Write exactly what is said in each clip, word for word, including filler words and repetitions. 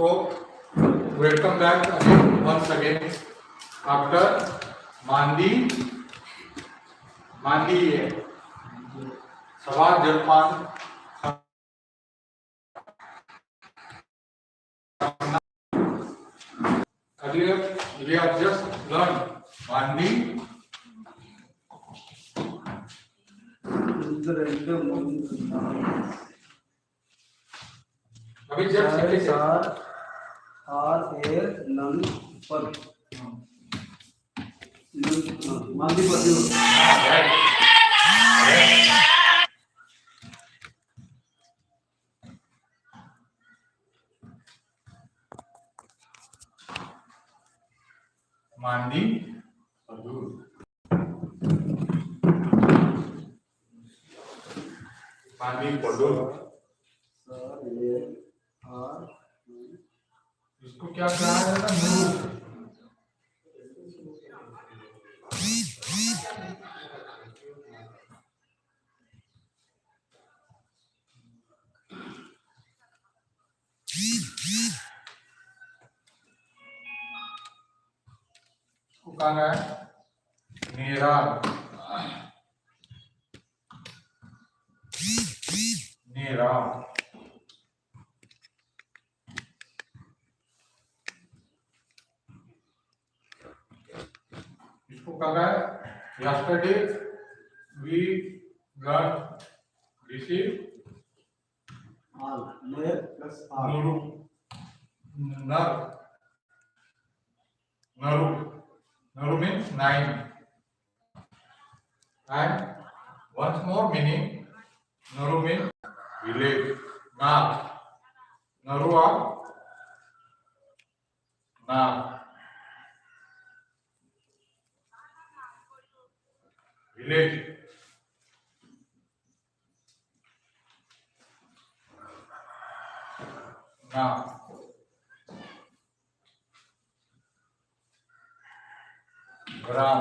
So, welcome back again, once again, after मांदी, मांदी ये सवाल जलपान। Earlier, we have just learned मांदी। अभी जस्ट सीखे थे। सार, आर, एर, नन, पद। हम्म। नन, हाँ, मांदी पद। मांदी पदुर। मांदी पदुर। इसको क्या कहा जाता है? नूर। इसको कहा है? नेराल। नेराल। इसको कहा है, yesterday we learn this is आल, नेर plus आल। नरु, नर, नरु, नरु means nine. And once more meaning, नरु means village, नार, नरुआ, नार, village। ना। ग्राम।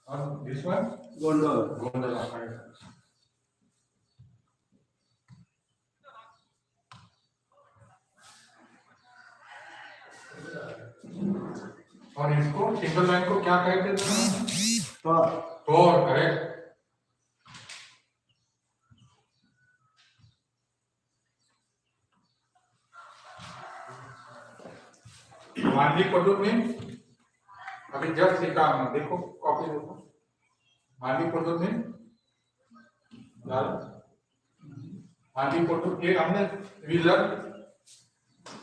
And this one? Gondola. Gondola, right. और इसको, सिंगल लाइन को क्या कहते थे? तोर। तोर, करेक्ट। मांदी पदुर मीन्स, अभी जस्ट सीखा हमने, देखो, कॉपी देखो। मांदी पदुर मीन्स, लाल। मांदी पदुर, ये हमने विलर,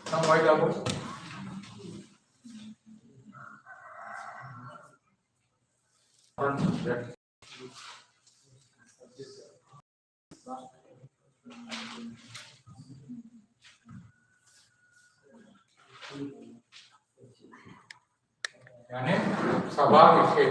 some while ago। यानी सभा विषय।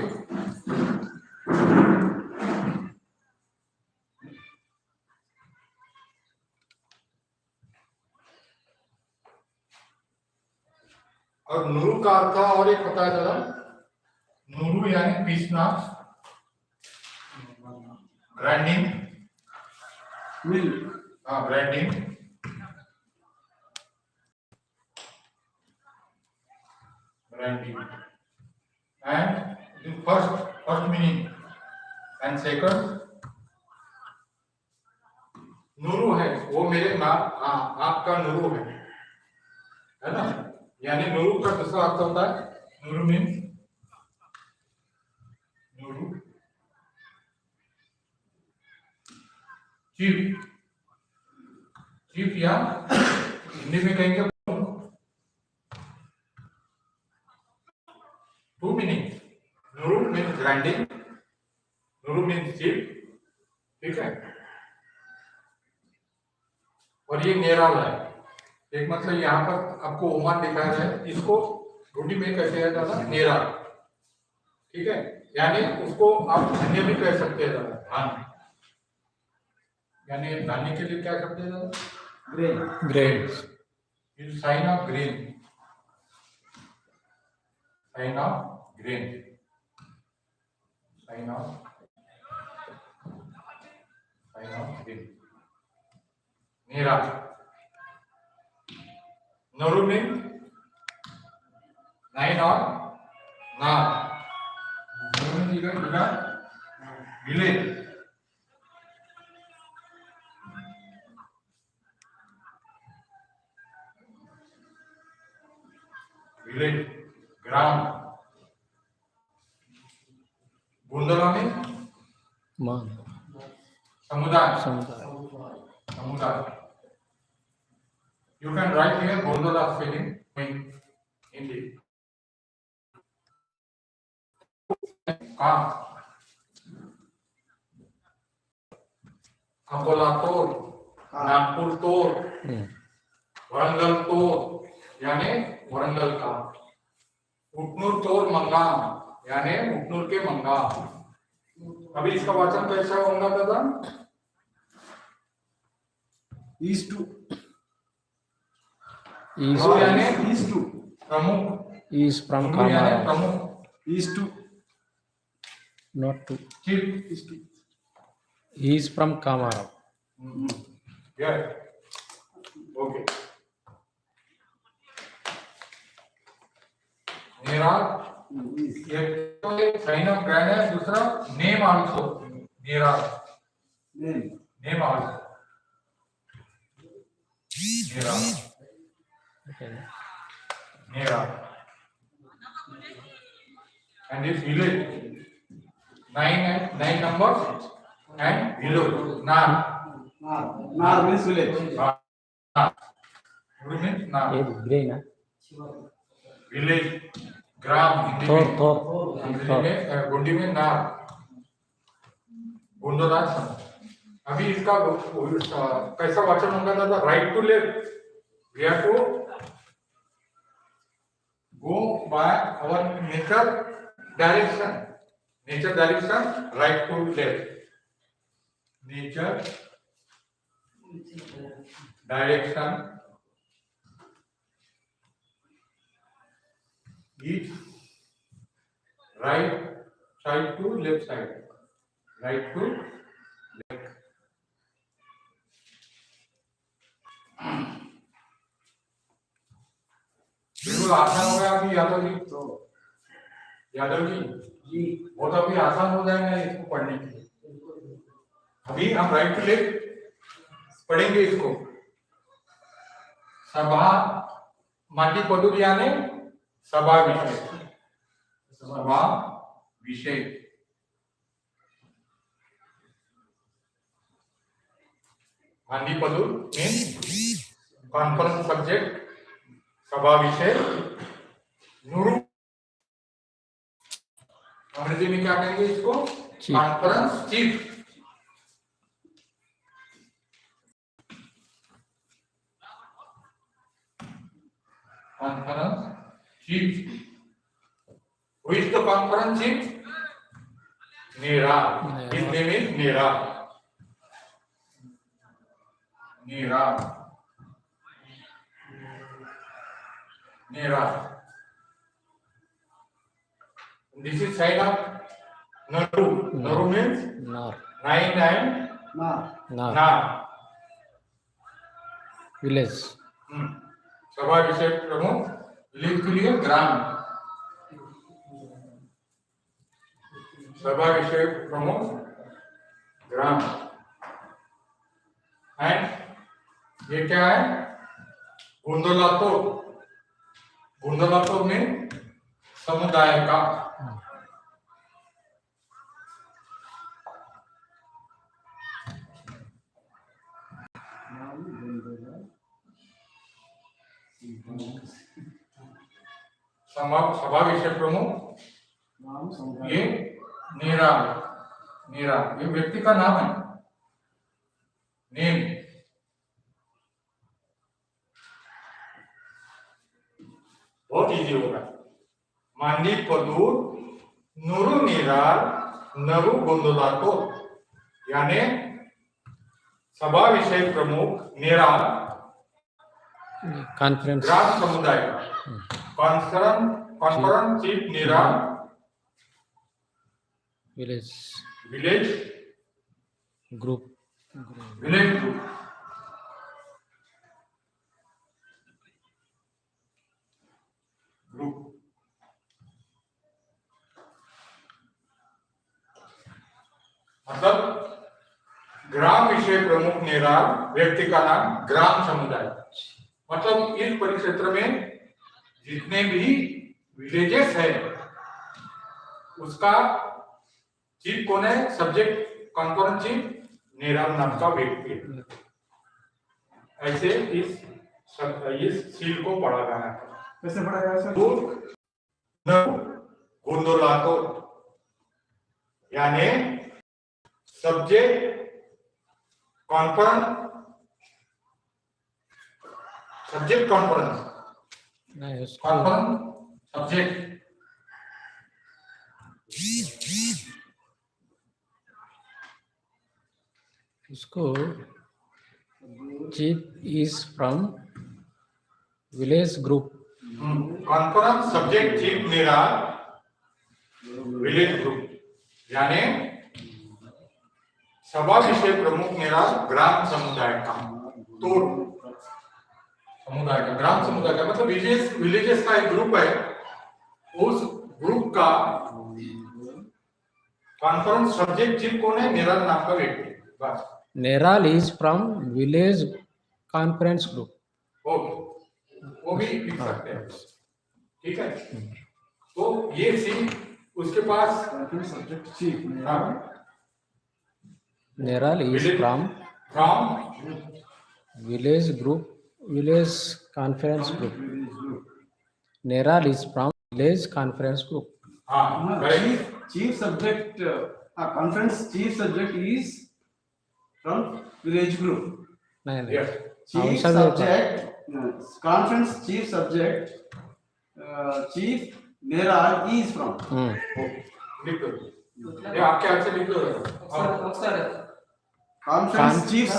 और नुरु का अर्थ और एक बताया दादा, नुरु यानी पीसना, ग्राइंडिंग मिल। हाँ, grinding. Branding। And the first, first meaning and second, नुरु है, वो मेरे ना, हाँ, आपका नुरु है, है ना? यानी नुरु का दूसरा अर्थ होता है, नुरु मीन्स नुरु, चीफ, चीफ या हिंदी में कहेंगे प्रमुख। Two meaning, नुरु मीन्स ग्राइंडिंग, नुरु मीन्स चीफ, ठीक है। और ये नेराल है, एक मतलब यहाँ पर आपको ओमान दिखा रहे हैं, इसको गुड्डी में कहते हैं दादा नेराल, ठीक है। यानी उसको आप धान्य भी कह सकते हैं दादा, धान, यानी धान्य के लिए क्या करते हैं दादा? Grain. Grains. It's sign of grain. Sign of grain. Sign of, sign of grain. नेरा। नोरु mean nine or नार। नोरु mean इगा, इगा village। Village, ग्राम। गोंदोला mean मान। समुदाय। समुदाय। समुदाय। You can write here Gondola spelling in Hindi. का? अकोला तोर, हाँ। नागपुर तोर, हम्म। वरंगल तोर, यानी वरंगल का। उटनूर तोर मंगाम, यानी उटनूर के मंगाम। अभी इसका वाचन कैसा होगा दादा? Is to। Is तो यानी is to। प्रमुख। Is from उटनूर यानी कामाराम। प्रमुख। Is to। Not to। Chief। Is to। He is from कामाराम। हम्म। Yeah। Okay। नेरा, एक तो एक sign of grain है, दूसरा name also। नेरा। Name। Name also। नेरा। नेरा। And this village, nine and nine numbers and village, नार। नार, नार means village। हाँ। Village means नार। ये ग्रे ना? Village, ग्राम, हिंदी थोर, में, थोर, अंग्रेजी थोर। में, अ, गोंडी में नार। गोंदोला। अभी इसका, अ, कैसा वाचन होगा दादा? Right to left। We have to go by our nature direction। Nature direction, right to left। Nature direction is right side to left side, right to left। बिल्कुल आसान हो गया अभी यादव जी। तो यादव जी, जी। वो तो अभी आसान हो जाएगा इसको पढ़ने के लिए। अभी हम right to left पढ़ेंगे इसको। सभा, मांडी पदुर याने सभा विषय। सभा विषय। मांडी पदुर mean conference subject, सभा विषय। नुरु, अंग्रेजी में क्या कहेंगे इसको? Chief। Conference chief। Conference chief। Who is the conference chief? नेरा। नेरा। His name is नेरा। नेरा। नेरा। This is sign of नरु। नरु। नरु means नार। Nine and नार। नार। नार। Village। हम्म। सभा विषय प्रमुख, लिख लिए ग्राम। सभा विषय प्रमुख ग्राम। And ये क्या है? गोंदोलातो। गोंदोलातो में समुदाय का। सभा, सभा विषय प्रमुख ये नेरा, नेरा, ये व्यक्ति का नाम है, name। बहुत easy होगा। मांडी पदूर नुरु नेरार नरु गोंदलातो, यानी सभा विषय प्रमुख नेरा कॉन्फ्रेंस। ग्राम समुदाय का। हम्म। कॉन्फ्रेंस, कॉन्फ्रेंस चीफ नेराल। Village. Village. Group. Village group. Group. मतलब ग्राम विषय प्रमुख नेराल व्यक्ति का नाम ग्राम समुदाय। मतलब इस परिक्षेत्र में जितने भी विलेजेस है, उसका चीफ कौन है? सब्जेक्ट कॉन्फ्रेंस चीफ नेराल नाम का व्यक्ति है। ऐसे इस सब, इस सील को पढ़ा गया है। कैसे पढ़ा गया है, सर? तो न गोंदोला तो, यानी सब्जेक्ट कॉन्फ्रेंस, सब्जेक्ट कॉन्फ्रेंस। नहीं, उसको कॉन्फ्रेंस सब्जेक्ट। उसको chief is from village group। Hmm, conference subject chief नेराल विलेज ग्रुप, यानी सभा विषय प्रमुख नेराल ग्राम समुदाय का तोड़ समुदाय का, ग्राम समुदाय का मतलब विलेजेस, विलेजेस का एक ग्रुप है। उस ग्रुप का कॉन्फ्रेंस सब्जेक्ट चीफ कौन है? नेराल नाम का व्यक्ति। बस। Neral is from village conference group। Okay, वो भी लिख सकते हैं। ठीक है, तो ये सी उसके पास कॉन्फ्रेंस सब्जेक्ट चीफ। हाँ। Neral is village from from village group, village conference group। Neral is from village conference group। हाँ, हाँ, करेक्ट। चीफ, चीफ सब्जेक्ट, हाँ, conference chief subject is from village group. नहीं, नहीं। यस। हाँ, chief उनका भी होता है। Subject, conference chief subject, uh, chief Neral is from. Hmm. Okay, लिख दो। ये आपके हाथ से लिख दो। Sir, sir. Conference con- chief,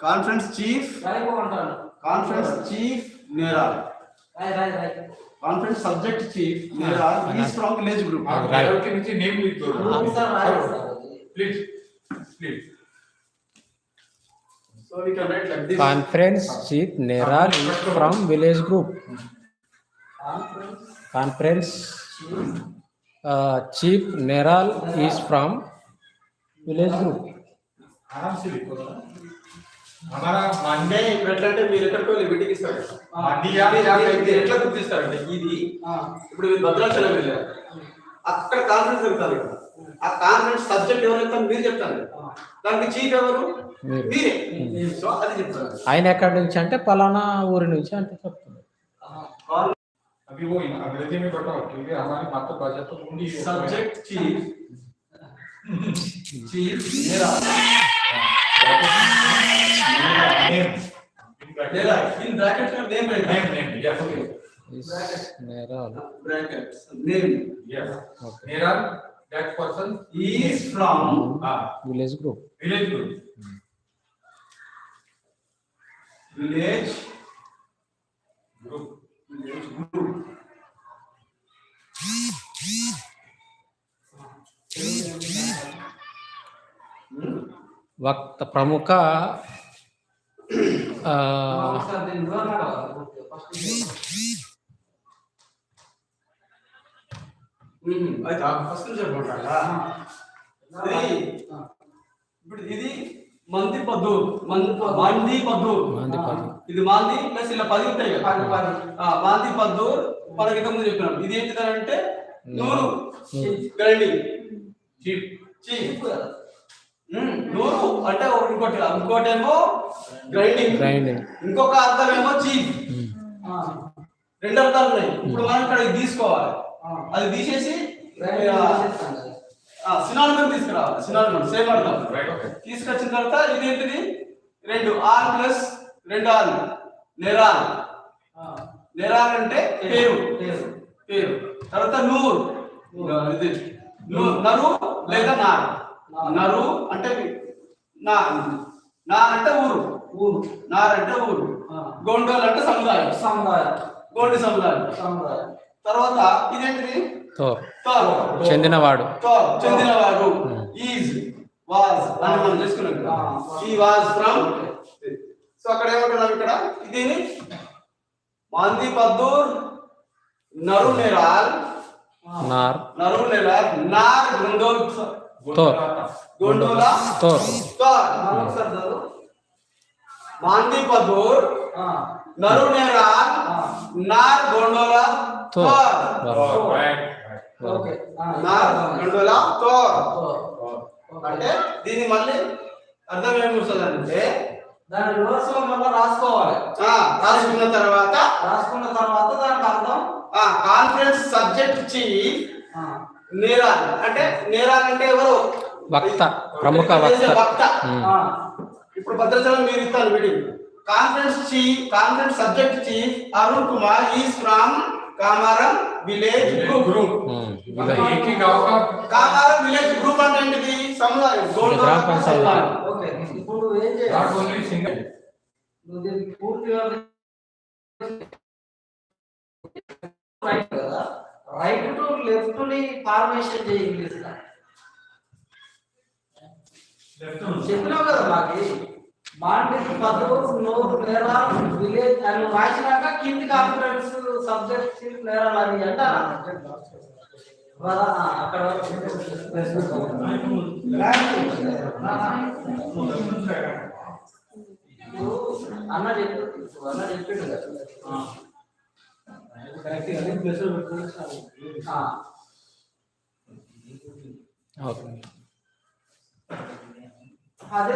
conference chief, राय को अंटानु। Conference chief Neral. राय, राय, राय। कॉन्फ्रेंस सब्जेक्ट चीफ हाँ, नेराल हाँ। Is from village group. हाँ, राय। नेराल के नीचे नेम लिख दो। हाँ, सर, राय, sir. Please, please. So we can write like this. Conference chief Neral is from village group। Conference, uh, chief Neral is from village group। आराम से लिखो ना। हमारा मंडे बैठा थे, मेरे कर को लिबर्टी की सर। मंडी या, या, या, या। एट्ला गुर्तिस्तारंटे इदी। हाँ। इप्पुडु वीरु भद्राचलम वेळ्ळारु। अक्कड कॉन्फ्रेंस जरुगुतुंदि कदा। आ कॉन्फ्रेंस सब्जेक्ट एवरु चेप्तारु? मीरु चेप्तारु। हाँ। दानिकि चीफ एवरु? मीरे। मीरे। हम्म। So अदि चेप्तारु। आयन एक्कड नुंचि अंटे पलाना ऊरु नुंचि अंटे चेप्तारु। हाँ। अभी वो इन अंग्रेजी में बताओ, क्योंकि हमारी मातृभाषा तो गोंडी है। Subject chief. Chief Neral. Name. Neral, in bracket का नेम रहेगा। Name, name, yes। Okay. Is Neral. Bracket, name. Yes. Okay. Neral, that person is from, हाँ। Village group. Village group. Hmm. Village group. Village group. वक्त प्रमुख, आ, हम्म, आयता, फर्स्ट जब बोलता। हाँ। इप्पुडु इदि मंदी पद्दूरु, मंदी पद्दूरु। मंदी पद्दूरु। मंदी पद्दूरु। इदि मंदी प्लस इला पदि उंटायि कदा? पदि, पदि। आ, मंदी पद्दूरु, मनकि इंतकु मुंदु चेप्पिनां। इदि एंटिदंटे नूरु। नूरु। ग्राइंडिंग। चीफ। चीफ। हम्म, नूरु अंटे इंकोटि, इंकोटेमो ग्राइंडिंग। ग्राइंडिंग। इंकोक अर्थमेमो चीफ। हम्म। आ। रेंडु अर्थालु उन्नायि। इप्पुडु हम्म। मनम इक्कड इदि तीसुकोवालि। आ। अदि तीसेसि, ग्राइंडिंग आ, तीसेसि। आ, सिनोनिम तीसुकुरावालि। सिनोनिम सेम अर्थं। Right, okay. तीसुकोच्चिन तर्वात इदेंटिदि? रेंडु आल् प्लस रेंडु आल्, नेराल्। आ। नेराल् अंटे पेरु। पेरु। पेरु। तर्वात नूरु। नूरु। आ, इदि नू-, नरु लेदा नारु। नारु। नरु अंटे ना-, नारु अंटे ऊरु। ऊरु। नार अंटे ऊरु। आ। गोंडोल अंटे समुदायं। समुदायं। गोंडी समुदायं। समुदायं। तर्वाता इदेंटिदि? तोर। तोर। चेंदिनवाडु। तोर। चेंदिनवाडु। हम्म। Is, was, आ। अनि मनम तेलुसुकुन्नाम कदा। आ। He was from. So अक्कड एमंटुन्नाम इक्कड? इदेनि? मांदी पद्दूर नरु नेराल। नार। नरु नेराल, नार गोंडोल। तोर। गोंडोला। तोर। तोर। मरोकसारी चदुवु। मांदी पद्दूर, हाँ। नरु नेराल, हाँ। नार गोंडोला। तोर। तोर। बरोबर। OK। हाँ। नार गोंडोला। तोर। तोर। OK। अंटे दीनि मल्ली अर्थं एमि वस्तुंदंटे, दानि reverse लो मल्ला रासुकोवाले। आ, रासुकुन्न तर्वात? रासुकुन्न तर्वात दानि अर्थं? आ, conference subject chief, आ। नेराल, अंटे नेराल अंटे एवरु? वक्ता, प्रमुख वक्ता। वक्ता। हम्म। आ। इप्पुडु भद्राचलं मीरु इत्तारु meeting। Conference chief, conference subject chief Arun Kumar is from कामारम village group। Group। हम्म, मतलब village। एक ही गांव का। कामारम village group अंटे एंटिदि? समुदायं, गोंडोला ग्राम पंचायत। समुदायं। OK। इप्पुडु एम चेयालि? Not only single। नुव्वु पूर्तिगा right कदा, right to left नि formation चेयि English ला। Left to। चेप्पिनावु कदा माकु, मांदी पद्दूर नरु नेराल village अनि रासिनाक किंदि conference subject chief नेराल अनि अंटारा। वरा, आ, अक्कड अन्न चेप्पु, अन्न चेप्पु, अन्न चेप्पु। Correct, अदे place लो पेट्टुकोंडि। आ। OK। अदे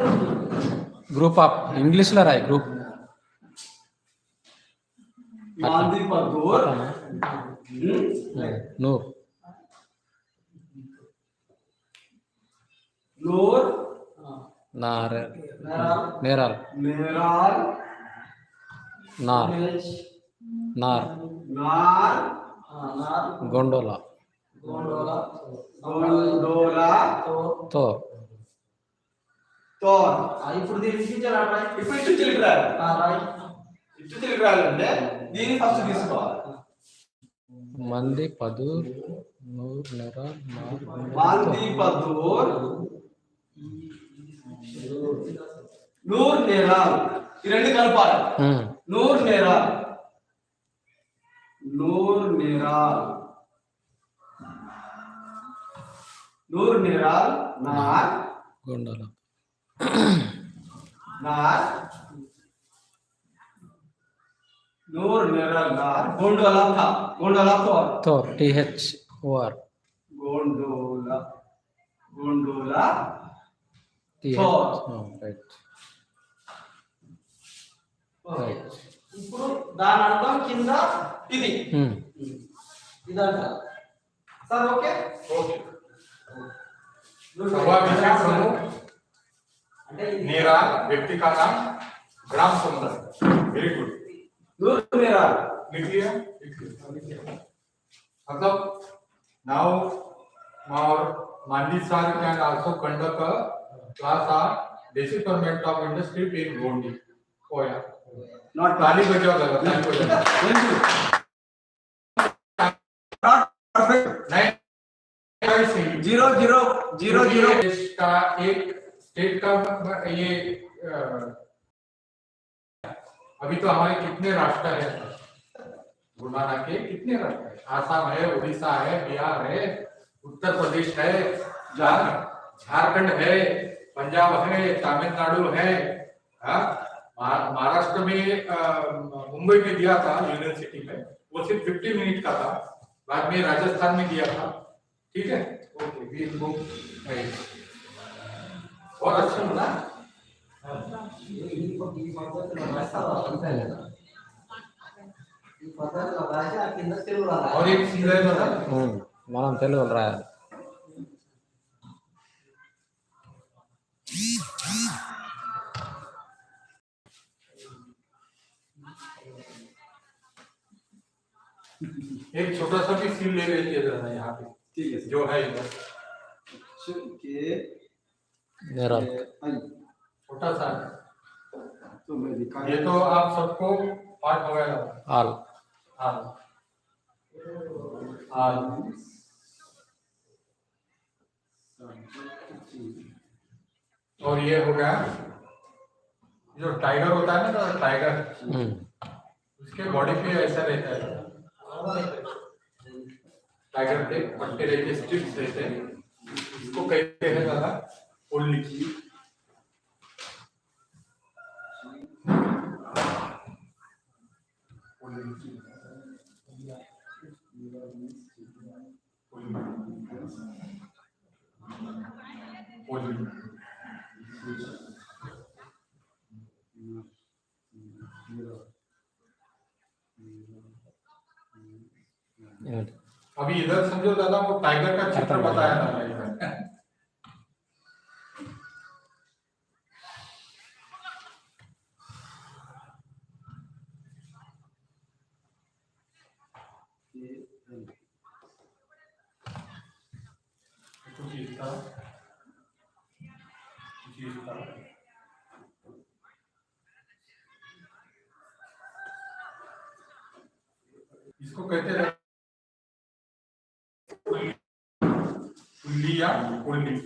group of English ला राय group। मांदी पद्दूर। हम्म? नूर। नूर। नार। नेराल। नेराल। नार। नार। नार। गोंडोला। गोंडोला। तोर। तोर। आ, इप्पुडु दीनि इच्चिंचारा? इप्पुडु इच्चिंचारा? आ, right। इच्चिंचारा अंटे दीनि first तीसुकोवालि। मांदी पद्दूर नरु नेराल नार। मांदी पद्दूर नरु नेराल। ई रेंडु कलपालि। हम्म। नरु नेराल। नरु नेराल। नरु नेराल नार। गोंडोला। नार। नरु नेराल नार। गोंडोला तोर। गोंडोला तोर। तोर, T H O R। Gondola. Gondola. T H। तोर। हाँ, right। OK। Right। इप्पुडु दानि अर्थं किंद इदि। हम्म। इदंटा। Sir, OK? OK। सभा विषय प्रमुख। नेराल, व्यक्ति का नाम, ग्राम समुदाय। Very good। नरु नेराल। लिख लिया? लिख लिया। मतलब, now, our Mandi sir can also conduct a class on decipherment of Indus script in Gondi. Oh, yeah. Not ताली बजाओ जरा, ताली बजाओ। Thank you। Not perfect। नहीं, नहीं सही। Zero, zero, zero, zero। देश का एक state का ये, अ, अभी तो हमारे कितने राष्ट्र हैं? गुरु नानक के कितने राष्ट्र हैं? आसाम है, उड़ीसा है, बिहार है, उत्तर प्रदेश है, झार-, झारखंड है, पंजाब है, तमिलनाडु है, हाँ? महा-, महाराष्ट्र में, अ, मुंबई में दिया था यूनिवर्सिटी में, वो सिर्फ फिफ्टी मिनट का था, बाद में राजस्थान में दिया था, ठीक है? OK, we will go ahead। बहुत अच्छा बना। हाँ। ये, ये, ये पद्धति में वैसा वाला बनता है ना। ये पद्धति में वैसा किंद तेलुगु वाला। और एक सीधा है ना? हम्म, मलम तेलुगु वाला है। एक छोटा सा भी सील ले लीजिए जरा यहाँ पे, ठीक है, जो है इधर। के नेराल। ए, आई। छोटा सा। तो मैं दिखा ये तो आप सबको पाठ हो गया। आल। आल। आल। और ये हो गया, जो टाइगर होता है ना, तो टाइगर, हम्म। उसके बॉडी पे ऐसा रहता है। टाइगर के पट्टे रहते, स्ट्रिप्स रहते हैं, इसको कहते हैं दादा, पोल्ली। अभी इधर समझो दादा, वो टाइगर का चित्र बताया था। कुछ इस तरह, कुछ इस तरह। इसको कहते हैं पुल्ली या पुल्ली।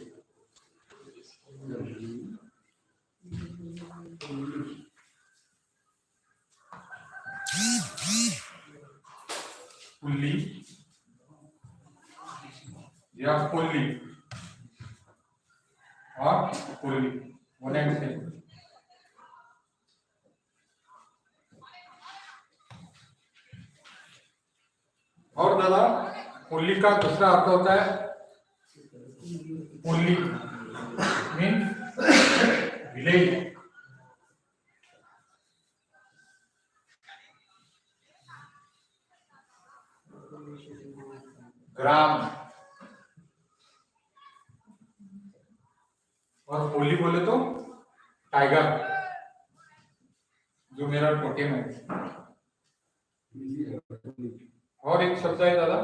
पुल्ली या पुल्ली और पुल्ली, वन एंड सेम। और दादा, पोल्ली का दूसरा अर्थ होता है पोल्ली, मीन्स विलेज। ग्राम। और पोल्ली बोले तो टाइगर, जो मेरा टोटेम है। और एक शब्द है दादा,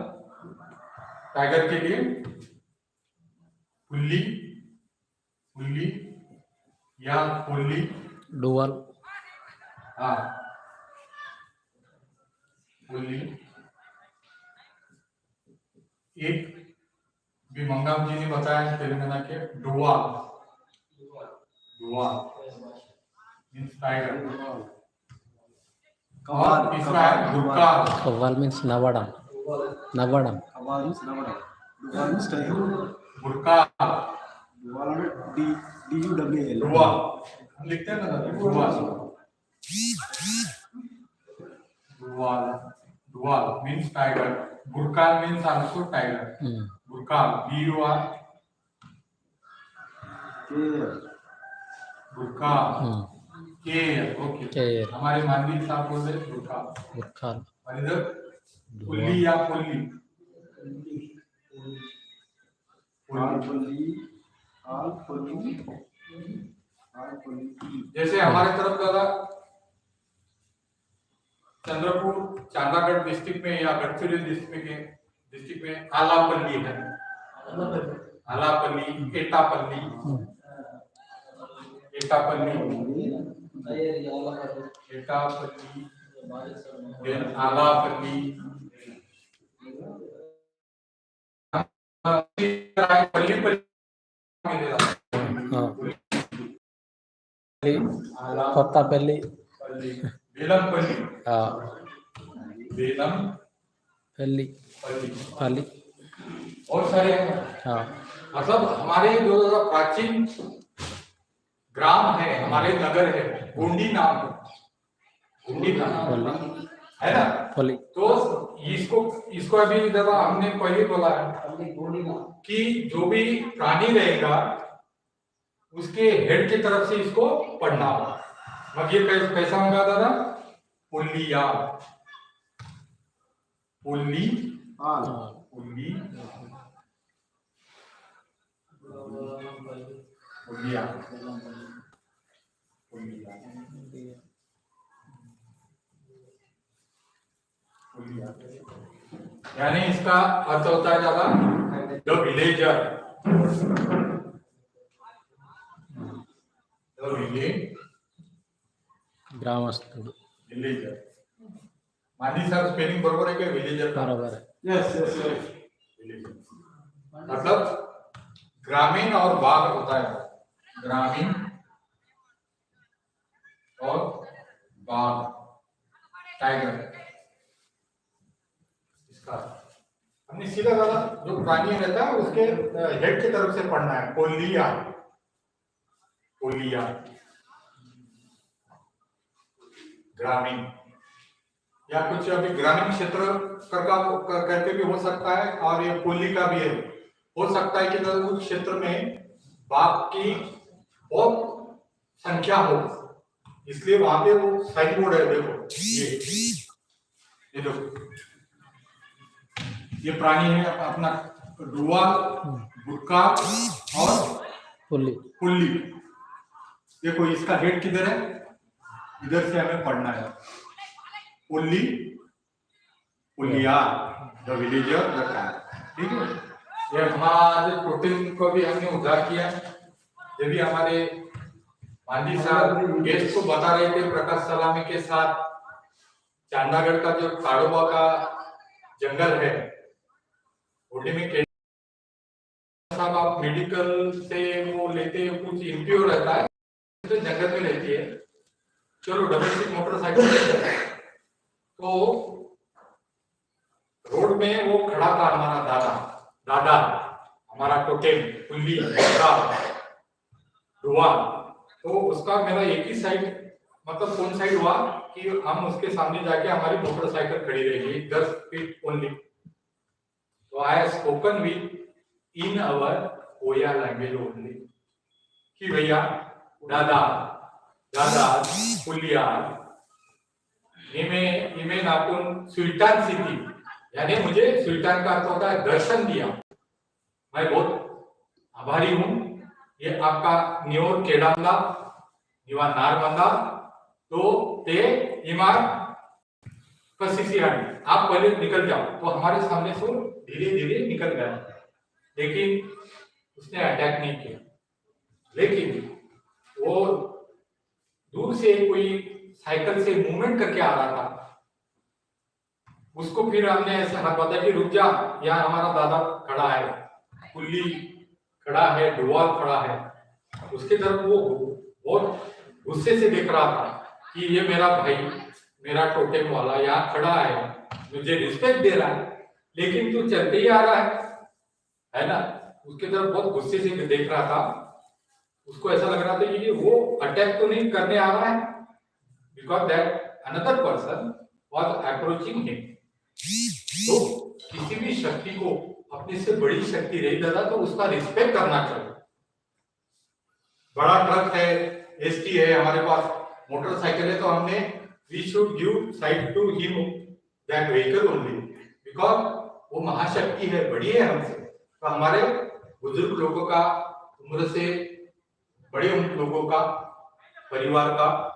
टाइगर के लिए पुल्ली, पुल्ली या पुल्ली। डुअल। हाँ, पुल्ली। एक भी मंगम जी ने बताया तेलंगाना के डुअल, डुअल मीन्स टाइगर। कव्वाल, और तीसरा है कव्वाल, गुरकाल। कव्वाल means नवाड़ा, नवाड़ा। कव्वाल means नवाड़ा। डुअल means टाइगर। गुरकाल। डुअल D, D U W A L। डुअल। हम लिखते हैं ना, डुअल। डुअल, डुअल means टाइगर। गुरकाल means also टाइगर। हम्म। गुरकाल, B U R K L। गुरकाल। हम्म। K L, okay. K L। हमारे मानवी साहब बोल रहे गुरकाल। गुरकाल। और इधर डुअल। पुल्ली या पुल्ली? पुल्ली। आल पुल्ली, आल पुल्ली, आल पुल्ली। जैसे हमारे तरफ दादा चंद्रपुर, चांदागढ़ डिस्ट्रिक्ट में या गढ़चिरोली डिस्ट्रिक्ट में, डिस्ट्रिक्ट में आलापल्ली है, आलापल्ली, एटापल्ली, एटापल्ली, एटापल्ली, then आलापल्ली। पल्ली, पल्ली। हाँ। कोत्तापल्ली। बेलमपल्ली। हाँ। बेलम। पल्ली। पल्ली। पल्ली। बहुत सारे हैं। हाँ। मतलब हमारे जो प्राचीन ग्राम है, हमारे नगर है, गोंडी नाम है। गोंडी नाम है। पल्ली। है ना? पल्ली। तो इसको, इसको अभी जब हमने पहले बोला है कि जो भी प्राणी रहेगा, उसके हेड की तरफ से इसको पढ़ना होगा। अब ये कै-, कैसा होगा दादा? पुल्लिया। पुल्ली। हाँ। पुल्ली। पुलिया। पुलिया। पुलिया। यानी इसका अर्थ होता है दादा, the villager, the village, ग्रामस्तुडु। विलेजर। मांडी साहब, स्पेलिंग बरोबर है क्या? विलेजर का? बरोबर है। Yes, yes, yes. विलेजर। मतलब ग्रामीण और बाघ होता है। ग्रामीण और बाघ, टाइगर। इसका हमने सीधा साधा जो प्राणी रहता है, उसके, अ, हेड की तरफ से पढ़ना है। कोलिया, कोलिया, ग्रामीण, या कुछ अभी ग्रामीण क्षेत्र कर का, कर, करके भी हो सकता है, और ये कोली का भी है। हो सकता है कि तो उस क्षेत्र में बाघ की बहुत संख्या हो, इसलिए वहां पे वो साइन बोर्ड है। देखो, ये, ये देखो, ये प्राणी है अपना डुआ, बुटका और पुल्ली। पुल्ली। देखो, इसका हेड किधर है? इधर से हमें पढ़ना है। पुल्ली, पुलिया, the villager, the clan। ठीक है, ये हमारा टोटम को भी हमने उधार किया। जब भी हमारे मांझी साहब गेस्ट को बता रहे थे, प्रकाश सलामी के साथ चांडागढ़ का जो ताड़ोबा का जंगल है, उड़ी में के-, साहब, आप मेडिकल से वो लेते हैं, कुछ इम्प्योर रहता है, तो जंगल में रहती है। चलो, डबल सीट मोटरसाइकिल, तो रोड में वो खड़ा था हमारा दादा, दादा, हमारा टोटेम, पुल्ली, दादा, दुआ। तो उसका मेरा एक ही साइड, मतलब, कौन साइड हुआ कि हम उसके सामने जाके, हमारी मोटरसाइकिल खड़ी रहेगी दस फीट ओनली। तो I have spoken with in our Oya language only कि भैया, दादा, दादा, पुलिया, इमे, इमे नाकुन सुल्तान सिटी, यानी मुझे सुल्तान का अर्थ होता है दर्शन दिया। मैं बहुत आभारी हूँ। ये आपका नियोर केडांदा, निवा नारमंदा, तो ते इमार कसिसियानी, आप पहले निकल जाओ। तो हमारे सामने से वो धीरे-धीरे निकल गया, लेकिन उसने अटैक नहीं किया। लेकिन वो दूर से कोई साइकिल से मूवमेंट करके आ रहा था, उसको फिर हमने ऐसे हाथ बताया कि रुक जा, यहाँ हमारा दादा खड़ा है, पुल्ली खड़ा है, डुवाल खड़ा है। उसके तरफ वो बहुत गुस्से से देख रहा था कि ये मेरा भाई, मेरा टोटेम वाला यहाँ खड़ा है, मुझे रिस्पेक्ट दे रहा है, लेकिन तू चलते ही आ रहा है, है ना? उसके तरफ बहुत गुस्से से देख रहा था। उसको ऐसा लग रहा था कि ये वो अटैक तो नहीं करने आ रहा है, because that another person was approaching him। तो किसी भी शक्ति को, अपने से बड़ी शक्ति रही दादा, तो उसका रिस्पेक्ट करना चाहिए। बड़ा ट्रक है, एसटी है, हमारे पास मोटरसाइकिल है, तो हमने, we should give side to him, that vehicle only, because वो महाशक्ति है, बड़ी है हमसे। तो हमारे बुजुर्ग लोगों का, उम्र से बड़े उन लोगों का, परिवार का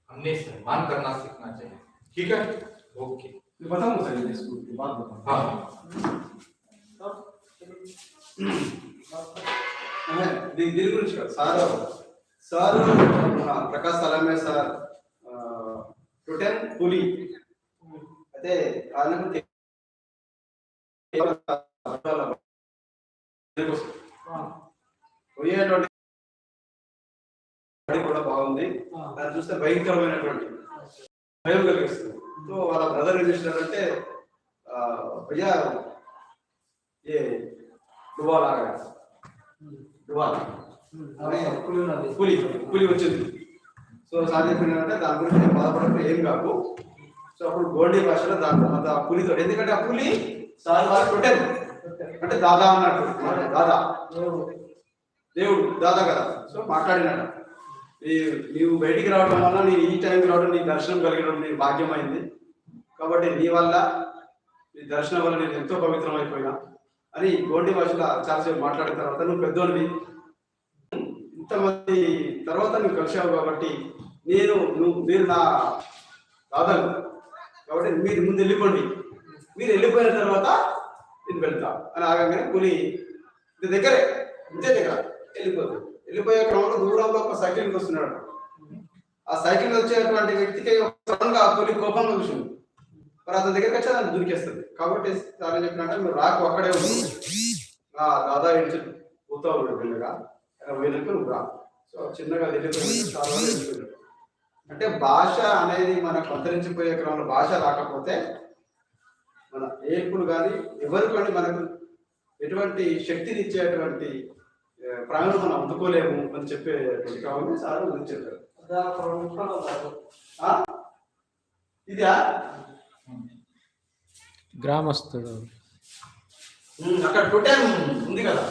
हमने सम्मान करना सीखना चाहिए। ठीक है, ओके। ये बताऊं सर, ये स्कूल की बात बताऊं। हाँ। हाँ, दि-, दिल कुछ कर, सार, सार, हाँ, प्रकाश सालामे सार, आ, टोटेम पुली। अते आनंद के-, हाँ। कोई ये टोटे बड़ी बड़ा भाव ఉంది। हाँ। దాన్ని చూస్తే భయంకరమైనటువంటి భయం కలిగిస్తుంది। तो वाला ब्रदर इंडस्ट्रियल అంటే, आ, भैया, ये डुवाल आ गया। डुवाल। हम्म। अरे, पुली उन्नदी। पुली, पुली वच्चिंदि। So, सार चेप्पिनट्टे दानि गुरिंचि बाधपडकु, एं कादु। So, अप्पुडु गोंडी भाषलो दानि, अद पुलितो, एंदुकंटे आ पुली सार वाळ्ळकु टोटेम। अंटे दादा अन्नट्टु, दादा। ओ। దేవుడు దాదా కదా, so మాట్లాడినాడు, "ఈ నీవు బయటికి రావడం వల్ల నేను ఈ టైంకి రావడం, నీ దర్శనం కలిగడం నీ భాగ్యమైంది, కాబట్టి నీ వల్ల, నీ దర్శనం వల్ల నేను ఎంతో పవిత్రం అయిపోయినా" అని గోండి భాషలో చాలాసేపు మాట్లాడిన తర్వాత, "నువ్వు పెద్దోనివి, ఇంతమంది తర్వాత నువ్వు కలిసావు కాబట్టి నేను, నువ్వు, మీరు నా దాదాలు కాబట్టి మీరు ముందు వెళ్ళిపోండి, మీరు వెళ్ళిపోయిన తర్వాత నేను వెళ్తా" అని ఆగంగానే పులి ఇంటి దగ్గరే, ఇంటి దగ్గర వెళ్ళిపోతుంది. వెళ్ళిపోయే క్రమంలో దూరంలో ఒక సైకిల్ వస్తున్నాడు. ఆ సైకిల్ వచ్చేటువంటి వ్యక్తికి సడన్ గా పులి కోపంగా చూసింది. మరి అతని దగ్గరికి వచ్చి అతను దూరికేస్తుంది. కాబట్టి సార్ ఏం చెప్పినట్టే, "మీరు రాకు, అక్కడే ఉండు, నా దాదా ఇడిచి పోతా ఉండు, వెళ్ళగా, వేదకు నువ్వు రా." సో చిన్నగా దిల్లుతో చాలా రోజులు వెళ్ళిపోయాడు. అంటే భాష అనేది మనకు అంతరించిపోయే క్రమంలో భాష రాకపోతే మన ఏర్పులు కానీ ఎవరు కానీ మనకు ఎటువంటి శక్తిని ఇచ్చేటువంటి, ఆ, ప్రాణం మనం అందుకోలేము అని చెప్పేటువంటి కావాలని సార్ గురించి చెప్పారు. ఆ? ఇదా? గ్రామస్తుడు. ఉమ్, అక్కడ టోటెం ఉంది కదా,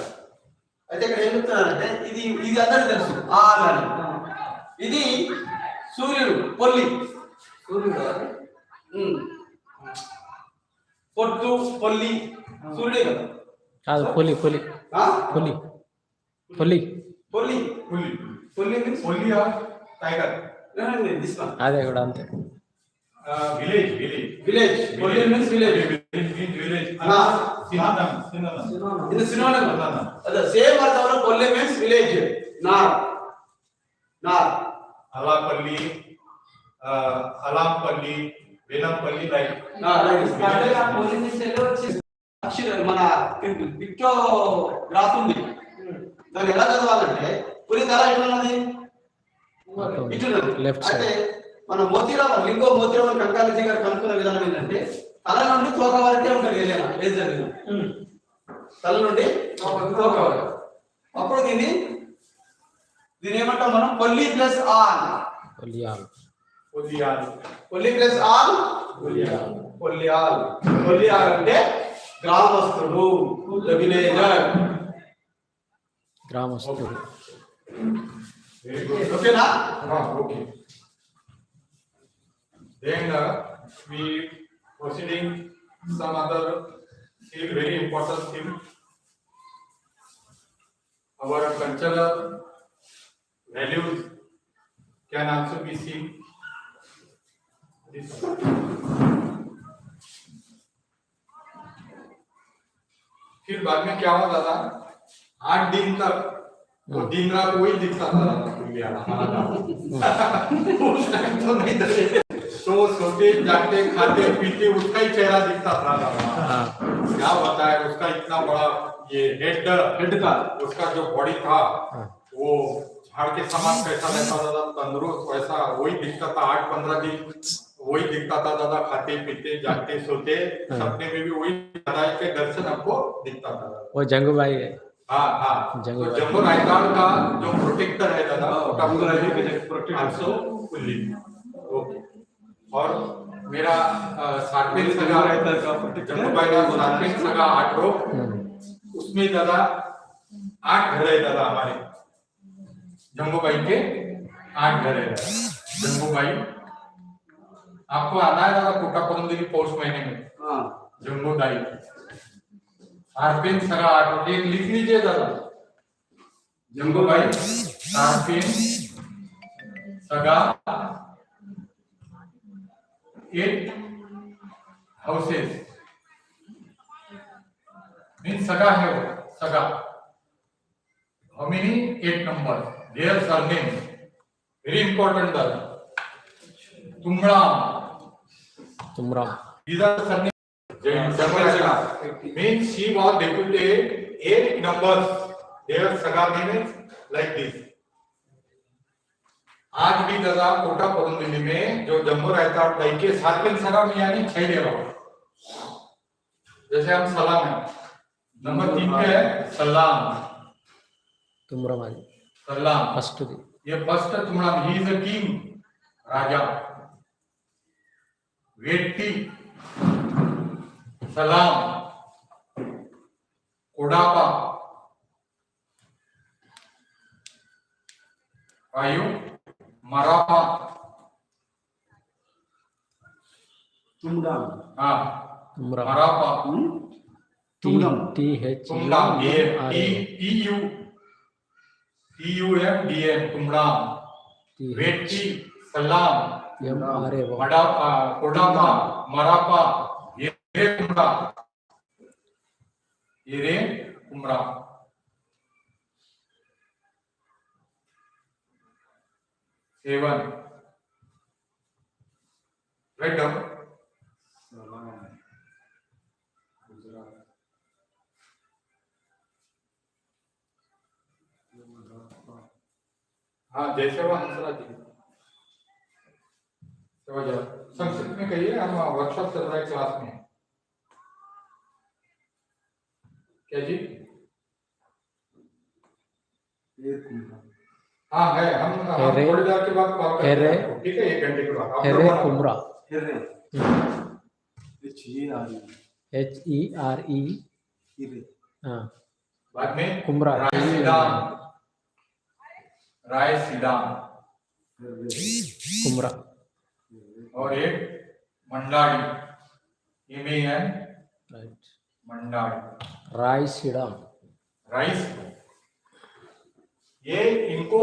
అయితే ఇక్కడ ఏం చెప్తున్నారంటే, ఇది, ఇది అందరికీ తెలుసు, ఆ అని. ఇది సూర్యుడు, పొల్లి. సూర్యుడు. ఉమ్. పొట్టు, పొల్లి, సూర్యుడే కదా. కాదు, పొలి, పొలి. ఆ? పొలి. పొలి. పొల్లి. పొల్లి. పొల్లి means? పొల్లి or tiger? No, no, no, this one. అదే కూడా అంతే. Uh, village, village. Village. Polli means village. Village means village. Ah. Synonym, synonym. In the synonym. Synonym. The same word, polli means village. Nar. Nar. Alapalli, uh, Alampalli, Velampalli, like. Ah, like this. Kannada పొల్లి నుంచి వెళ్ళి వచ్చి అక్షర మన పిక్టోగ్రాఫ్ ఉంది. దాన్ని ఎలా చదవాలంటే, పులి తల ఎట్లా ఉన్నది? ఇటు ఉన్నది. Left side. అయితే మన మోతీరావు, లింగో మోతీరావు కంకాలజీ గారు కనుక్కున్న విధానం ఏంటంటే, తల నుండి తోక వరకే ఉంటుంది ఏదైనా, ఏది జరిగినా. తల నుండి తోక వరకు. అప్పుడు దీన్ని, దీన్ని ఏమంటాం మనం? పొల్లి ప్లస్ ఆల్. పొల్లియాల్. Pollial. పొల్లి ప్లస్ ఆల్. పొల్లి ఆల్. పొల్లి ఆల్ అంటే గ్రామస్తుడు, the villager. గ్రామస్తుడు. Very good. ఓకేనా? Ah, okay. Then uh, we proceeding some other thing, very important thing. Our cultural values can also be seen. This. फिर बाद में क्या होता था, आठ दिन तक वो दिन रात वही दिखता था दादा, पुलिया हमारा गाँव। उस टाइम तो नहीं था। तो सोते जागते खाते पीते उसका ही चेहरा दिखता था दादा। हाँ। क्या बताए, उसका इतना बड़ा ये हेड, हेड का। उसका जो बॉडी था हाँ। वो झाड़ के समान कैसा रहता था दादा, तंदुरुस्त वैसा वही दिखता था। आठ पंद्रह दिन वही दिखता था दादा, खाते पीते जागते सोते, हाँ। सपने में भी वही दादा के दर्शन हमको दिखता था दादा। वो जंगू भाई है. हाँ हाँ, जंगू तो भाई. जंगू रायताड़ का जो प्रोटेक्टर है दादा, हाँ, कोटा जंगू रायताड़ पुलिस के जो प्रोटेक्टर. Also police. ओके. और मेरा अ, सार्पेन जंगू सगा, रायताड़ का प्रोटेक्टर. जंगू भाई का सार्पेन सगा आठ रो, हम्म. उसमें दादा आठ घर है दादा हमारे, जंगू भाई के आठ घर है दादा. जंगू भाई आपको आना है दादा, कोटा परंदरी पौष महीने में. हाँ. जंगू दाई, सार्पेन सगा आठ रो, एक लिख लीजिए दादा. जंगू भाई, सार्पेन सगा, एट हाउसेस. मीन सगा है वो, सगा. How many? Eight numbers. Their surname. Very important दादा. तुमड़ा. Tumram. These are surname. Jangu रायताड़. Means she was deputed eight numbers. Their सगा name is like this. आज भी दादा कोटा परंदरी में जो जंगू रायताड़ दाई के सार्पेन सगा में यानी छह देवा. जैसे हम सलाम है, नंबर तीन पे है सलाम. तुमराम आदि. सलाम. First दी. ये फर्स्ट तुमड़ा, he is a king, राजा. वेट्टी, सलाम, कोडापा, आयु, मरापा. तुमडाम. हाँ, तुमराम. मरापा. हम्म? T, Tumdam. T H Tumdam, ये R T, A. T U, T U M D M, Tumdam. T H Vetti, Salam, M R A ओ. मडा, आ, कोडापा, मरापा, ये रे तुमडाम. ये रे तुमडाम. सेवन. हाँ, जय सेवा हंसराज जी। सेवा जा-, संस्कृत में कहिए, हम वर्कशॉप चल रहा है क्लास में। क्या जी? हाँ, है, हम, हम हेरे, थोड़ी देर के बाद कॉल करते हैं हेरे, आपको, ठीक है, एक घंटे के बाद। आप हेरे लोग कुमरा। हेरे। हम्म। H E R E। H E R E। हिरे। हाँ। बाद में कुमरा। राय सीडाम। राय सीडाम। कुमरा। और एक मंडाड़ी। M A N। राइट। मंडाड़ी। राय सीडाम। राय सीडाम। ये इनको,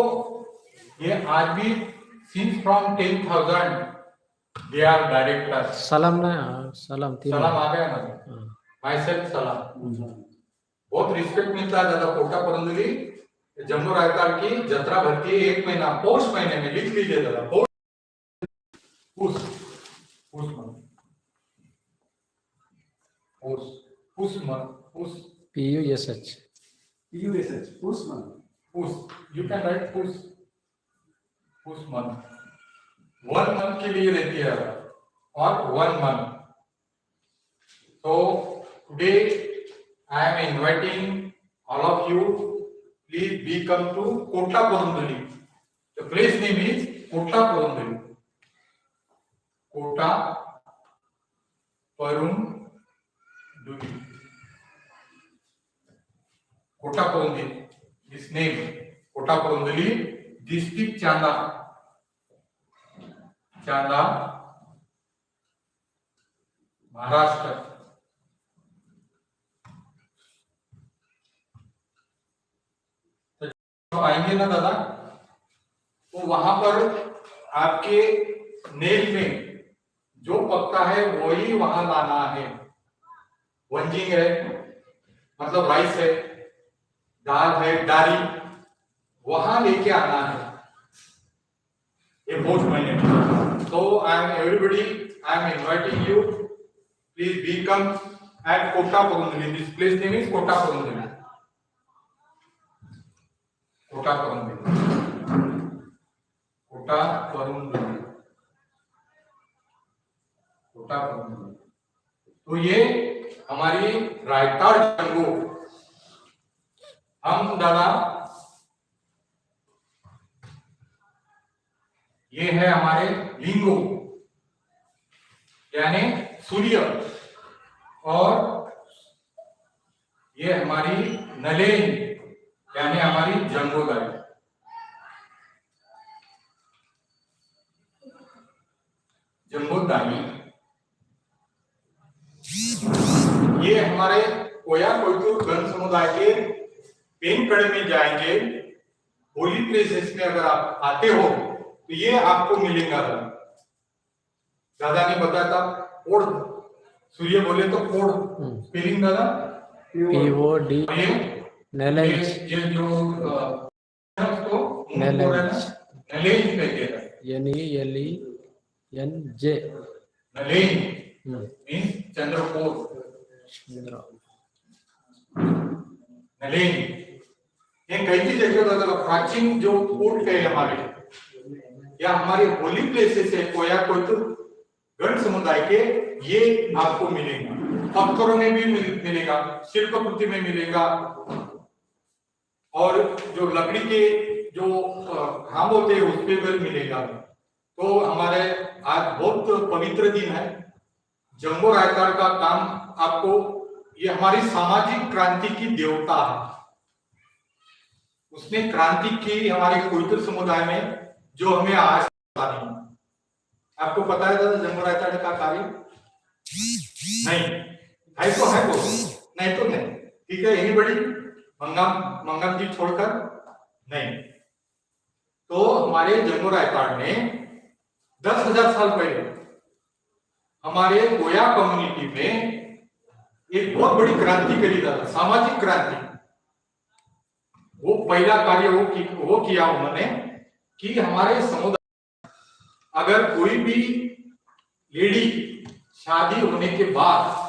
ये आज भी since from ten thousand they are directors। सलाम ना, सलाम तीन। सलाम आ गया ना? हाँ। Myself सलाम। हम्म। बहुत रिस्पेक्ट मिलता है दादा कोटा परंदुली। जम्मू रायताड़ की जतरा भरती है एक महीना, पौष महीने में, लिख लीजिए दादा, पौष, पुस, पुस मन, पुस, पुस मन, पुस। P U S H। P U S H, पुस मन। पुस, you can write पुस, पुस मन। One month के लिए रहती है और one month। So today I am inviting all of you, please be come to Kota Porondoli. The place name is Kota Porondoli. Kota Porondoli. Kota Porondoli. This name, Kota Porondoli, district Chanda. Chanda, Maharashtra. तो जब आएंगे ना दादा, तो वहां पर आपके नेल में जो पकता है वही वहां लाना है। वंजिंग है, मतलब राइस है, दाल है, डारी, वहां लेके आना है। ये बहुत मायने। So I am everybody, I am inviting you, please be come at Kota Porondoli. This place name is Kota Porondoli. Kota Porondoli. Kota Porondoli. Kota Porondoli. तो ये हमारी रायताड़ जंगो। हम दादा, ये है हमारे लिंगो, यानी सूर्य, और ये हमारी नलेन, यानी हमारी जंगोदारी। जंगोदारी, ये हमारे कोया कोयतुर गण समुदाय के पेन कड़े में जाएंगे, होली प्लेसेस में अगर आप आते हो तो ये आपको मिलेगा। दादा ने बताया था पोड़, सूर्य बोले तो पोड़, हम्म। स्पेलिंग दादा? P O D। ये, नेलेंज। ये, ये जो, अ, उसको मुंह नेलेंज। बोला ना, नेलेंज कहते हैं। N E L E N J। नलेंज हम्म। Means चंद्रकोर। चंद्र। नलेंज। ये कहीं भी देखो तो, तो प्राचीन जो कोट है हमारे, या हमारे होली प्लेसेस है, कोया कोयतुर गण समुदाय के, ये आपको मिलेगा। पत्थरों में भी मिल-, मिलेगा, शिल्प कृति में मिलेगा, और जो लकड़ी के जो, अ, खांब होते हैं, उस पे भी मिलेगा। तो हमारे आज बहुत पवित्र दिन है। जंगो रायताड़ का काम आपको, ये हमारी सामाजिक क्रांति की देवता है। उसने क्रांति की हमारे कोयतुर समुदाय में, जो हमें आज नहीं। आपको पता है दादा जंगो रायताड़ का कार्य? नहीं। है तो है वो, नहीं तो नहीं। ठीक है, anybody? मंगम, मंगम जी छोड़कर? नहीं। तो हमारे जंगो रायताड़ ने दस हजार साल पहले हमारे कोया कम्युनिटी में एक बहुत बड़ी क्रांति करी दादा, सामाजिक क्रांति। वो पहला कार्य वो कि-, वो किया उन्होंने कि हमारे समुदाय, अगर कोई भी लेडी शादी होने के बाद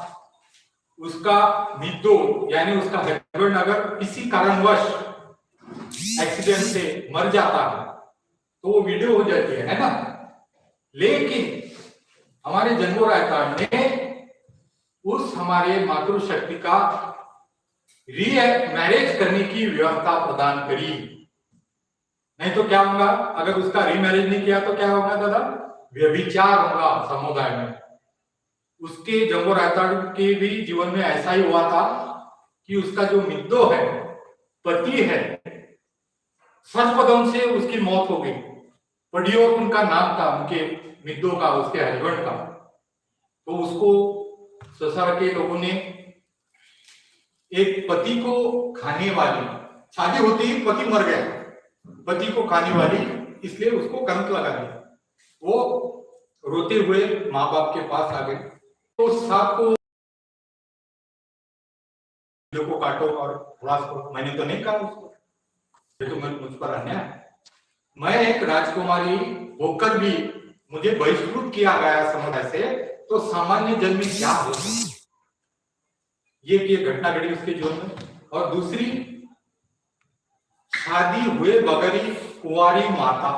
उसका मिद्दो, यानी उसका हस्बैंड अगर किसी कारणवश एक्सीडेंट से मर जाता है, तो वो वीडियो हो जाती है, है ना? लेकिन हमारे जंगो रायताड़ ने उस हमारे मातृशक्ति का री मैरिज करने की व्यवस्था प्रदान करी। नहीं तो क्या होगा, अगर उसका रीमैरिज नहीं किया तो क्या होगा दादा? व्यभिचार होगा समुदाय में। उसके जंगो रायताड़ के भी जीवन में ऐसा ही हुआ था कि उसका जो मिद्दो है, पति है, सर्पदंश से उसकी मौत हो गई। पडियोर उनका नाम था, उनके मिद्दो का, उसके हस्बैंड का। तो उसको ससुराल के लोगों ने एक पति को खाने वाली, शादी होते ही पति मर गया, पति को खाने वाली, इसलिए उसको कलंक लगा दिया। वो रोते हुए माँ बाप के पास आ गए। तो सांप को, को काटो और हलास करो। मैंने तो नहीं कहा उसको, ये तो मुझ मुझ पर अन्याय है। मैं एक राजकुमारी होकर भी मुझे बहिष्कृत किया गया समुदाय से, तो सामान्य जन में क्या हो सकता है? ये, ये घटना घटी उसके जीवन में। और दूसरी, शादी हुए बगैर ही कुंवारी माता,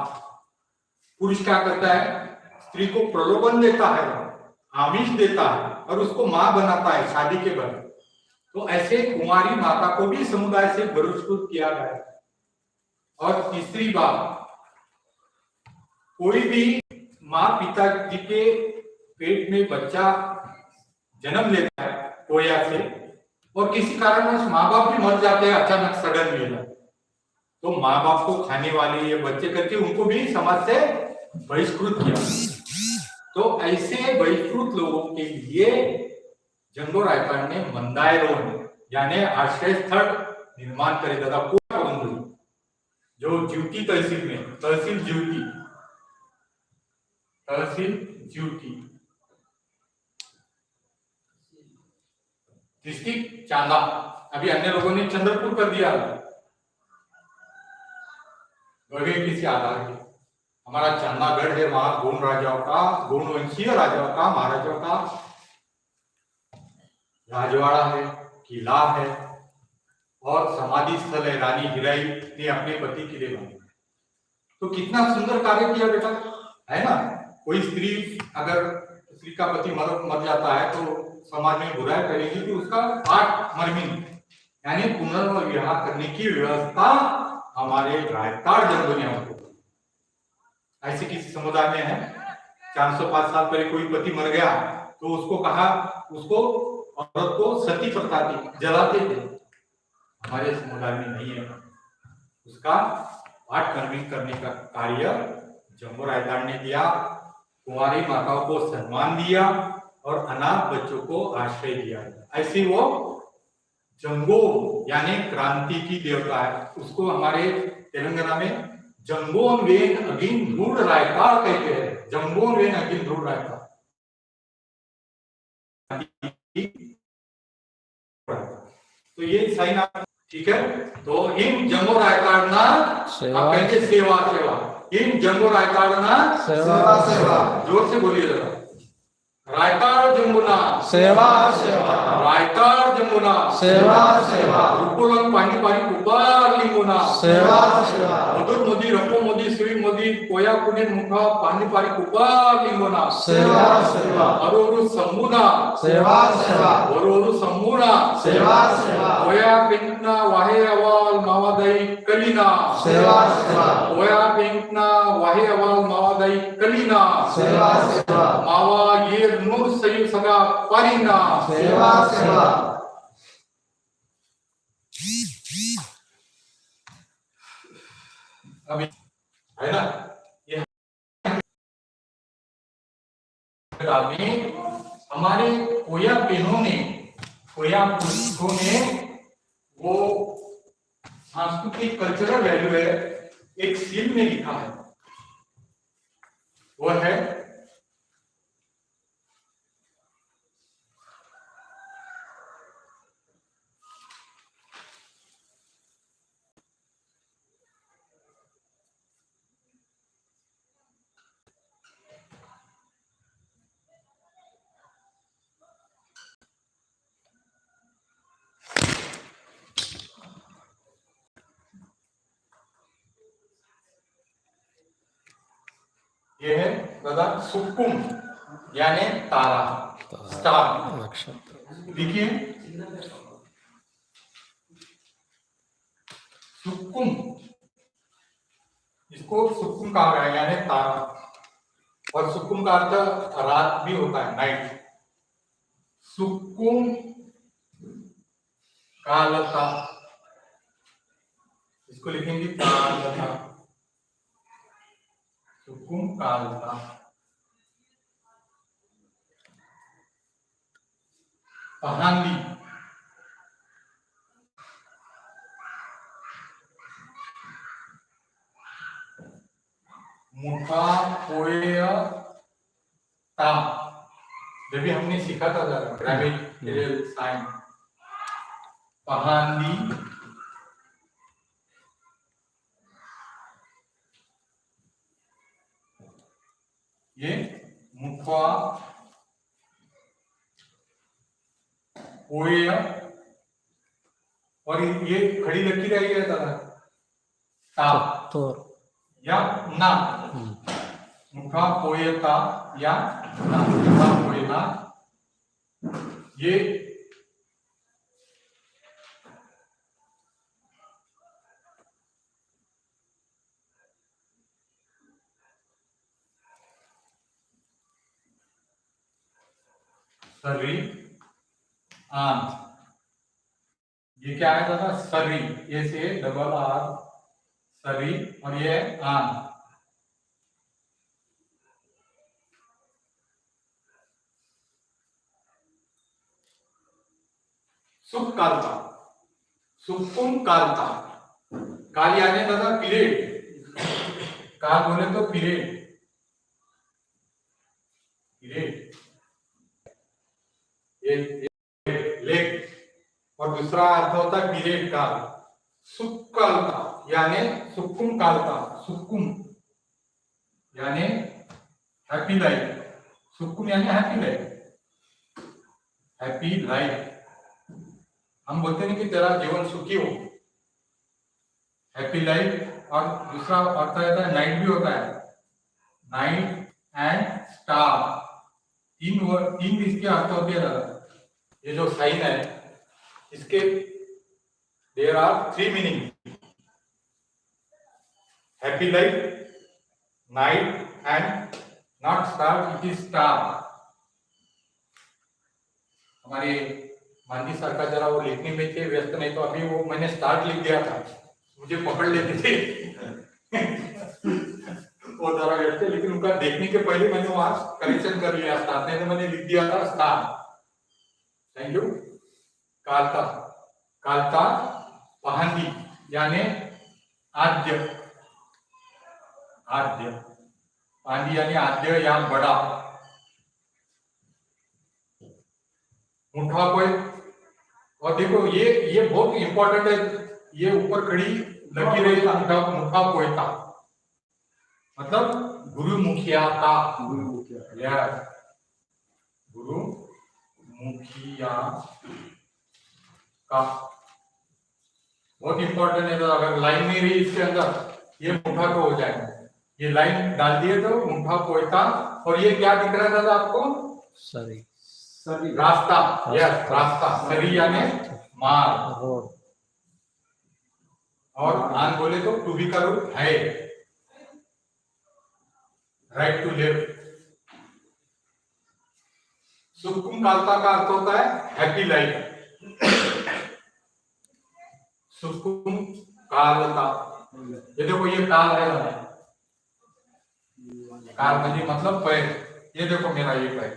पुरुष क्या करता है? स्त्री को प्रलोभन देता है, आमिष देता है और उसको मां बनाता है शादी के बाद। तो ऐसे कुंवारी माता को भी समुदाय से बहिष्कृत किया गया। और तीसरी बात, कोई भी माँ पिता जी के पेट में बच्चा जन्म लेता है कोया से, और किसी कारणवश माँ बाप भी मर जाते हैं अचानक, सडनली, तो माँ बाप को खाने वाले ये बच्चे करके उनको भी समाज से बहिष्कृत किया। तो ऐसे बहिष्कृत लोगों के लिए जंगो रायताड़ ने मंदायरोन यानी आश्रय स्थल निर्माण करे दादा। कोया करून जो ज्यूटी तहसील में, तहसील ज्यूटी, तहसील ज्यूटी, डिस्ट्रिक्ट चांदा। अभी अन्य लोगों ने चंद्रपुर कर दिया, वगैरह किसी आधार के। हमारा चांदागढ़ है, वहां गोंड राजाओं का, गोंड वंशीय राजाओं का, महाराजाओं का राजवाड़ा है, किला है और समाधि स्थल है रानी हीराई ने अपने पति के लिए बनाया। तो कितना सुंदर कार्य किया बेटा, है ना? कोई स्त्री, अगर स्त्री का पति मर, मर जाता है तो समाज में बुराई फैलेगी कि उसका आठ मरमिन यानी पुनर्विवाह करने की व्यवस्था हमारे रायताड़ जंगो ने हमको। ऐसे किसी समुदाय में है, चार सौ पाँच साल पहले कोई पति मर गया तो उसको कहा, उसको, औरत को सती प्रथा थी, जलाते थे। हमारे समुदाय में नहीं है। उसका पाठ कन्विंस करने का कार्य जम्बो रायताड़ ने दिया, कुंवारी माताओं को सम्मान दिया और अनाथ बच्चों को आश्रय दिया। ऐसे वो जंगो यानी क्रांति की देवता है, उसको हमारे तेलंगाना में जंगोन वेन अगिन धूड़ रायताड़ कहते हैं। जंगोन वेन अगिन धूड़ रायताड़। तो ये साइन आप, ठीक है। तो इन जंगो रायताड़ना सेवा। आप कहेंगे सेवा, सेवा। इन जंगो रायताड़ना सेवा। सेवा, सेवा। जोर से बोलिए जरा। रायताड़ जंगुना सेवा, सेवा। रायताड़ जंगुना सेवा, सेवा। रुपुलंग पानी पानी कुपार लिंगुना सेवा, सेवा। मधुर मोदी, रपो मोदी, श्री मोदी, कोया कुने मुखा पानी पानी कुपार लिंगुना सेवा, सेवा। अरोरु संगुना सेवा, सेवा। अरोरु संगुना सेवा, सेवा। कोया पिंकना वाहे अवाल मावादाई कलिना सेवा, सेवा। कोया पिंकना वाहे अवाल मावादाई कलिना सेवा, सेवा। मावा ये नूर सयु सगा परिना सेवा, सेवा। अभी, है ना? ये आदमी, हमारे कोया पेनों ने, कोया पुस्तकों ने वो सांस्कृतिक कल्चरल वैल्यू है, एक सील में लिखा है। वो है ये है दादा सुक्कुम, यानी तारा, तारा, स्टार। नक्षत्र। देखिए, सुक्कुम, इसको सुक्कुम कहा गया, यानी तारा। और सुक्कुम का अर्थ रात भी होता है, नाइट। सुक्कुम कालता, इसको लिखेंगे कालता। सुक्कुम कालता। पहांदी। मुठा पोय ता। जब भी हमने सीखा था जरा, ग्रामेटिकल साइन। पहांदी। ये मुठा पोय, और ये खड़ी लकीर आई है दादा। ता। तोर। या ना। हम्म। मुठा पोयता या ना। मुठा पोयना। ये सरी आन। ये क्या है दादा? सरी, एस ए डबल आर, सरी, और ये आन। सुख कालता, सुकुम कालता। काल यानी दादा पीरियड। काल बोले तो पीरियड, पीरियड। ये, ये लेग। और दूसरा अर्थ होता है पीरियड काल। सुख कालता यानी सुकुम कालता, सुकुम यानी हैप्पी लाइफ। सुकुम यानी हैप्पी लाइफ, हैप्पी लाइफ। हम बोलते नहीं कि तेरा जीवन सुखी हो, हैप्पी लाइफ। और दूसरा अर्थ रहता है नाइट भी होता है, नाइट एंड स्टार। तीन वर-, तीन इसके अर्थ होते हैं दादा। ये जो साइन है, इसके there are three meaning, happy life, night and not star, it is star। हमारे मांझी सर का जरा वो लिखने में थे व्यस्त, नहीं तो अभी वो मैंने स्टार्ट लिख दिया था, मुझे पकड़ लेते थे। वो जरा व्यस्त थे, लेकिन उनका देखने के पहले मैंने वहां करेक्शन कर लिया, स्टार्ट नहीं तो मैंने लिख दिया था स्टार। Thank you. कालता, कालता पहांदी यानी आद्य, आद्य। पहांदी यानी आद्य या बड़ा। मुठा कोय, और देखो ये, ये बहुत इंपॉर्टेंट है, ये ऊपर खड़ी लगी रही मुठा, मुठा कोयता। मतलब गुरु मुखिया का। गुरु मुखिया का। यस। गुरु मुखिया का। बहुत इंपॉर्टेंट है, तो अगर लाइन नहीं रही इसके अंदर, ये मुठा को हो जाएगा। ये लाइन डाल दिए तो मुठा कोयता। और ये क्या दिख रहा है दादा आपको? सरी। सरी। रास्ता। यस, रास्ता। रास्ता। सरी यानी मार्ग। रोड। और आन बोले तो टू बी का रूप है, राइट टू लेफ्ट। सुकुम कालता का अर्थ होता है हैप्पी लाइफ। सुकुम कालता, ये देखो, ये काल है ना, काल का जी मतलब पैर। ये देखो मेरा ये पैर,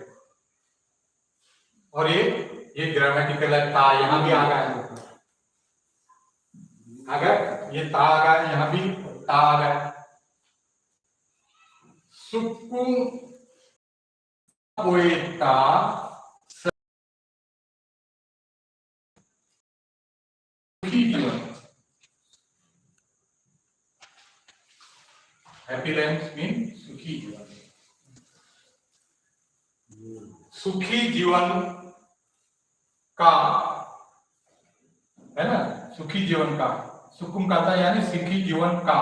और ये, ये ग्रामेटिकल है, ता यहाँ भी आ गया है। अगर ये ता आ गया, यहाँ भी ता आ गया। सुकुम कोयता सुखी जीवन। Happy life mean सुखी जीवन। सुखी जीवन का, है ना, सुखी जीवन का। सुकुम कालता यानी सुखी जीवन का।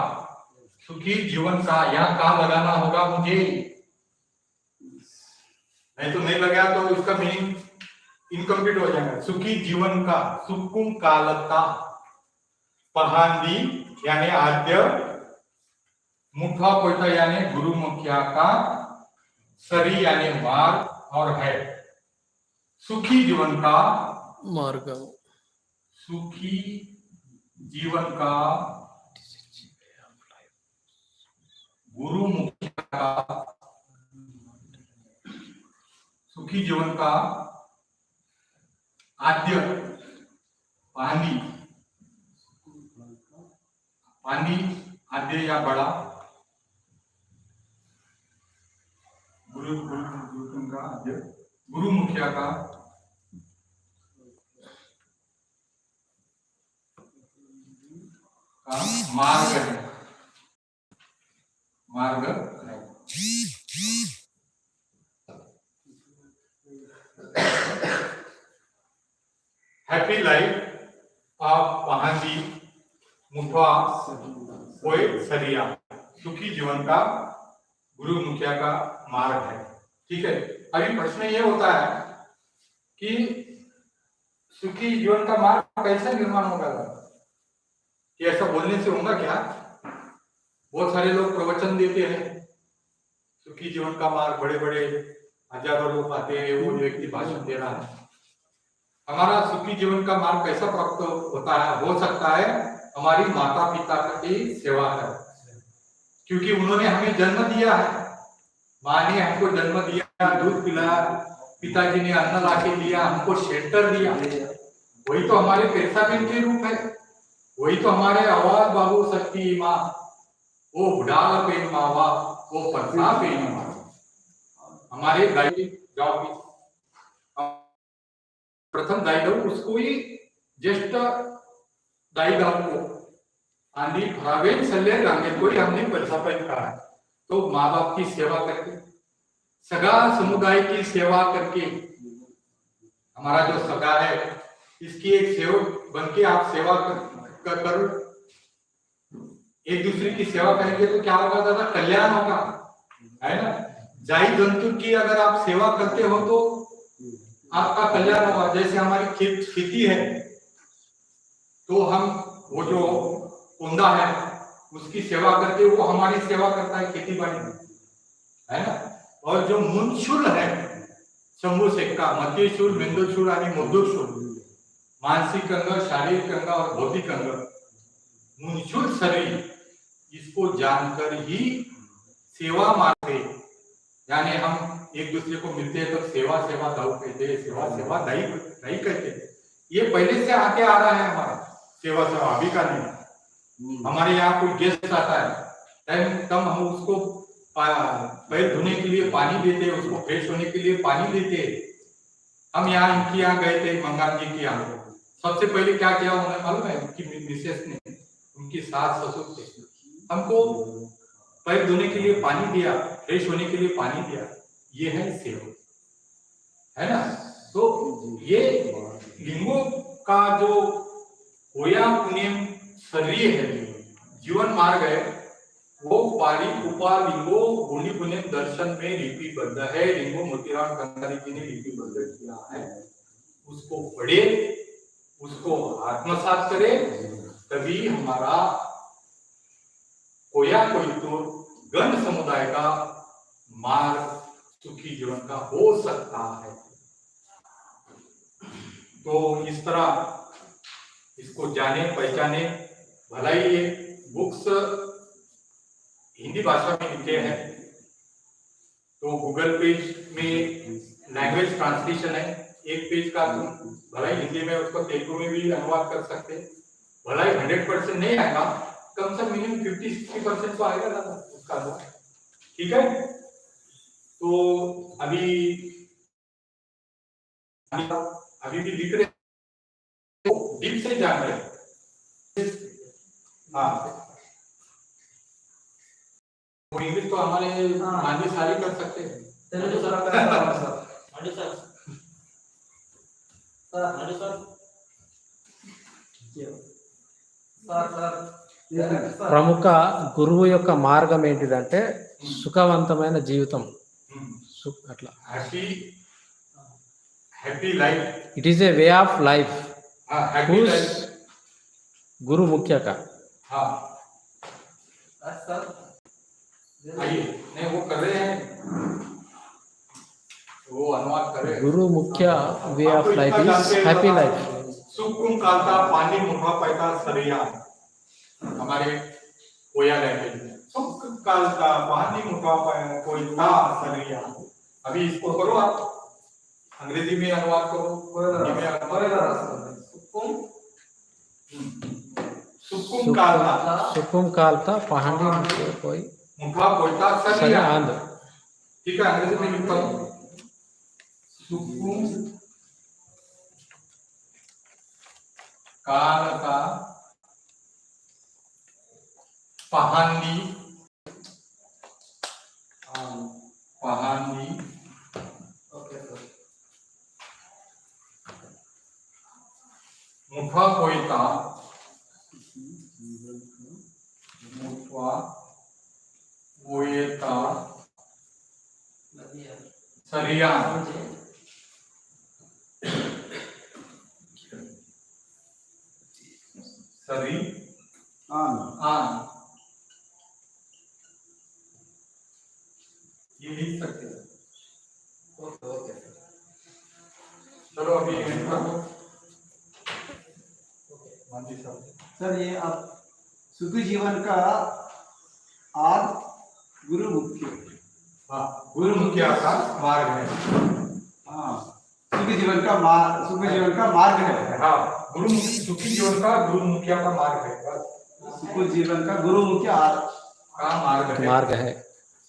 सुखी जीवन का, यहाँ का लगाना होगा मुझे, नहीं तो नहीं लगा तो उसका मीनिंग इनकम्प्लीट हो जाएगा। सुखी जीवन का, सुकुम कालता पहांदी यानी आद्य, मुठा कोयता यानी गुरु मुखिया का, सरी यानी मार्ग और है। सुखी जीवन का मार्ग। सुखी जीवन का गुरु मुखिया का, सुखी जीवन का आद्य पानी, पानी आद्य या बड़ा गुरु, गुरु, गुरु का आद्य गुरु मुखिया का, का मार्ग है। मार्ग है। Happy life of पहांदी मुठवा कोय सरिया, सुखी जीवन का गुरु मुखिया का मार्ग है। ठीक है, अभी प्रश्न ये होता है कि सुखी जीवन का मार्ग कैसे निर्माण होगा? कि ऐसा बोलने से होगा क्या? बहुत सारे लोग प्रवचन देते हैं, सुखी जीवन का मार्ग, बड़े बड़े हजारों लोग आते हैं, वो व्यक्ति भाषण दे रहा है। हमारा सुखी जीवन का मार्ग कैसा प्राप्त होता है, हो सकता है? हमारी माता पिता की सेवा कर, क्योंकि उन्होंने हमें जन्म दिया है, माँ ने हमको जन्म दिया, दूध पिलाया, पिताजी ने अन्न ला के दिया, हमको शेल्टर दिया। वही तो हमारे पेरसा पेन के रूप है, वही तो हमारे आवाज बाबू शक्ति माँ, वो उड़ाल पेन मावा, वो परसा पेन मावा। हमारे दाई जाओ की प्रथम दाई दव उसको ही ज्येष्ठ दाई दव को आंधी भरावेन सल्ले रांगे कोई हमने पैसा पाई कहा है। तो माँ बाप की सेवा करके, सगा समुदाय की सेवा करके, हमारा जो सगा है इसकी एक सेवक बन के आप सेवा कर, कर, करो। एक दूसरे की सेवा करेंगे तो क्या होगा दादा? कल्याण होगा, है ना? जाई जंतु की अगर आप सेवा करते हो तो आपका कल्याण होगा। जैसे हमारी खेत, खेती है, तो हम वो जो कुंदा है उसकी सेवा करते, वो हमारी सेवा करता है खेती बाड़ी में, है ना? और जो मुंशुल है, शंभू सेक्का, मतीशुल, मेंदुशुल आणि मधुरशुल, मानसिक अंग, शारीरिक अंग और बौद्धिक अंग, मुंशुल शरीर, इसको जानकर ही सेवा मार्ग है। यानी हम एक दूसरे को मिलते हैं तो सेवा, सेवा दाऊ कहते हैं, सेवा, सेवा दाई, दाई कहते हैं। ये पहले से आके आ रहा है हमारा सेवा, सेवा अभी का नहीं। हमारे यहाँ कोई गेस्ट आता है, टाइम कम, हम उसको पा-, पैर धोने के लिए पानी देते, उसको फ्रेश होने के लिए पानी देते। हम यहाँ, इनके यहाँ गए थे, मंगाम जी के यहाँ। सबसे पहले क्या किया उन्होंने मालूम है? उनकी मि-, मिसेस ने, उनकी सास ससुर थे, हमको पैर धोने के लिए पानी दिया, फ्रेश होने के लिए पानी दिया। ये है सेवा, है ना? तो ये लिंगों का जो कोया पुनेम शरीर है, जीवन मार्ग है, वो पारी कुपा लिंगो गुणी पुनेम दर्शन में लिपिबद्ध है। लिंगो मोतीराम कंसारी जी ने लिपिबद्ध किया है, उसको पढ़े, उसको आत्मसात करे, तभी हमारा कोया कोयतुर गण समुदाय का मार्ग सुखी जीवन का हो सकता है। तो इस तरह इसको जाने, पहचाने। भला ही ये बुक्स हिंदी भाषा में लिखे हैं, तो गूगल पेज में लैंग्वेज ट्रांसलेशन है, एक पेज का तुम भला ही हिंदी में उसको तेलुगु में भी अनुवाद कर सकते हैं। भला ही हंड्रेड परसेंट नहीं आएगा, कम से कम मिनिमम फिफ्टी सिक्सटी परसेंट तो आएगा ना उसका अनुवाद। ठीक है, तो अभी, अभी भी लिख रहे, डीप से जान रहे। हाँ, वो इंग्लिश तो हमारे हाँ। मानवी सारी कर सकते हैं। चलो, दूसरा कर सकते हैं, सर। मांडू सर। सर। मांडू सर। जी। Sir, sir. ప్రముఖ గురువు యొక్క మార్గం ఏంటిదంటే సుఖవంతమైన జీవితం. సు-, అట్లా. Happy, happy life. It is a way of life. हाँ, happy life. गुरु मुख्य का. हाँ. आइए, नहीं, वो कर रहे हैं, वो अनुवाद कर रहे हैं. गुरु मुख्य way of life is happy life. सुकुम कालता पानी मुठा पैता सरिया. हमारे कोया लैंग्वेज में सुकुम कालता पानी मुठा पैता सरिया. अभी इसको करो आप, अंग्रेजी में अनुवाद करो, हिंदी में अनुवाद करो. सुकुम, हम्म. सुकुम कालता. सुकुम कालता पहांदी मुठा कोई. मुठा कोई ता सरिया. सरिया आंदो. ठीक है, अंग्रेजी में लिखता हूँ. सुकुम कालता पहांदी. हाँ, पहांदी. Okay, sir. मुठा कोयता. मुठा कोयता. सरिया. सरी. आन. आन. ये लिख सकते हैं. Okay, okay, sir. चलो, अभी एंड करो. ओके. हाँ जी, सर. सर, ये आप सुखी जीवन का आर गुरु मुख्य. हाँ, गुरु मुख्य का मार्ग है. हाँ. सुखी जीवन का मार-, सुखी जीवन का मार्ग है. हाँ, गुरु मुखी, सुखी जीवन का गुरु मुखिया का मार्ग है, बस. सुखी जीवन का गुरु मुखिया का मार्ग है. मार्ग है.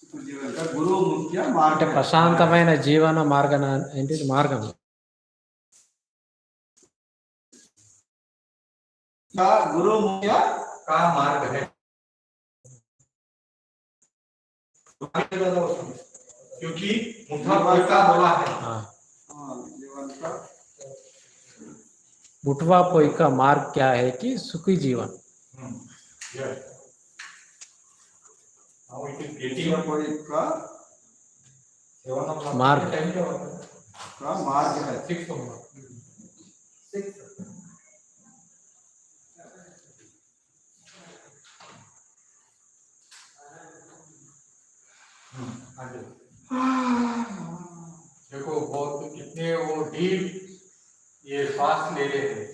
सुखी जीवन का गुरु मुखिया मार्ग అంటే है. ప్రశాంతమైన జీవన మార్గన-, ఏంటిది మార్గం. का गुरु मुखिया का मार्ग है. क्योंकि मुठा पोयका बोला है. हाँ. हाँ, जीवन का. मुठवा पोयका मार्ग क्या है कि सुखी जीवन. हम्म, yes. Now it is getting मुठवा पोयका मार्ग. का मार्ग है. सिक्स होगा. सिक्स. हम्म, आगे. देखो, बहुत कितने वो डीप ये सांस ले रहे हैं.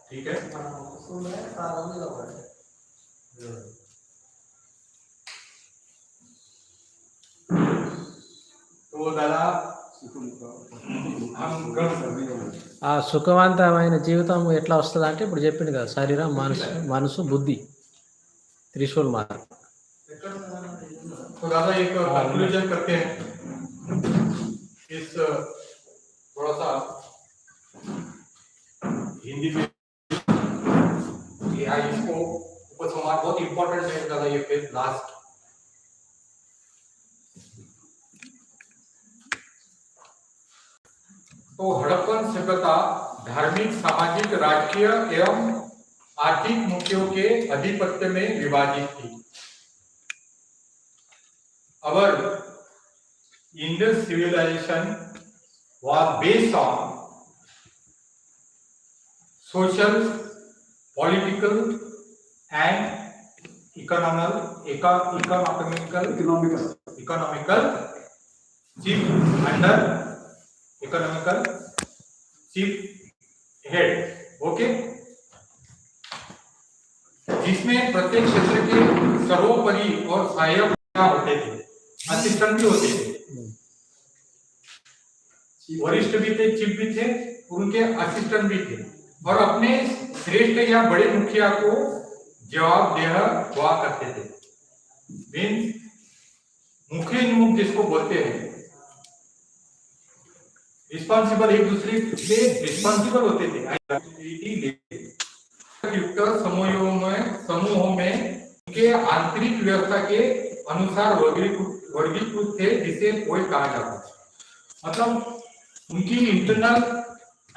ठीक है? तो दादा, हम गण ఆ సుఖవంతమైన జీవితం ఎట్లా వస్తుందంటే, ఇప్పుడు చెప్పిండు కదా, శరీరం, మనసు, మనసు, బుద్ధి, त्रिशूल मार्ग. तो दादा, एक कंक्लूजन करते हैं इस, थोड़ा सा हिंदी में. ये, हाँ, इसको उपसंहार बहुत इंपॉर्टेंट है दादा, ये फिर लास्ट. तो हड़प्पन सभ्यता धार्मिक, सामाजिक, राजकीय एवं आर्थिक मुख्यों के आधिपत्य में विभाजित थी. Our Indus civilization was based on social, political and economical, eco-, economical, economical. Economical chief under economical chief head, okay, जिसमें प्रत्येक क्षेत्र के सर्वोपरि और सहायक होते थे, असिस्टेंट भी होते थे, वरिष्ठ भी थे, चीफ भी थे, और उनके असिस्टेंट भी थे, और अपने श्रेष्ठ या बड़े मुखिया को जवाबदेह हुआ करते थे. मीन्स मुखी निमुख जिसको बोलते हैं, रिस्पॉन्सिबल, एक दूसरे के रिस्पॉन्सिबल होते थे. युक्त समूहों में, समूहों में उनके आंतरिक व्यवस्था के अनुसार वर्गीकृत, वर्गीकृत थे, जिसे पोय कहा जाता है. मतलब उनकी इंटरनल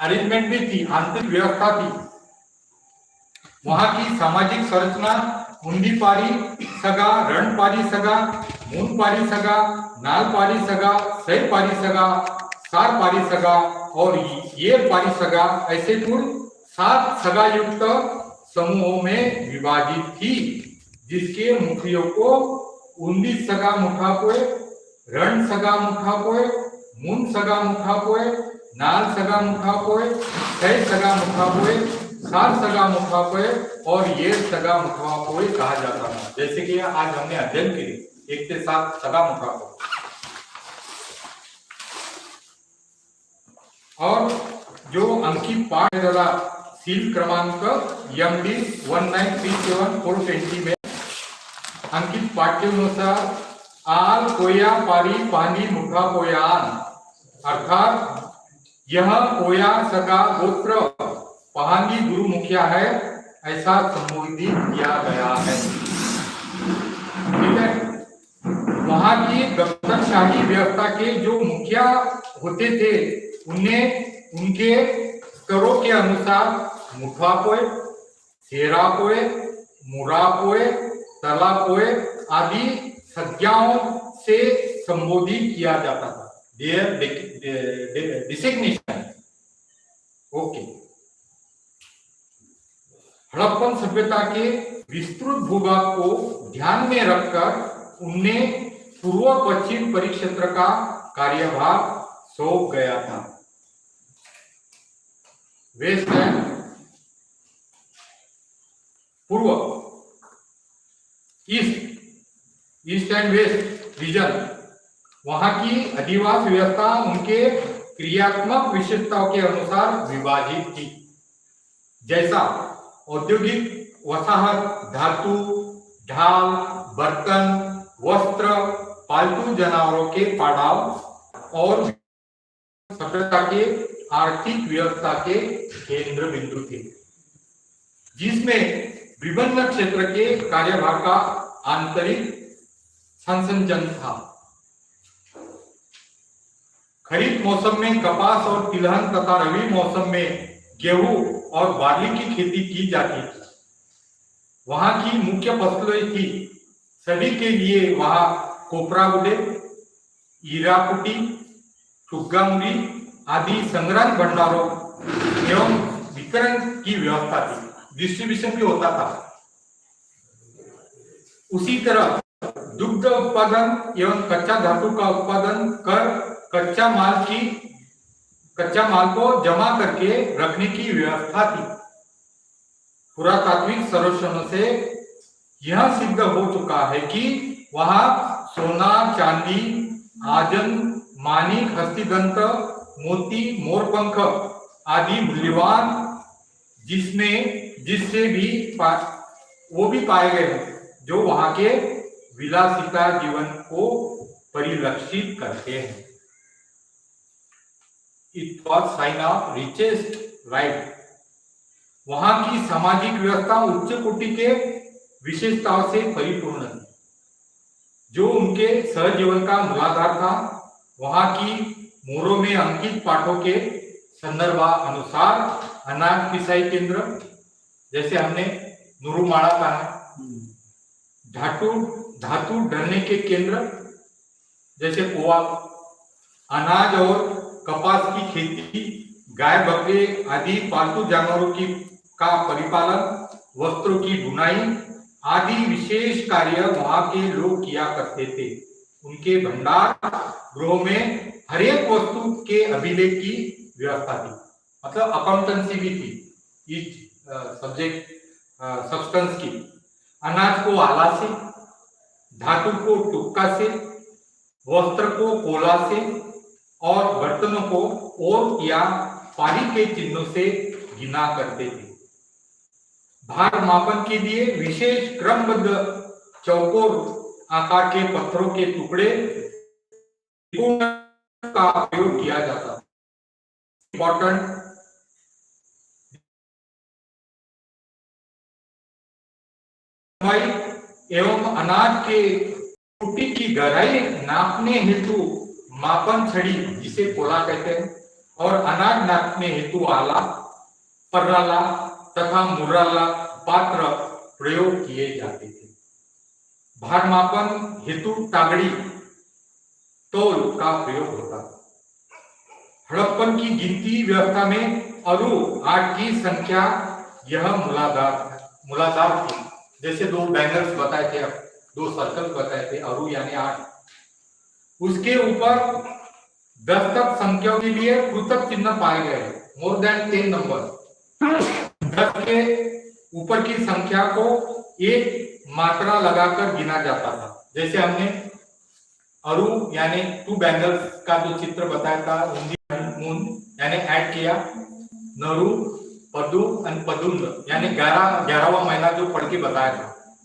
अरेंजमेंट भी थी, आंतरिक व्यवस्था थी। वहाँ की सामाजिक संरचना उंदी पारी सगा, रण पारी सगा, मून पारी सगा, नाल पारी सगा, सै पारी सगा, सार पारी सगा और येर पारी सगा, ऐसे कुल सात सगा युक्त समूहों में विभाजित थी, जिसके मुखियों को उंदी सगा मुठापोय, रण सगा मुठापोय, मुन सगा मुठापोय, नाल सगा मुठापोय, सै सगा मुठापोय, सार सगा मुठापोय और येर सगा मुठापोय कहा जाता था। जैसे कि आज हमने अध्ययन किए, एक से सात सगा मुठापोय। और जो अंकित पाठ है दादा, सील क्रमांक M D one nine three seven four twenty में अंकित पाठ के अनुसार आल कोया पारी पानी मुखा कोयान, अर्थात यह कोया सगा गोत्र पहांदी गुरु मुखिया है, ऐसा संबोधित किया गया है। ठीक है, वहाँ की गप्तनशाही व्यवस्था के जो मुखिया होते थे, उन्हें उनके स्तरों के अनुसार मुठापोय, सेरापोय, मुरापोय, तलापोय आदि संज्ञाओं से संबोधित किया जाता था। Their dec-, de-, de-, designation। Okay. Harappan सभ्यता के विस्तृत भूभाग को ध्यान में रखकर उनने पूर्व पश्चिम परिक्षेत्र का कार्यभार सौंप गया था। वेस्ट एंड पूर्व, east, east and west region, वहां की अधिवास व्यवस्था उनके क्रियात्मक विशेषताओं के अनुसार विभाजित थी, जैसा औद्योगिक वसाहत, धातु, ढाल, बर्तन, वस्त्र, पालतू जानवरों के पड़ाव और सभ्यता के आर्थिक व्यवस्था के केंद्र बिंदु थे, जिसमें विभिन्न क्षेत्र के कार्यभार का आंतरिक संसंजन था। खरीफ मौसम में कपास और तिलहन तथा रबी मौसम में गेहूं और बार्ली की खेती की जाती थी। वहां की मुख्य फसलें थी, सभी के लिए वहां कोपरा उदे, ईराकुटी, चुग्गामुड़ी आदि संग्रहण भंडारों एवं वितरण की व्यवस्था थी, डिस्ट्रीब्यूशन भी होता था। उसी तरह दुग्ध उत्पादन एवं कच्चा धातु का उत्पादन कर कच्चा माल की, कच्चा माल को जमा करके रखने की व्यवस्था थी। पुरातात्विक सर्वेक्षणों से यह सिद्ध हो चुका है कि वहां सोना, चांदी, आजन, मानिक, हस्तिदंत, मोती, मोरपंख आदि मूल्यवान, जिसमें, जिससे भी पा-, वो भी पाए गए हैं, जो वहां के विलासिता जीवन को परिलक्षित करते हैं। It was sign of richest life। वहां की सामाजिक व्यवस्था उच्च कोटि के विशेषताओं से परिपूर्ण थी, जो उनके सहजीवन का मूलाधार था। वहां की मोरों में अंकित पाठों के संदर्भानुसार अनाज पिसाई केंद्र, जैसे हमने नुरुमाड़ा कहा है, धातु, धातु ढलने के केंद्र, जैसे कोआ, अनाज और कपास की खेती, गाय बकरे आदि पालतू जानवरों की, का परिपालन, वस्त्रों की बुनाई आदि विशेष कार्य वहां के लोग किया करते थे। उनके भंडार गृहों में हर एक वस्तु के अभिलेख की व्यवस्था थी, मतलब अकाउंटेंसी भी थी इस, अ, सब्जेक्ट, अ, सब्सटेंस की। अनाज को आला से, धातु को टुक्का से, वस्त्र को कोला से और बर्तनों को ओर या पारी के चिन्हों से गिना करते थे। भार मापन के लिए विशेष क्रमबद्ध चौकोर आकार के पत्थरों के टुकड़े, त्रिकोण का प्रयोग किया जाता था। इंपॉर्टेंट लंबाई एवं अनाज के कुटी की गहराई नापने हेतु मापन छड़ी, जिसे कोला कहते हैं, और अनाज नापने हेतु आला, पर्राला तथा मुर्राला पात्र प्रयोग किए जाते थे। भारमापन हेतु तागड़ी, तौल का प्रयोग होता। हड़प्पन की गिनती व्यवस्था में अरु आठ की संख्या यह मूलाधार, मूलाधार थी। जैसे दो bangles बताए थे, दो circle बताए थे, अरु यानी आठ। उसके ऊपर दस्तक संख्याओं के लिए पृथक चिन्ह पाए गए, more than ten number। दस के ऊपर की संख्या को एक मात्रा लगाकर गिना जाता था। जैसे हमने अरु यानी two bangles का जो चित्र बताया था, उन्दी मून यानी ऐड किया, नरु, पदु and पदुंद यानी ग्यारह, ग्यारहवाँ महीना जो पढ़ के बताया था।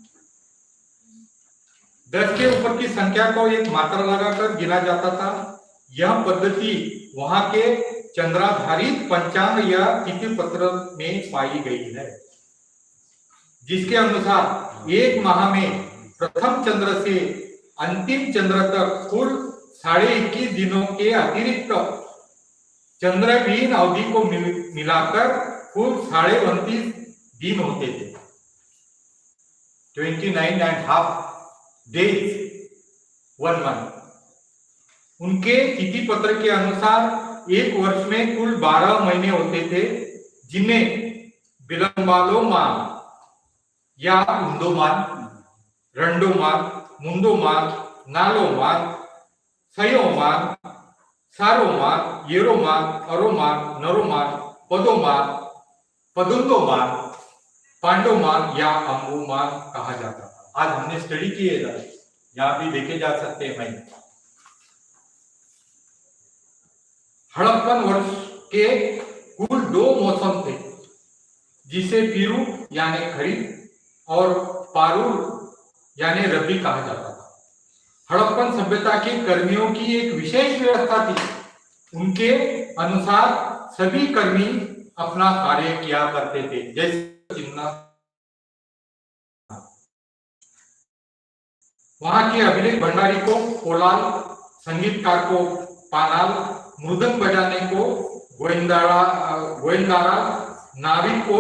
दस के ऊपर की संख्या को एक मात्रा लगाकर गिना जाता था। यह पद्धति वहां के चंद्राधारित पंचांग या तिथि पत्र में पाई गई है, जिसके अनुसार एक माह में प्रथम चंद्र से अंतिम चंद्र तक कुल साढ़े इक्कीस दिनों के अतिरिक्त चंद्रहीन अवधि को मिल-, मिलाकर कुल साढ़े उनतीस दिन होते थे। Twenty nine and half days, one month। उनके तिथि पत्र के अनुसार एक वर्ष में कुल बारह महीने होते थे, जिन्हें बिलम्बालो माह या उन्दो माह, रंडो माह, मुंदो माह, नालो माह, सयो माह, सारो माह, येरो माह, अरो माह, नरो माह, पदो माह, पदुंदो माह, पांडो माह या अम्बो माह कहा जाता था। आज हमने स्टडी किए था, यहाँ भी देखे जा सकते हैं भाई। हड़प्पन वर्ष के कुल दो मौसम थे, जिसे पीरू यानी खरीफ और पारूल यानी रबी कहा जाता था। हड़प्पन सभ्यता के कर्मियों की एक विशेष व्यवस्था थी। उनके अनुसार सभी कर्मी अपना कार्य किया करते थे। जैसे चिन्ह, वहां के अभिलेख भंडारी को कोलाल, संगीतकार को पानाल, मृदंग बजाने को गोविंदारा, अ, गोविंदारा, नाविक को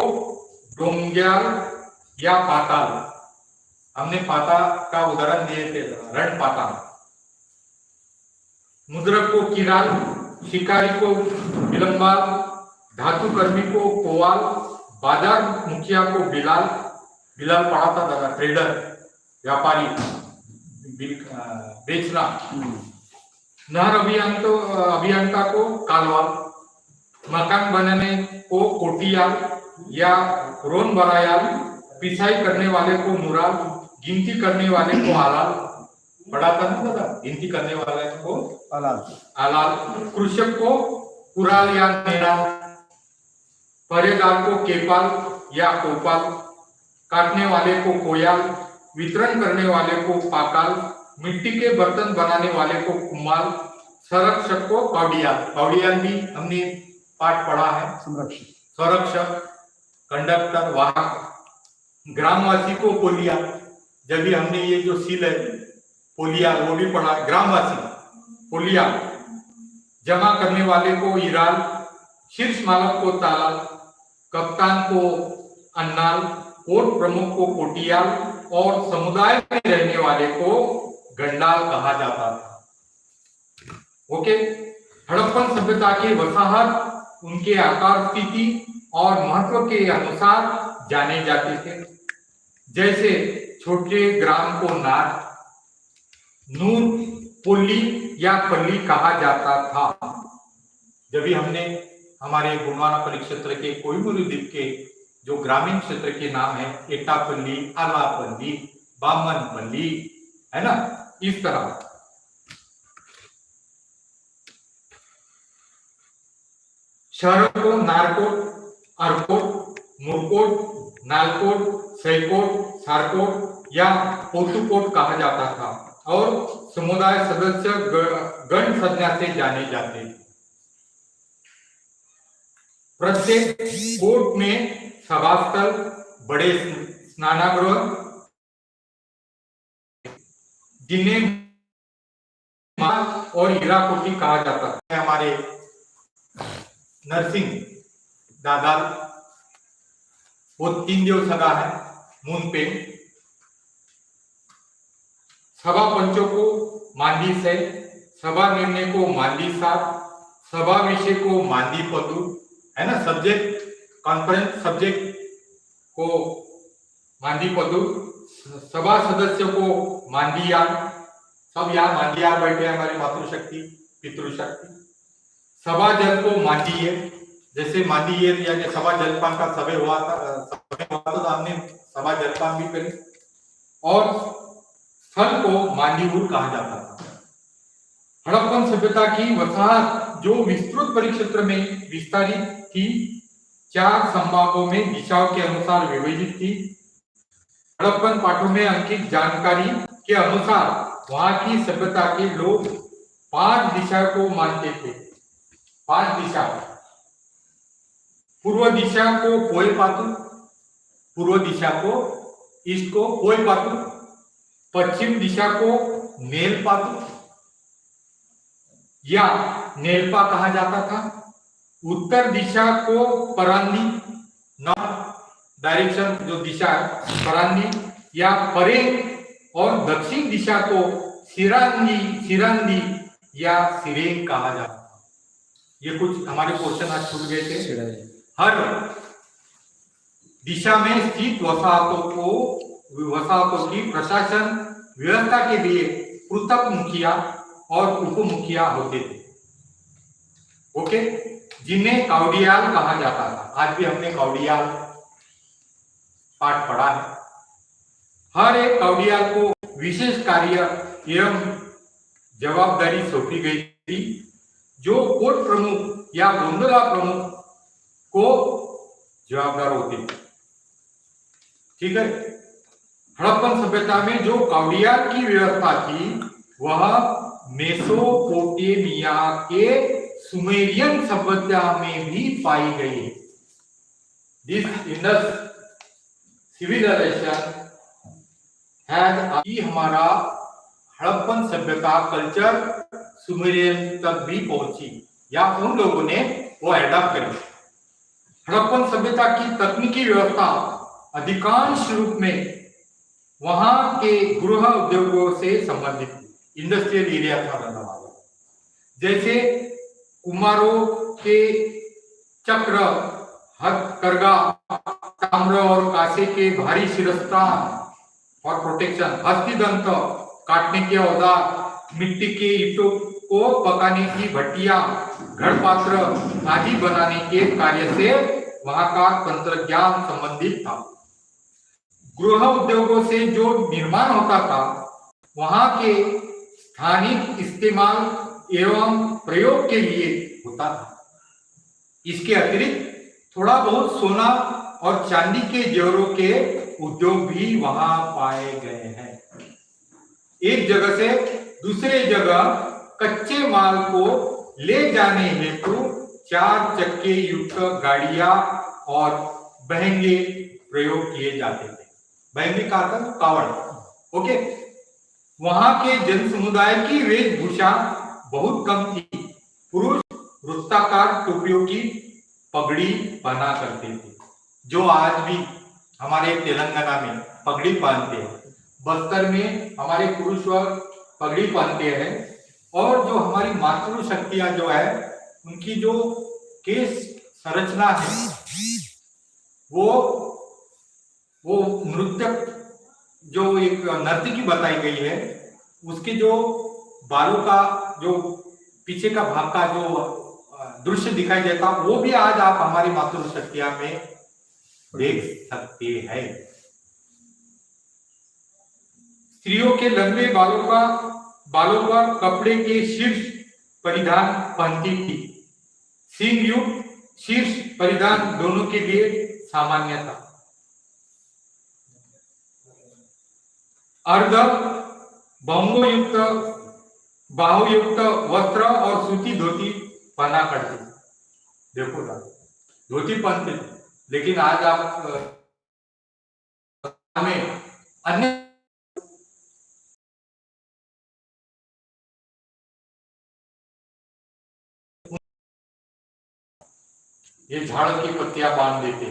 डोंग्याल या पाताल। हमने पाता का उदाहरण दिए थे, रण पाता। मुद्रक को किराल, शिकारी को बिलम्बाल, धातु कर्मी को कोवाल, बाजार मुखिया को बिलाल, बिलाल पड़ा था दादा, ट्रेडर, व्यापारी, बिल-, अ, बेचना। हम्म। नहर अभियंतो, अभियंता को कालवाल, मकान बनाने को कोटियाल या रोन बरायाल, पिसाई करने वाले को मुराल, गिनती करने वाले को आलाल, बड़ा था ना दादा, गिनती करने वाले को आलाल। आलाल, कृषक को कुराल या नेराल, पहरेदार को केपाल या कोपाल, काटने वाले को कोयाल, वितरण करने वाले को पाकाल, मिट्टी के बर्तन बनाने वाले को कुम्माल, संरक्षक को कौडियाल। कौडियाल भी हमने पाठ पढ़ा है। संरक्षक। संरक्षक, कंडक्टर, वाहक। ग्रामवासी को पोलिया, जब भी हमने ये जो सील है, पोलिया, वो भी पढ़ा, ग्रामवासी, पोलिया, जमा करने वाले को इराल, शीर्ष मालक को तालाल, कप्तान को अन्नाल, कोट प्रमुख को कोटियाल और समुदाय में रहने वाले को गंडाल कहा जाता था। ओके, हड़प्पन सभ्यता की वसाहत उनके आकार, स्थिति और महत्व के अनुसार जाने जाते थे। जैसे छोटे ग्राम को नार, नूर पोली या पल्ली कहा जाता था। जब भी हमने हमारे गोंडवाना पल्ली क्षेत्र के कोहिनूर द्वीप के जो ग्रामीण क्षेत्र के नाम है, एटापल्ली, आलापल्ली, बामनपल्ली, है ना, इस तरह शहरों को नारकोट, अरकोट, मुरकोट, नालकोट, सैकोट, सारकोट या पोतुकोट कहा जाता था और समुदाय सदस्य ग-, गण संज्ञा से जाने जाते थे। प्रत्येक कोट में सभास्थल, बड़े स्नानागृह, जिन्हें माल और हीरा कोठी कहा जाता था। हमारे नरसिंह दादाल, वो तीन दिवस सगा है। मुन पे सभा पंचों को मांदी से, सभा निर्णय को मांदी सात, सभा विषय को मांदी पदु, है ना, सब्जेक्ट, कॉन्फ्रेंस सब्जेक्ट को मांदी पदु, सभा सदस्य को मांदी यार, सब यहाँ मांदी यार बैठे हैं, हमारी मातृशक्ति, पितृशक्ति। सभा जल को मांदी ये, जैसे मांदी ये या कि सभा जलपान का समय हुआ था, अ, समय हुआ था, तो हमने सभा जलपान भी करी। और स्थल को मांदी ऊर कहा जाता था। हड़प्पन सभ्यता की वसाहत जो विस्तृत परिक्षेत्र में विस्तारित थी, चार संभागों में दिशाओं के अनुसार विभाजित थी। हड़प्पन पाठों में अंकित जानकारी के अनुसार वहां की सभ्यता के लोग पांच दिशा को मानते थे। पांच दिशा, पूर्व दिशा को पोय पातु, पूर्व दिशा को, ईस्ट को पोय पातु, पश्चिम दिशा को नेल पातु या नेलपा कहा जाता था, उत्तर दिशा को परांदी, नॉर्थ डायरेक्शन जो दिशा है, परांदी या परेंग, और दक्षिण दिशा को सिरांदी, सिरांदी या सिरेंग कहा जाता था। ये कुछ हमारे क्वेश्चन आज छूट गए थे। हर दिशा में स्थित वसाहतों को, वसाहतों की प्रशासन व्यवस्था के लिए पृथक मुखिया और उपमुखिया होते थे। ओके, जिन्हें कावड़ियाल कहा जाता था। आज भी हमने कावड़ियाल पाठ पढ़ा है। हर एक कावड़ियाल को विशेष कार्य एवं जवाबदारी सौंपी गई थी, जो कोट प्रमुख या गोंदला प्रमुख को जवाबदार होते थे। ठीक है, हड़प्पन सभ्यता में जो कावड़ियाल की व्यवस्था थी, वह मेसोपोटेमिया के सुमेरियन सभ्यता में भी पाई गई। This Indus civilization has, अभी हमारा हड़प्पन सभ्यता, कल्चर सुमेरियन तक भी पहुंची या उन लोगों ने वो अडॉप्ट करी। हड़प्पन सभ्यता की तकनीकी व्यवस्था अधिकांश रूप में वहां के गृह उद्योगों से संबंधित, इंडस्ट्रियल एरिया था रंधावा। जैसे कुम्हारों के चक्र, हथकरघा, ताम्र और कांसे के भारी शिरस्त्राण और प्रोटेक्शन, हस्तिदंत काटने के औजार, मिट्टी के ईंटों को पकाने की भट्टियां, घड़पात्र आदि बनाने के कार्य से वहां का तंत्र ज्ञान संबंधित था। गृह उद्योगों से जो निर्माण होता था, वहां के स्थानिक इस्तेमाल एवं प्रयोग के लिए होता था। इसके अतिरिक्त थोड़ा बहुत सोना और चांदी के जेवरों के उद्योग भी वहां पाए गए हैं। एक जगह से दूसरे जगह कच्चे माल को ले जाने हेतु चार चक्के युक्त गाड़ियां और बहंगे प्रयोग किए जाते थे। बहंगे का अर्थ कावड़। ओके, वहां के जन समुदाय की वेशभूषा बहुत कम थी। पुरुष वृत्ताकार टोपियों की पगड़ी पहना करते थे, जो आज भी हमारे तेलंगाना में पगड़ी पहनते हैं, बस्तर में हमारे पुरुष वर्ग पगड़ी पहनते हैं, और जो हमारी मातृ शक्तियां जो है, उनकी जो केश संरचना है, वो वो नृत्य जो एक नर्तकी बताई गई है, उसके जो बालों का जो पीछे का भाग का जो, अ, दृश्य दिखाई देता, वो भी आज आप हमारी मातृ शक्तियां में देख सकते हैं। स्त्रियों के लंबे बालों का, बालों पर कपड़े के शीर्ष परिधान पहनती थी। सींग युक्त शीर्ष परिधान दोनों के लिए सामान्य था। अर्ध भंगो युक्त, बाहु युक्त वस्त्र और सूती धोती पहना करते थे। देखो ना, धोती पहनते थे, लेकिन आज आप, अ, हमें अन्य ये झाड़ की पत्तियां बांध देते,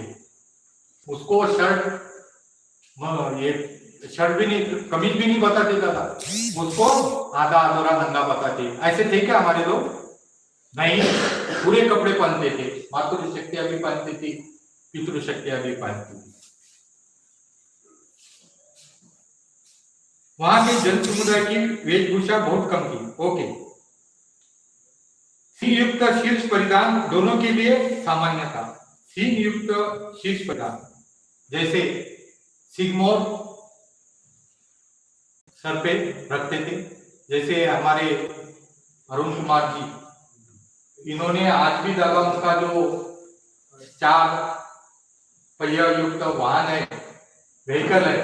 उसको शर्ट, म-, ये शर्ट भी नहीं, कमीज भी नहीं बताते दादा, उसको आधा अधूरा नंगा बताते। ऐसे थे क्या हमारे लोग? नहीं, पूरे कपड़े पहनते थे, मातृ शक्तियां भी पहनती थी, पितृ शक्तियां भी पहनती थी। वहां के जन समुदाय की वेशभूषा बहुत कम थी। ओके, सींग युक्त शीर्ष परिधान दोनों के लिए सामान्य था। सींग युक्त शीर्ष परिधान, जैसे सिगमोर सर पे रखते थे, जैसे हमारे अरुण कुमार जी, इन्होंने आज भी दादा उनका जो चार पहिया युक्त वाहन है, व्हीकल है,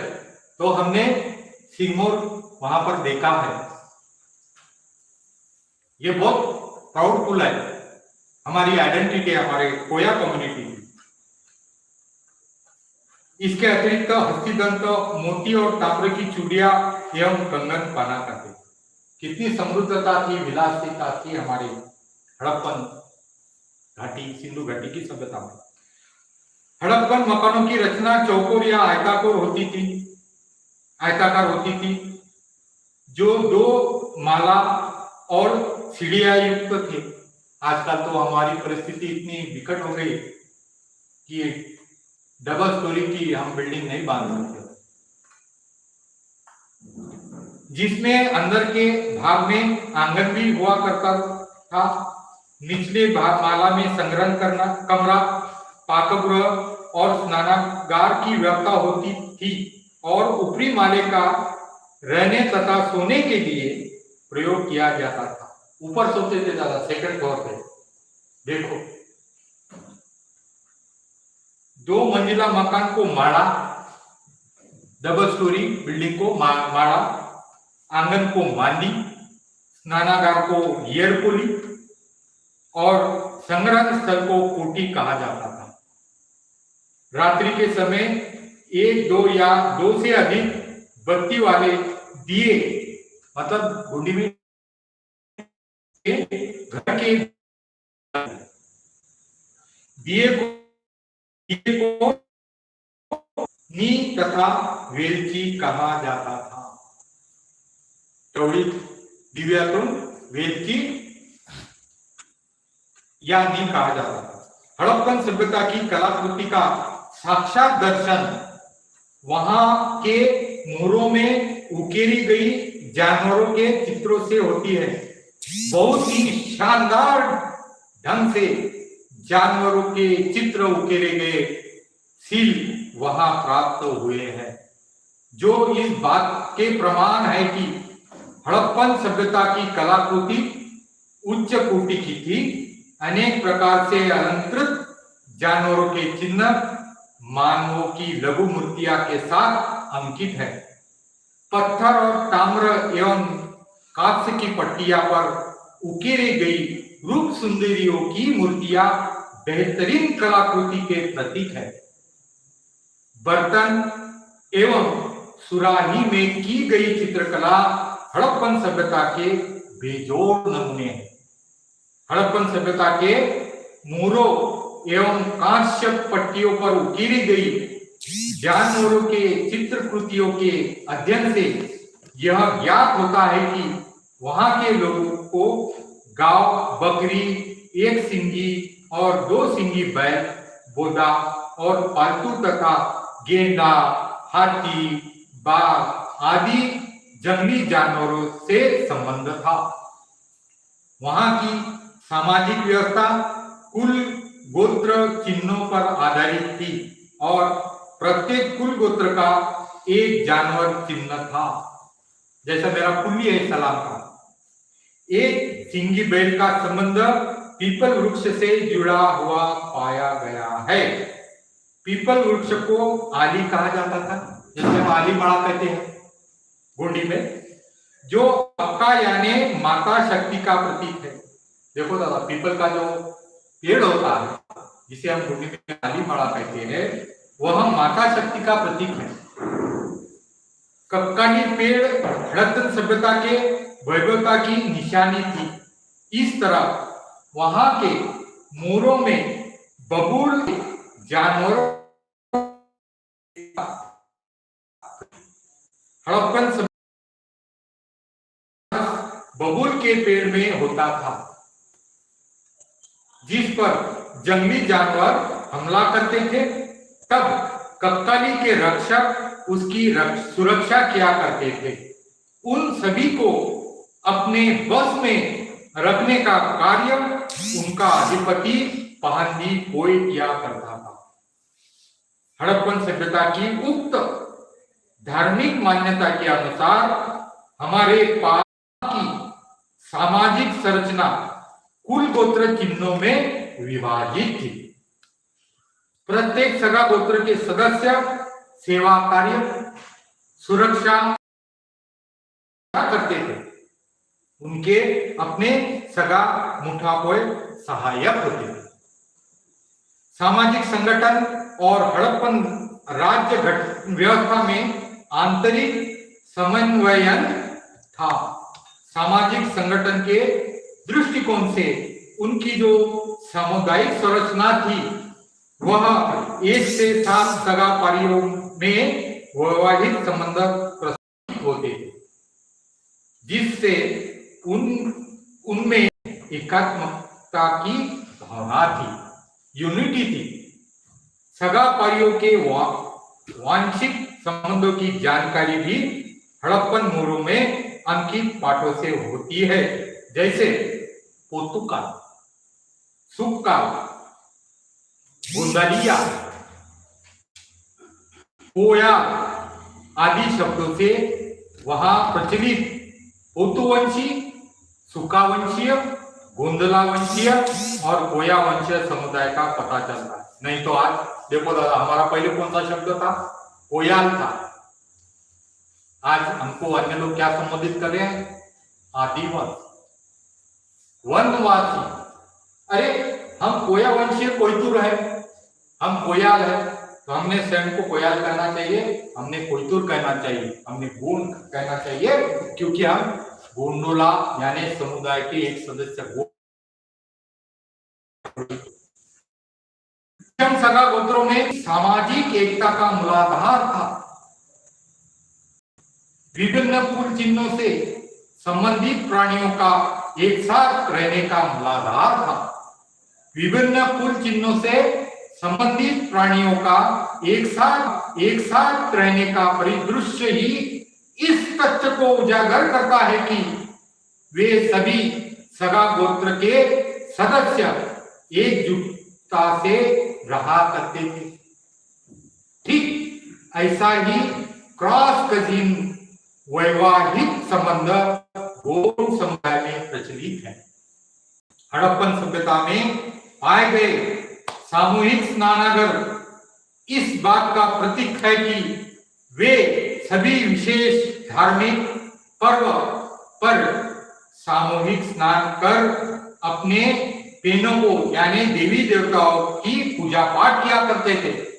तो हमने सिगमोर वहां पर देखा है। ये बहुत प्राउडफुल है, हमारी आइडेंटिटी है, हमारे कोया कम्युनिटी। इसके अतिरिक्त हस्तिदंत, मोती और ताम्र की चूड़ियां एवं कंगन पहना करते। कितनी समृद्धता थी, विलासिता थी हमारी हड़प्पन घाटी, सिंधु घाटी की सभ्यता में। हड़प्पन मकानों की रचना चौकोर या आयताकार होती थी, आयताकार होती थी, जो दो माला और सीढ़ियां युक्त थे। आजकल तो हमारी परिस्थिति इतनी विकट हो गई कि डबल स्टोरी की हम बिल्डिंग नहीं बांध सकते, जिसमें अंदर के भाग में आंगन भी हुआ करता था। निचले भाग, माला में संग्रहण करना, कमरा, पाकगृह और स्नानागार की व्यवस्था होती थी और ऊपरी माले का रहने तथा सोने के लिए प्रयोग किया जाता था। ऊपर सोते थे दादा, सेकंड फ्लोर पे। देखो, दो मंजिला मकान को माड़ा, डबल स्टोरी बिल्डिंग को मा-, माड़ा, आंगन को मांडी, स्नानागार को येरकोली और संग्रहण स्थल को कोठी कहा जाता था। रात्रि के समय एक, दो या दो से अधिक बत्ती वाले दिए, मतलब गुंडी में घर के दिए को, दिए को नी तथा वेलची कहा जाता था। तेवढी दिव्यातून वेलची या नी कहा जाता था। हड़प्पन सभ्यता की कलाकृति का साक्षात दर्शन वहां के मोरों में उकेरी गई जानवरों के चित्रों से होती है। बहुत ही शानदार ढंग से जानवरों के चित्र उकेरे गए शिल्प वहां प्राप्त हुए हैं, जो इस बात के प्रमाण है कि हड़प्पन सभ्यता की कलाकृति उच्च कोटि की थी। अनेक प्रकार से अलंकृत जानवरों के चिन्ह मानवों की लघु मूर्तियां के साथ अंकित है। पत्थर और ताम्र एवं कांस्य की पट्टियां पर उकेरे गई रूप सुंदरियों की मूर्तियां बेहतरीन कलाकृति के प्रतीक है। बर्तन एवं सुराही में की गई चित्रकला हड़प्पन सभ्यता के बेजोड़ नमूने हैं। हड़प्पन सभ्यता के मोरों एवं कांस्य पट्टियों पर उकेरी गई जानवरों के चित्रकृतियों के अध्ययन से यह ज्ञात होता है कि वहां के लोगों को गाय, बकरी, एक सींगी और दो सींगी बैल, बोदा और पालतू तथा गेंडा, हाथी, बाघ आदि जंगली जानवरों से संबंध था। वहां की सामाजिक व्यवस्था कुल गोत्र चिन्हों पर आधारित थी और प्रत्येक कुल गोत्र का एक जानवर चिन्ह था। जैसा मेरा कुल्ली है सलाम का, एक सींगी बैल का संबंध पीपल वृक्ष से जुड़ा हुआ पाया गया है। पीपल वृक्ष को आली कहा जाता था, जैसे हम आली मड़ा कहते हैं गोंडी में, जो अक्का यानी माता शक्ति का प्रतीक है। देखो दादा, पीपल का जो पेड़ होता है, जिसे हम गोंडी में आली मड़ा कहते हैं, वह माता शक्ति का प्रतीक है। कक्कानी पेड़ हड़प्पन सभ्यता के वैभवता की निशानी थी। इस तरह वहां के मोरों में बबूल जानवर, हड़प्पन सभ्यता बबूल के पेड़ में होता था, जिस पर जंगली जानवर हमला करते थे। तब कक्काली के रक्षक उसकी रक्ष-, सुरक्षा किया करते थे। उन सभी को अपने बस में रखने का कार्य उनका अधिपति पहांदी कोय किया करता था। हड़प्पन सभ्यता की उक्त धार्मिक मान्यता के अनुसार हमारे पास की सामाजिक संरचना कुल गोत्र चिन्हों में विभाजित थी। प्रत्येक सगा गोत्र के सदस्य सेवा कार्य, सुरक्षा करते थे। उनके अपने सगा मुठापोय सहायक होते थे। सामाजिक संगठन और हड़प्पन राज्य गठ-, व्यवस्था में आंतरिक समन्वयन था। सामाजिक संगठन के दृष्टिकोण से उनकी जो सामुदायिक संरचना थी, वह एक से सात सगा परिवारों में वैवाहिक संबंध प्रस्थापित होते थे, जिससे उन, उनमें एकात्मकता की भावना थी, यूनिटी थी। सगा परिवारों के वा-, वांशिक संबंधों की जानकारी भी हड़प्पन मूरों में अंकित पाठों से होती है, जैसे पोतुकाल, सुक्काल, गोंदलिया, कोया आदि शब्दों से वहां प्रचलित पोतुवंशी, सुकावंशीय, गोंदलावंशीय और कोयावंशीय समुदाय का पता चलता है। नहीं तो आज देखो दादा, हमारा पहले कौन सा शब्द था? कोयाल था। आज हमको अन्य लोग क्या संबोधित कर रहे हैं? आदिवासी, वनवासी। अरे, हम कोया वंशीय कोयतुर है, हम कोयाल है, तो हमने स्वयं को कोयाल कहना चाहिए, हमने कोयतुर कहना चाहिए, हमने गोंड कहना चाहिए, क्योंकि हम गोंडोला यानी समुदाय के एक सदस्य गोंड। सगा गोत्रों में सामाजिक एकता का मूलाधार था। विभिन्न कुल चिन्हों से संबंधित प्राणियों का एक साथ रहने का मूलाधार था। विभिन्न कुल चिन्हों से संबंधित प्राणियों का एक साथ, एक साथ रहने का परिदृश्य ही इस तथ्य को उजागर करता है कि वे सभी सगा गोत्र के सदस्य एकजुटता से रहा करते थे। ठीक ऐसा ही क्रॉस कजिन वैवाहिक संबंध गोंड समुदाय में प्रचलित है। हड़प्पन सभ्यता में पाए गए सामूहिक स्नानागार इस बात का प्रतीक है कि वे सभी विशेष धार्मिक पर्व पर सामूहिक स्नान कर अपने पेनों को यानी देवी देवताओं की पूजा पाठ किया करते थे।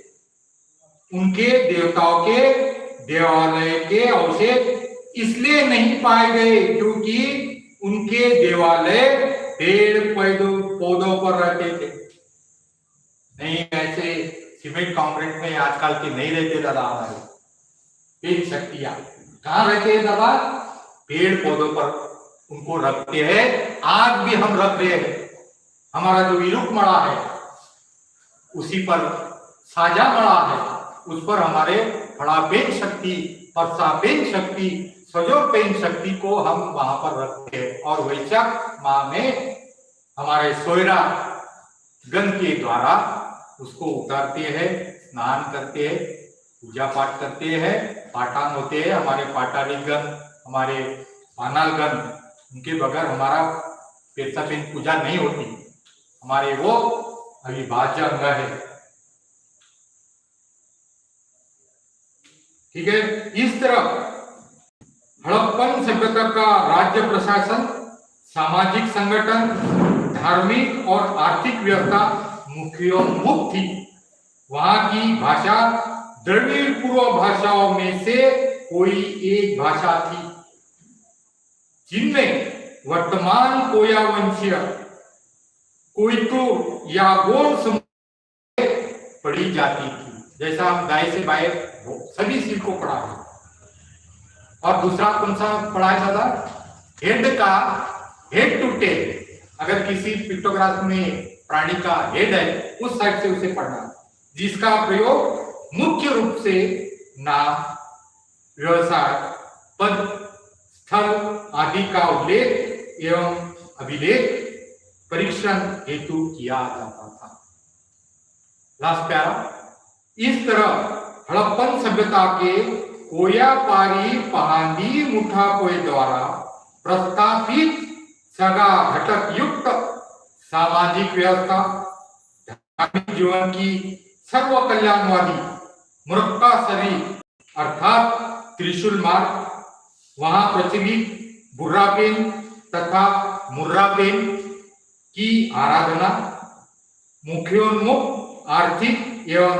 उनके देवताओं के देवालय के अवशेष इसलिए नहीं पाए गए क्योंकि उनके देवालय पेड़ पौधों, पौधों पर रहते थे। नहीं, ऐसे सीमेंट कंक्रीट में आजकल के नहीं रहते दादा हमारे। पेन शक्तियां कहाँ रहते हैं दादा? पेड़ पौधों पर उनको रखते हैं। आज भी हम रख रहे हैं। हमारा जो इरुक मड़ा है, उसी पर साजा मड़ा है, उस पर हमारे फड़ा पेन शक्ति, परसा पेन शक्ति, सजोर पेन शक्ति को हम वहां पर रखते हैं। और वैशाख माह में हमारे सोयरा गण के द्वारा उसको उतारते हैं, स्नान करते हैं, पूजा पाठ करते हैं, पाटांग होते हैं। हमारे पाटारी गण, हमारे पानाल गण, उनके बगैर हमारा पेरसा पेन पूजा नहीं होती। हमारे वो अविभाज्य अंग है। ठीक है, इस तरह हड़प्पन सभ्यता का राज्य प्रशासन, सामाजिक संगठन, धार्मिक और आर्थिक व्यवस्था मुख्योन्मुख थी। वहां की भाषा द्रविड़ पूर्व भाषाओं में से कोई एक भाषा थी, जिनमें वर्तमान कोया वंशीय, कोयतुर या गोंड समुदाय पढ़ी जाती थी। जैसा हम दाई से बाएं सभी सील को पढ़ा है। और दूसरा कौन सा पढ़ा है दादा? हेड का, हेड टू टेल, अगर किसी पिक्टोग्राफ में प्राणी का हेड है, उस साइड से उसे पढ़ना, जिसका प्रयोग मुख्य रूप से नाम, व्यवसाय, पद, स्थल आदि का उल्लेख एवं अभिलेख परीक्षण हेतु किया जाता था। लास्ट प्यारा। इस तरह हड़प्पन सभ्यता के कोयापारी पहांदी मुठापोय द्वारा प्रस्तापित सगा घटक युक्त सामाजिक व्यवस्था, धार्मिक जीवन की सर्व कल्याणवादी मुरक्का सरी अर्थात त्रिशूल मार्ग, वहां प्रचलित बुर्रापेन तथा मुर्रापेन की आराधना, मुख्योन्मुख आर्थिक एवं,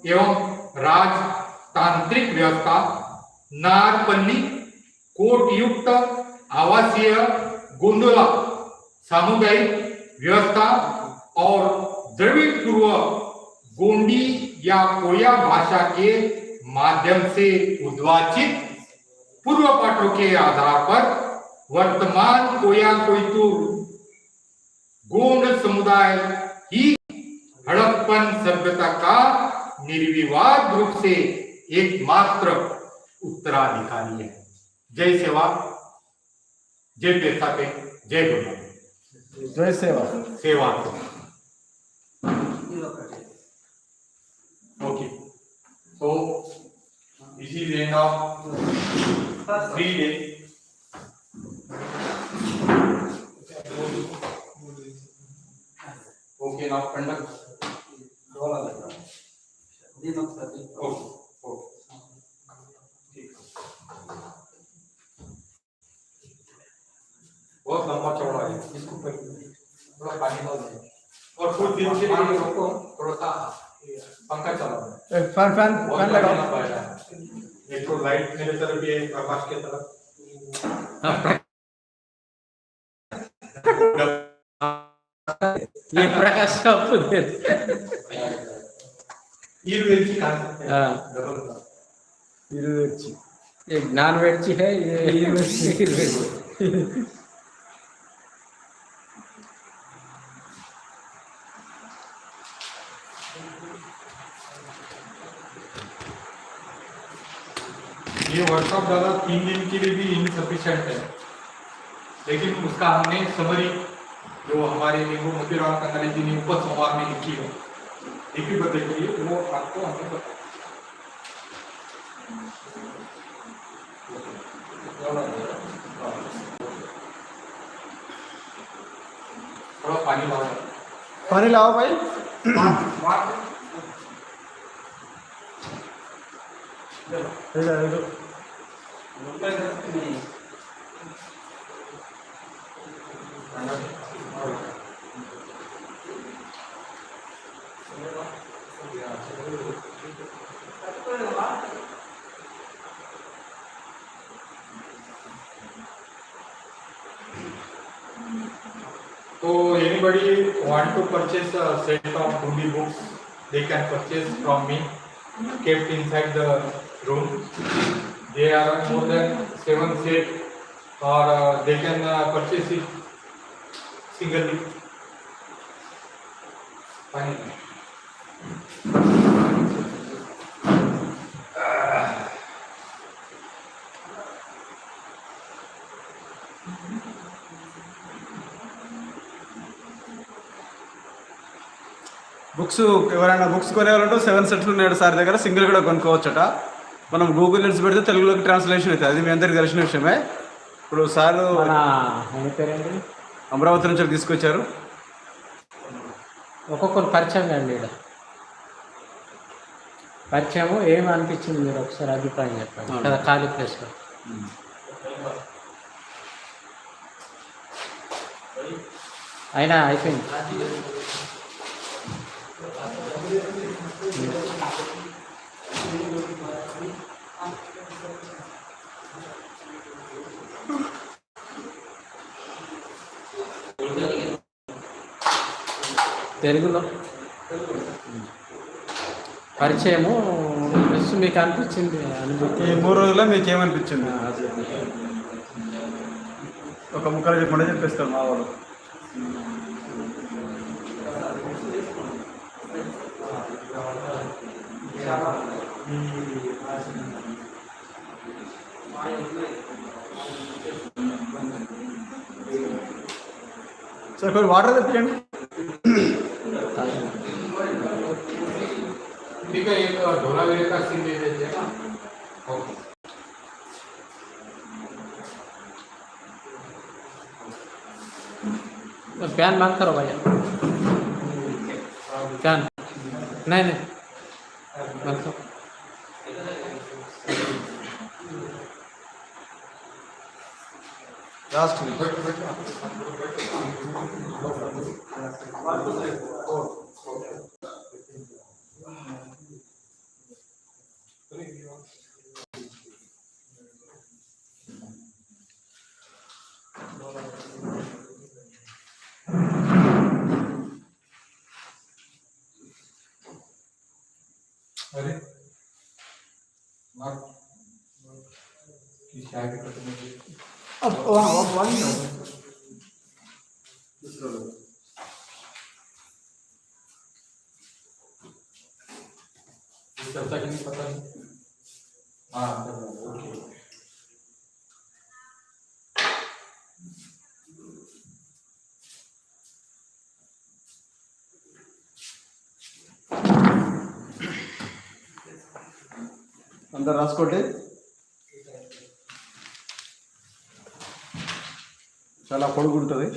एवं राजतांत्रिक व्यवस्था, नारपल्ली कोटयुक्त आवासीय गोंडोला सामुदायिक व्यवस्था और द्रविड़ पूर्व गोंडी या कोया भाषा के माध्यम से उद्वाचित पूर्व पाठों के आधार पर वर्तमान कोया कोयतुर गोंड समुदाय ही हड़प्पन सभ्यता का निर्विवाद रूप से एकमात्र उत्तराधिकारी है। जय सेवा, जय पेरसापेन, जय गुरुनानक। जय सेवा। सेवा। Okay. So, this is the end of three day. Okay, now conduct. Okay, okay. ठीक है। बहुत लंबा चौड़ा है, इसको कर, थोड़ा पानी डाल दें। और कुछ दिन के लिए रोको, थोड़ा सा पंखा चला दें। ए, फैन, फैन, बहुत फैन लगाओ। लंबा है। एक तो लाइट मेरे तरफ, ये प्रकाश के तरफ। हाँ, प्र- ये प्रकाश का पुत्र। ये वेज का? हाँ। डबल का। ये वेज। एक नॉन वेज है, ये ये वेज। ये वेज। ये वर्कशॉप दादा तीन दिन के लिए भी इनसफिशिएंट है, लेकिन उसका हमने समरी जो हमारे लिंगो मोतीराम कंगाली जी ने उपसंहार में लिखी है, लिपिबद्ध की है, वो आपको हमने बताया। थोड़ा पानी लाओ। पानी लाओ भाई। इधर, इधर। So anybody want to purchase a set of Gondi books, they can purchase from me, kept inside the room. They are more than seven set, or, uh, they can, uh, purchase it singly. Fine. Books, ఎవరైనా బుక్స్ కొనేవాలంటే seven sets నేడు సార్ దగ్గర సింగిల్ కూడా కొనుక్కోవచ్చట. మనం Google lens పెడితే తెలుగులోకి ట్రాన్స్లేషన్ అవుతుంది, అది మీ అందరికి తెలిసిన విషయమే. ఇప్పుడు సార్ మన, ఏం పేరండి? అమరావతి నుంచి తీసుకొచ్చారు. ఒక్కొక్కరు పరిచయం అండి. ఈడ పరిచయము ఏం అనిపించింది, మీరు ఒకసారి అభిప్రాయం చెప్పండి. అవును. కదా, ఖాళీ ప్లేస్లో. అయినా అయిపోయింది. తెలుగులో. పరిచయము, బెస్ట్ మీకు అనిపించింది అనుభూతి? ఈ మూడు రోజుల్లో మీకు ఏమనిపించింది? ఆ, అదే. ఒక ముక్కలో చెప్పండి, చెప్పేస్తారు మా వాళ్ళు. सर, कोई वाटर दे पियंडी। ठीक है, ये तो ढोला वीरे का सीन दे देते हैं ना। ओके। फैन बंद करो भैया, फैन। नहीं, नहीं, बंद करो। लास्ट में। अरे, मार। किस आगे खत्म हो गया? अब, अब, अब वन ही होगा। दूसरा लो। ये चलता कि नहीं पता नहीं। हाँ, चल रहा है, ओके। अंदर राजकोटे चाला पोडुगुंटुंटदि।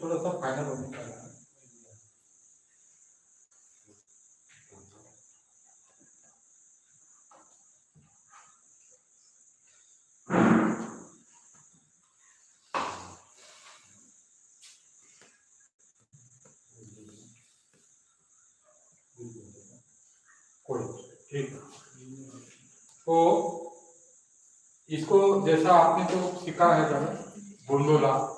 थोड़ा सा फाइनल होने का है। कोई, ठीक। तो इसको जैसा आपने तो सीखा है जब, गोंडोला,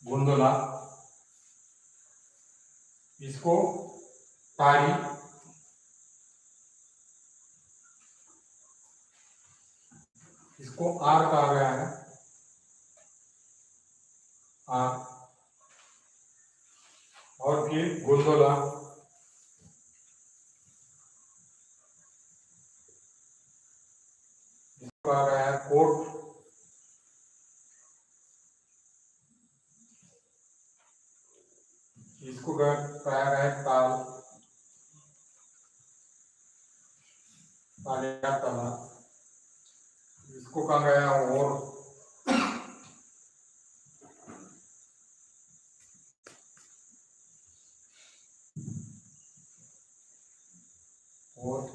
गोंडोला, इसको तारी, इसको आर कहा गया है, आर। और फिर गोंडोला, इसको आ रहा है कोट, इसको कहा, कहा है ताल, तालिया तला, इसको कहा गया और और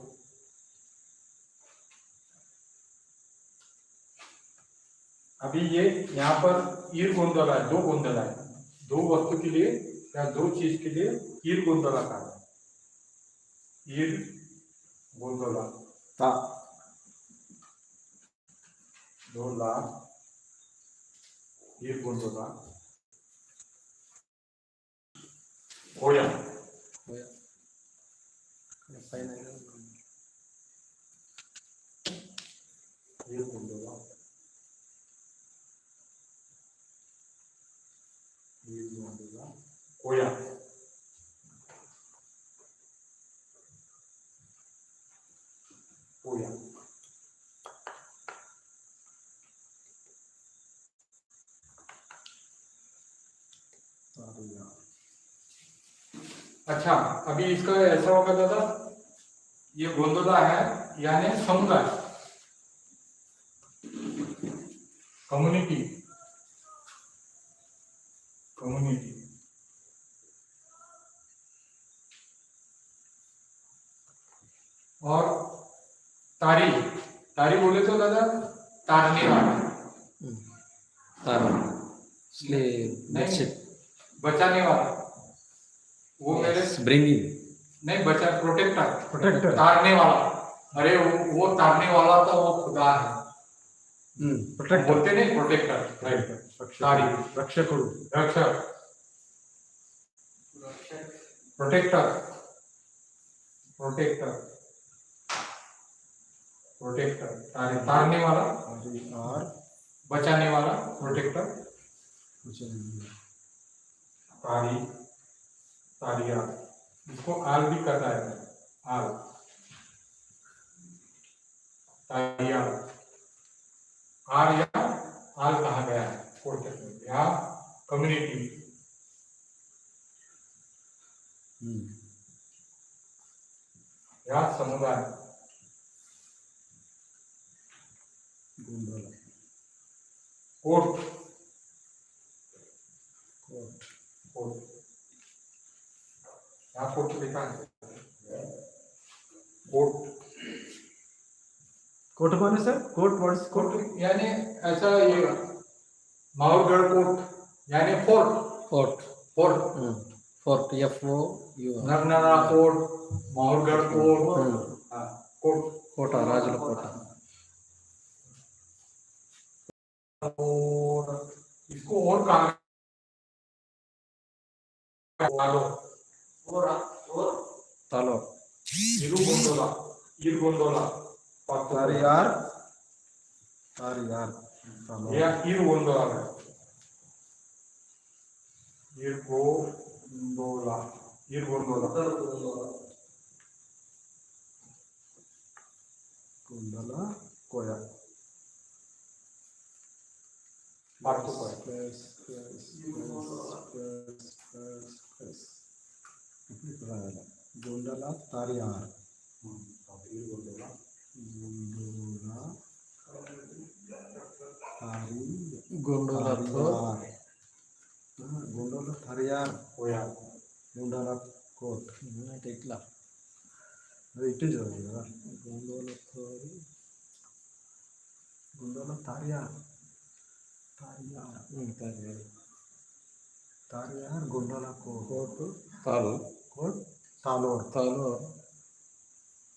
अभी ये यहाँ पर ईर गोंदला है, दो गोंदला है, दो वस्तु के लिए या दो चीज के लिए ईर गोंदला कहा है। ईर गोंदला। ता। दो ला। ईर गोंदला। कोया। कोया। ये बोल दो। ये बोल दो। कोया। कोया। अच्छा, अभी इसका ऐसा होगा दादा, ये गोंदोला है, यानी समुदाय, कम्युनिटी, कम्युनिटी। और तारी, तारी बोले तो दादा, तारने वाला। हम्म। तारना। इसलिए नहीं, बचाने वाला। वो मेरे bringing। नहीं, बचा, प्रोटेक्टर। प्रोटेक्टर। तारने वाला। अरे, वो, वो तारने वाला तो वो खुदा है। हम्म, प्रोटेक्टर। बोलते नहीं, प्रोटेक्टर। राइट। रक्षक। तारी। रक्षकुडु। रक्षक। प्रोटेक्टर, प्रोटेक्टर, प्रोटेक्टर, तारे-, तारने वाला, तारी आर। बचाने वाला, प्रोटेक्टर, बचाने वाला। तारी, तारी आर। इसको आल भी कहता है, आल। तारी आल। आर या आल कहा गया है कोष्ठक में, या कम्युनिटी। हम्म। या समुदाय। गोंडोला। कोट। कोट। कोट। यहाँ कोट लिखा है। कोट। कोट माने सर? कोट, what is कोट? कोट यानी ऐसा ये माहौरगढ़ कोट यानी फोर्ट। फोर्ट। फोर्ट। हम्म। Fort, F O U R। नरनरा कोट, माहौरगढ़ कोट। हम्म। हाँ, कोट। कोटा, राजुला कोटा। और इसको और कहा तालो। तालो। इरु गोंदोला, इरु गोंदोला। तारी आर, तारी आर। तालो। या इरु गोंदोला। इरु गोंदोला, इरु गोंदोला। गोंदोला, Koya. Part two part. Plus, plus, plus, plus, plus. इतने तरह है। गोंडला तारियार। हम्म, और ये गोंडला। गोंडला थारी-, गोंडोला थारियार। थोर। हाँ, गोंडोला थारियार। कोया। गोंडोला कोट। हम्म, इट इटला। अरे, इटे जो है ना। गोंडोला थोर। गोंडोला थारियार। थारियार। हम्म, थारियार। थारियार, गोंडोला कोट। कोट। तालो। कोट। तालोर। तालोर।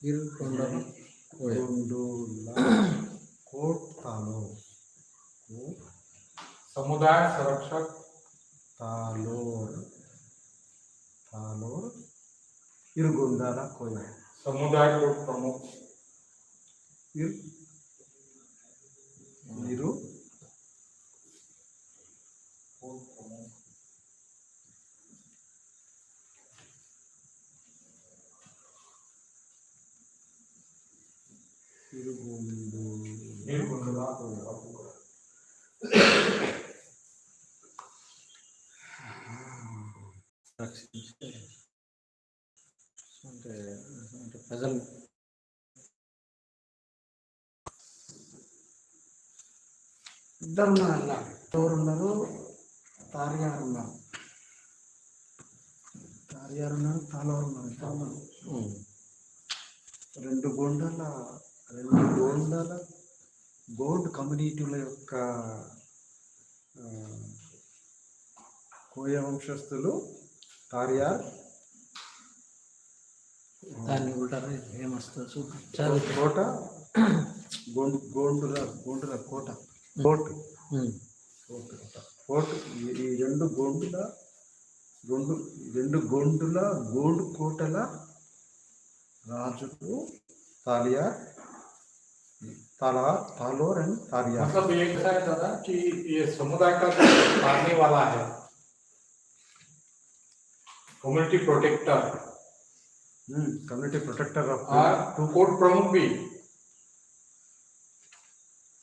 इर गोंडोला कोया। गोंडोला कोट तालोर। को-, समुदाय संरक्षक। तालोर। तालोर। इर गोंडोला कोया। समुदाय कोट प्रमुख। इर-, इरु। అంటే, అంటే ప్రజలు ఇద్దరు ఉన్నారు అలా. తోరు ఉన్నారు, తారియారు ఉన్నారు. తారియారు ఉన్నారు, తాలోరు ఉన్నారు, ఇద్దరు ఉన్నారు. ఉమ్. రెండు గొండల, రెండు గొండల గోండ్ కమ్యూనిటీల యొక్క, ఆ, కోయ వంశస్థులు తారియార్. దాన్ని ఉల్టారా ఏమొస్తుందో చూద్దాం. చాలా. కోట, గోండు-, గోండుల, గోండుల కోట. కోట. ఉమ్. కోట. కోట. ఈ, ఈ రెండు గోండుల, రెండు, రెండు గోండుల, గోండు కోటల राजू तालिया, ताला, तालोर and तारिया। मतलब ये ऐसा है दादा कि ये समुदाय का जो तारने वाला है, community protector, hmm, community protector of और कोट प्रमुख भी,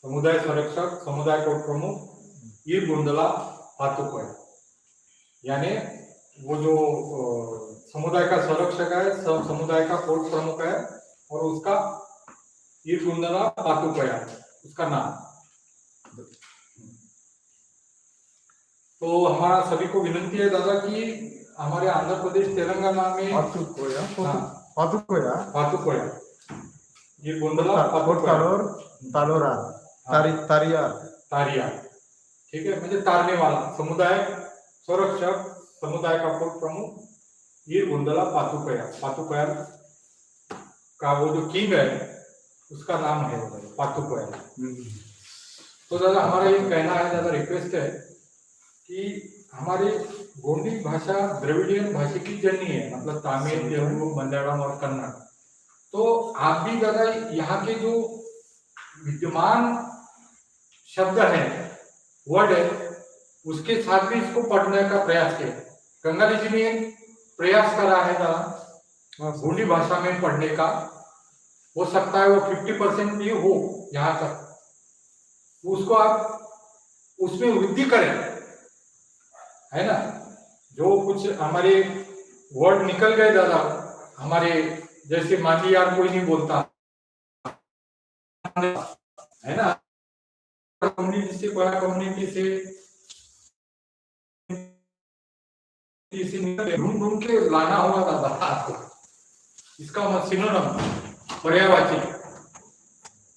समुदाय संरक्षक, समुदाय कोट प्रमुख, ये गोंडला पातुकोया। यानी वो जो, अ, समुदाय का संरक्षक है, स-, समुदाय का कोट प्रमुख है और उसका ईर गुंडला पातुकोया, उसका नाम। तो हमारा सभी को विनंती है दादा कि हमारे आंध्र प्रदेश, तेलंगाना में पातुकोया, पातु-, हाँ। पातुकोया। पातुकोया। ईर गुंडला ता-, पातुकोया। तालोर, तालोरा, हाँ। तारी-, तारिया। तारिया। ठीक है, म्हणजे तारने वाला समुदाय, संरक्षक, समुदाय का कोट प्रमुख, ये गोंडला पातुकोया, पातुकोया का वो जो किंग है, उसका नाम है वो पातुकोया। हम्म। तो दादा, हमारा ये कहना है, दादा, रिक्वेस्ट है कि हमारी गोंडी भाषा द्रविडियन भाषा की जननी है, मतलब तमिल, तेलुगु, मलयालम और कन्नड़। तो आप भी दादा यहाँ के जो विद्यमान शब्द है, वर्ड है, उसके साथ भी इसको पढ़ने का प्रयास किया। गंगाली जी ने एक प्रयास करा है दादा, हाँ, सर। गोंडी भाषा में पढ़ने का। हो सकता है वो फिफ्टी परसेंट भी हो यहाँ तक, उसको आप उसमें वृद्धि करें, है ना? जो कुछ हमारे वर्ड निकल गए दादा, हमारे जैसे मांझी यार कोई नहीं बोलता, है ना? कम्युनिटी से, कोया कम्युनिटी से, इसे निकल ढूंढ ढूंढ के लाना होगा दादा आपको। इसका मतलब सिनोनिम, पर्यायवाची।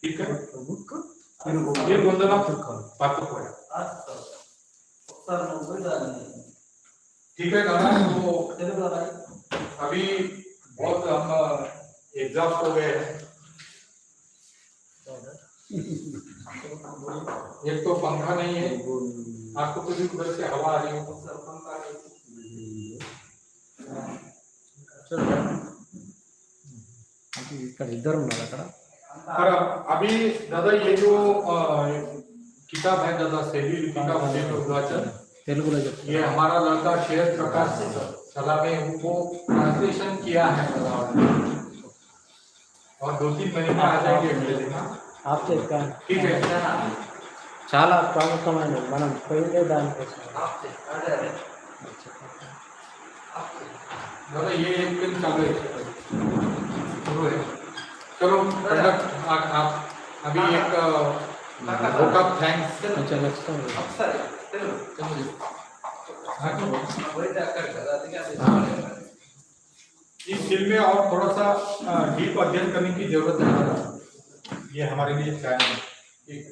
ठीक है? ये गोंडला पातुकोया। ठीक है दादा, तो अभी बहुत हम एग्जॉस्ट हो गए हैं। एक तो पंखा नहीं है, आपको कभी उधर से हवा आ रही हो। चलो, अभी इधर उन्नारा अక్కడ। पर अभी दादा, ये जो, अ, किताब है दादा, शैली लिपि का उल्लेख, उद्वाचन, तेलुगुलो ये हमारा लड़का शेर प्रकाश सलामे, वो ट्रांसलेशन किया है दादा। और दो तीन महीने में आ जाएंगे अगले दिन, हाँ? आपसे इसका ठीक है। చాలా ప్రాముఖ్యమైన, మనం పోయిందే దానికోసం। दादा, ये एक दिन चालू है, शुरू है। चलो, कंडक्ट, आप, आप अभी एक, अ, Vote of thanks. अच्छा, next time. ఒకసారి తెలుగు, తెలుగు. हाँ। इस फिल्म में और थोड़ा सा, अ, डीप अध्ययन करने की जरूरत है। ये हमारे लिए एक चैलेंज है। एक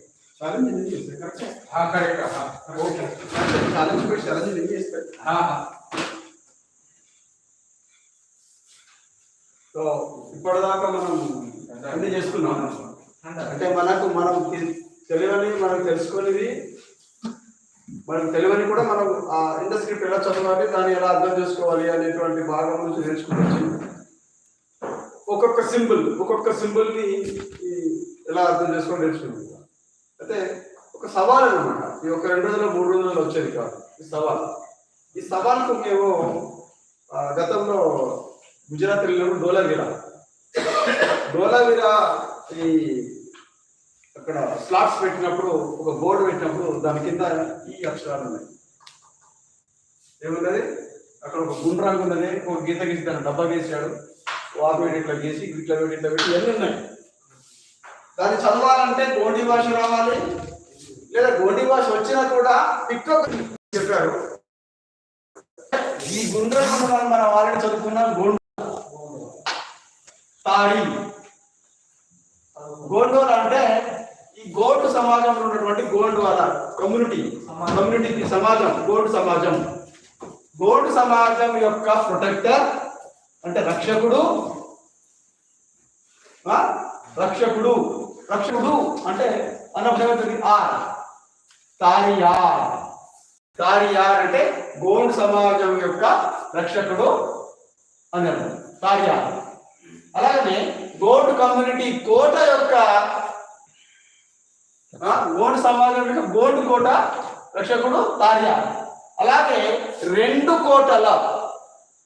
चैलेंज नहीं है, इसे करेक्ट है? हाँ, करेक्ट है, हाँ। ओके। चैलेंज, कोई चैलेंज नहीं है इस पे। हाँ, हाँ। సో ఇప్పటిదాకా మనం అన్ని చేసుకున్నాం. అంటే మనకు మనం తె-, తెలియని, మనం తెలుసుకునేది, మనకు తెలియని కూడా మనం ఆ ఇండస్ట్రీ ఎలా చదవాలి, దాన్ని ఎలా అర్థం చేసుకోవాలి అనేటువంటి భాగం నుంచి నేర్చుకుంటూ వచ్చి ఒక్కొక్క సింబల్, ఒక్కొక్క సింబల్ని ఈ ఎలా అర్థం చేసుకోవాలి నేర్చుకుంటాం. అయితే ఒక సవాల్ అనమాట. ఈ ఒక రెండు రోజులు, మూడు రోజులు వచ్చేది కాదు, ఈ సవాల్. ఈ సవాల్కు మేము, ఆ, గతంలో గుజరాత్ వెళ్ళినప్పుడు డోలావీరా, డోలావీరా ఈ అక్కడ స్లాట్స్ పెట్టినప్పుడు, ఒక బోర్డు పెట్టినప్పుడు దాని కింద ఈ అక్షరాలు ఉన్నాయి. ఏమున్నది? అక్కడ ఒక గుండ్రంగా ఉన్నది, ఒక గీత గీసి దాన్ని డబ్బా గీసాడు, వాకు పెట్టి ఇట్లా గీసి, ఇట్లా పెట్టి, ఇట్లా పెట్టి ఇవన్నీ ఉన్నాయి. దాన్ని చదవాలంటే గోండి భాష రావాలి, లేదా గోండి భాష వచ్చినా కూడా టిక్‌టాక్ చెప్పారు. ఈ గుండ్రంగా మనం, మనం ఆల్రెడీ చదువుకున్నాం. గోండు తాడి గోండోలు అంటే ఈ గోండు సమాజంలో ఉన్నటువంటి గోండు వాళ్ళ కమ్యూనిటీ, కమ్యూనిటీ సమాజం, గోండు సమాజం, గోండు సమాజం యొక్క ప్రొటెక్టర్ అంటే రక్షకుడు, ఆ? రక్షకుడు, రక్షకుడు అంటే అనర్థమవుతుంది ఆ తాడియా. తాడియార్ అంటే గోండు సమాజం యొక్క రక్షకుడు అని అర్థం. తాడియార్. అలాగనే గోండు కమ్యూనిటీ కోట యొక్క, ఆ, గోండు సమాజం యొక్క గోండు కోట రక్షకుడు తాడియార్. అలాగే రెండు కోటల,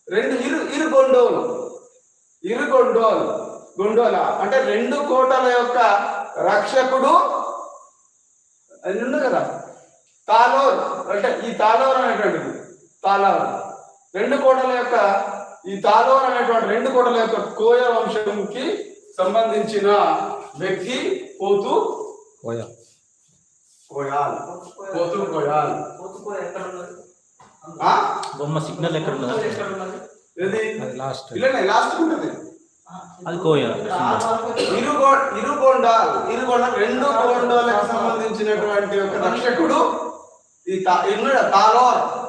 రెండు ఇరు, ఇరు గొండోలు, ఇరు గొండోలు, గొండోల అంటే రెండు కోటల యొక్క రక్షకుడు అది ఉంది కదా, తాలోర్, అంటే ఈ తాలోర్ అనేటువంటిది, తాలోర్, రెండు కోటల యొక్క, ఈ తాలోర్ అనేటువంటి రెండు కోటల యొక్క కోయ వంశంకి సంబంధించిన వ్యక్తి పోతు కోయ. కోయాల్. పోతు కోయాల్. ఆ? బొమ్మ సిగ్నల్ ఎక్కడ ఉన్నది? ఏది? అది లాస్ట్. ఇలానే లాస్ట్ ఉంటది. అది కోయ. ఇరు గో-, ఇరు గొండాల్, ఇరు గొండ-, రెండు గొండోలకు సంబంధించినటువంటి ఒక రక్షకుడు ఈ తా-, ఇన్నాడు తాలోర్.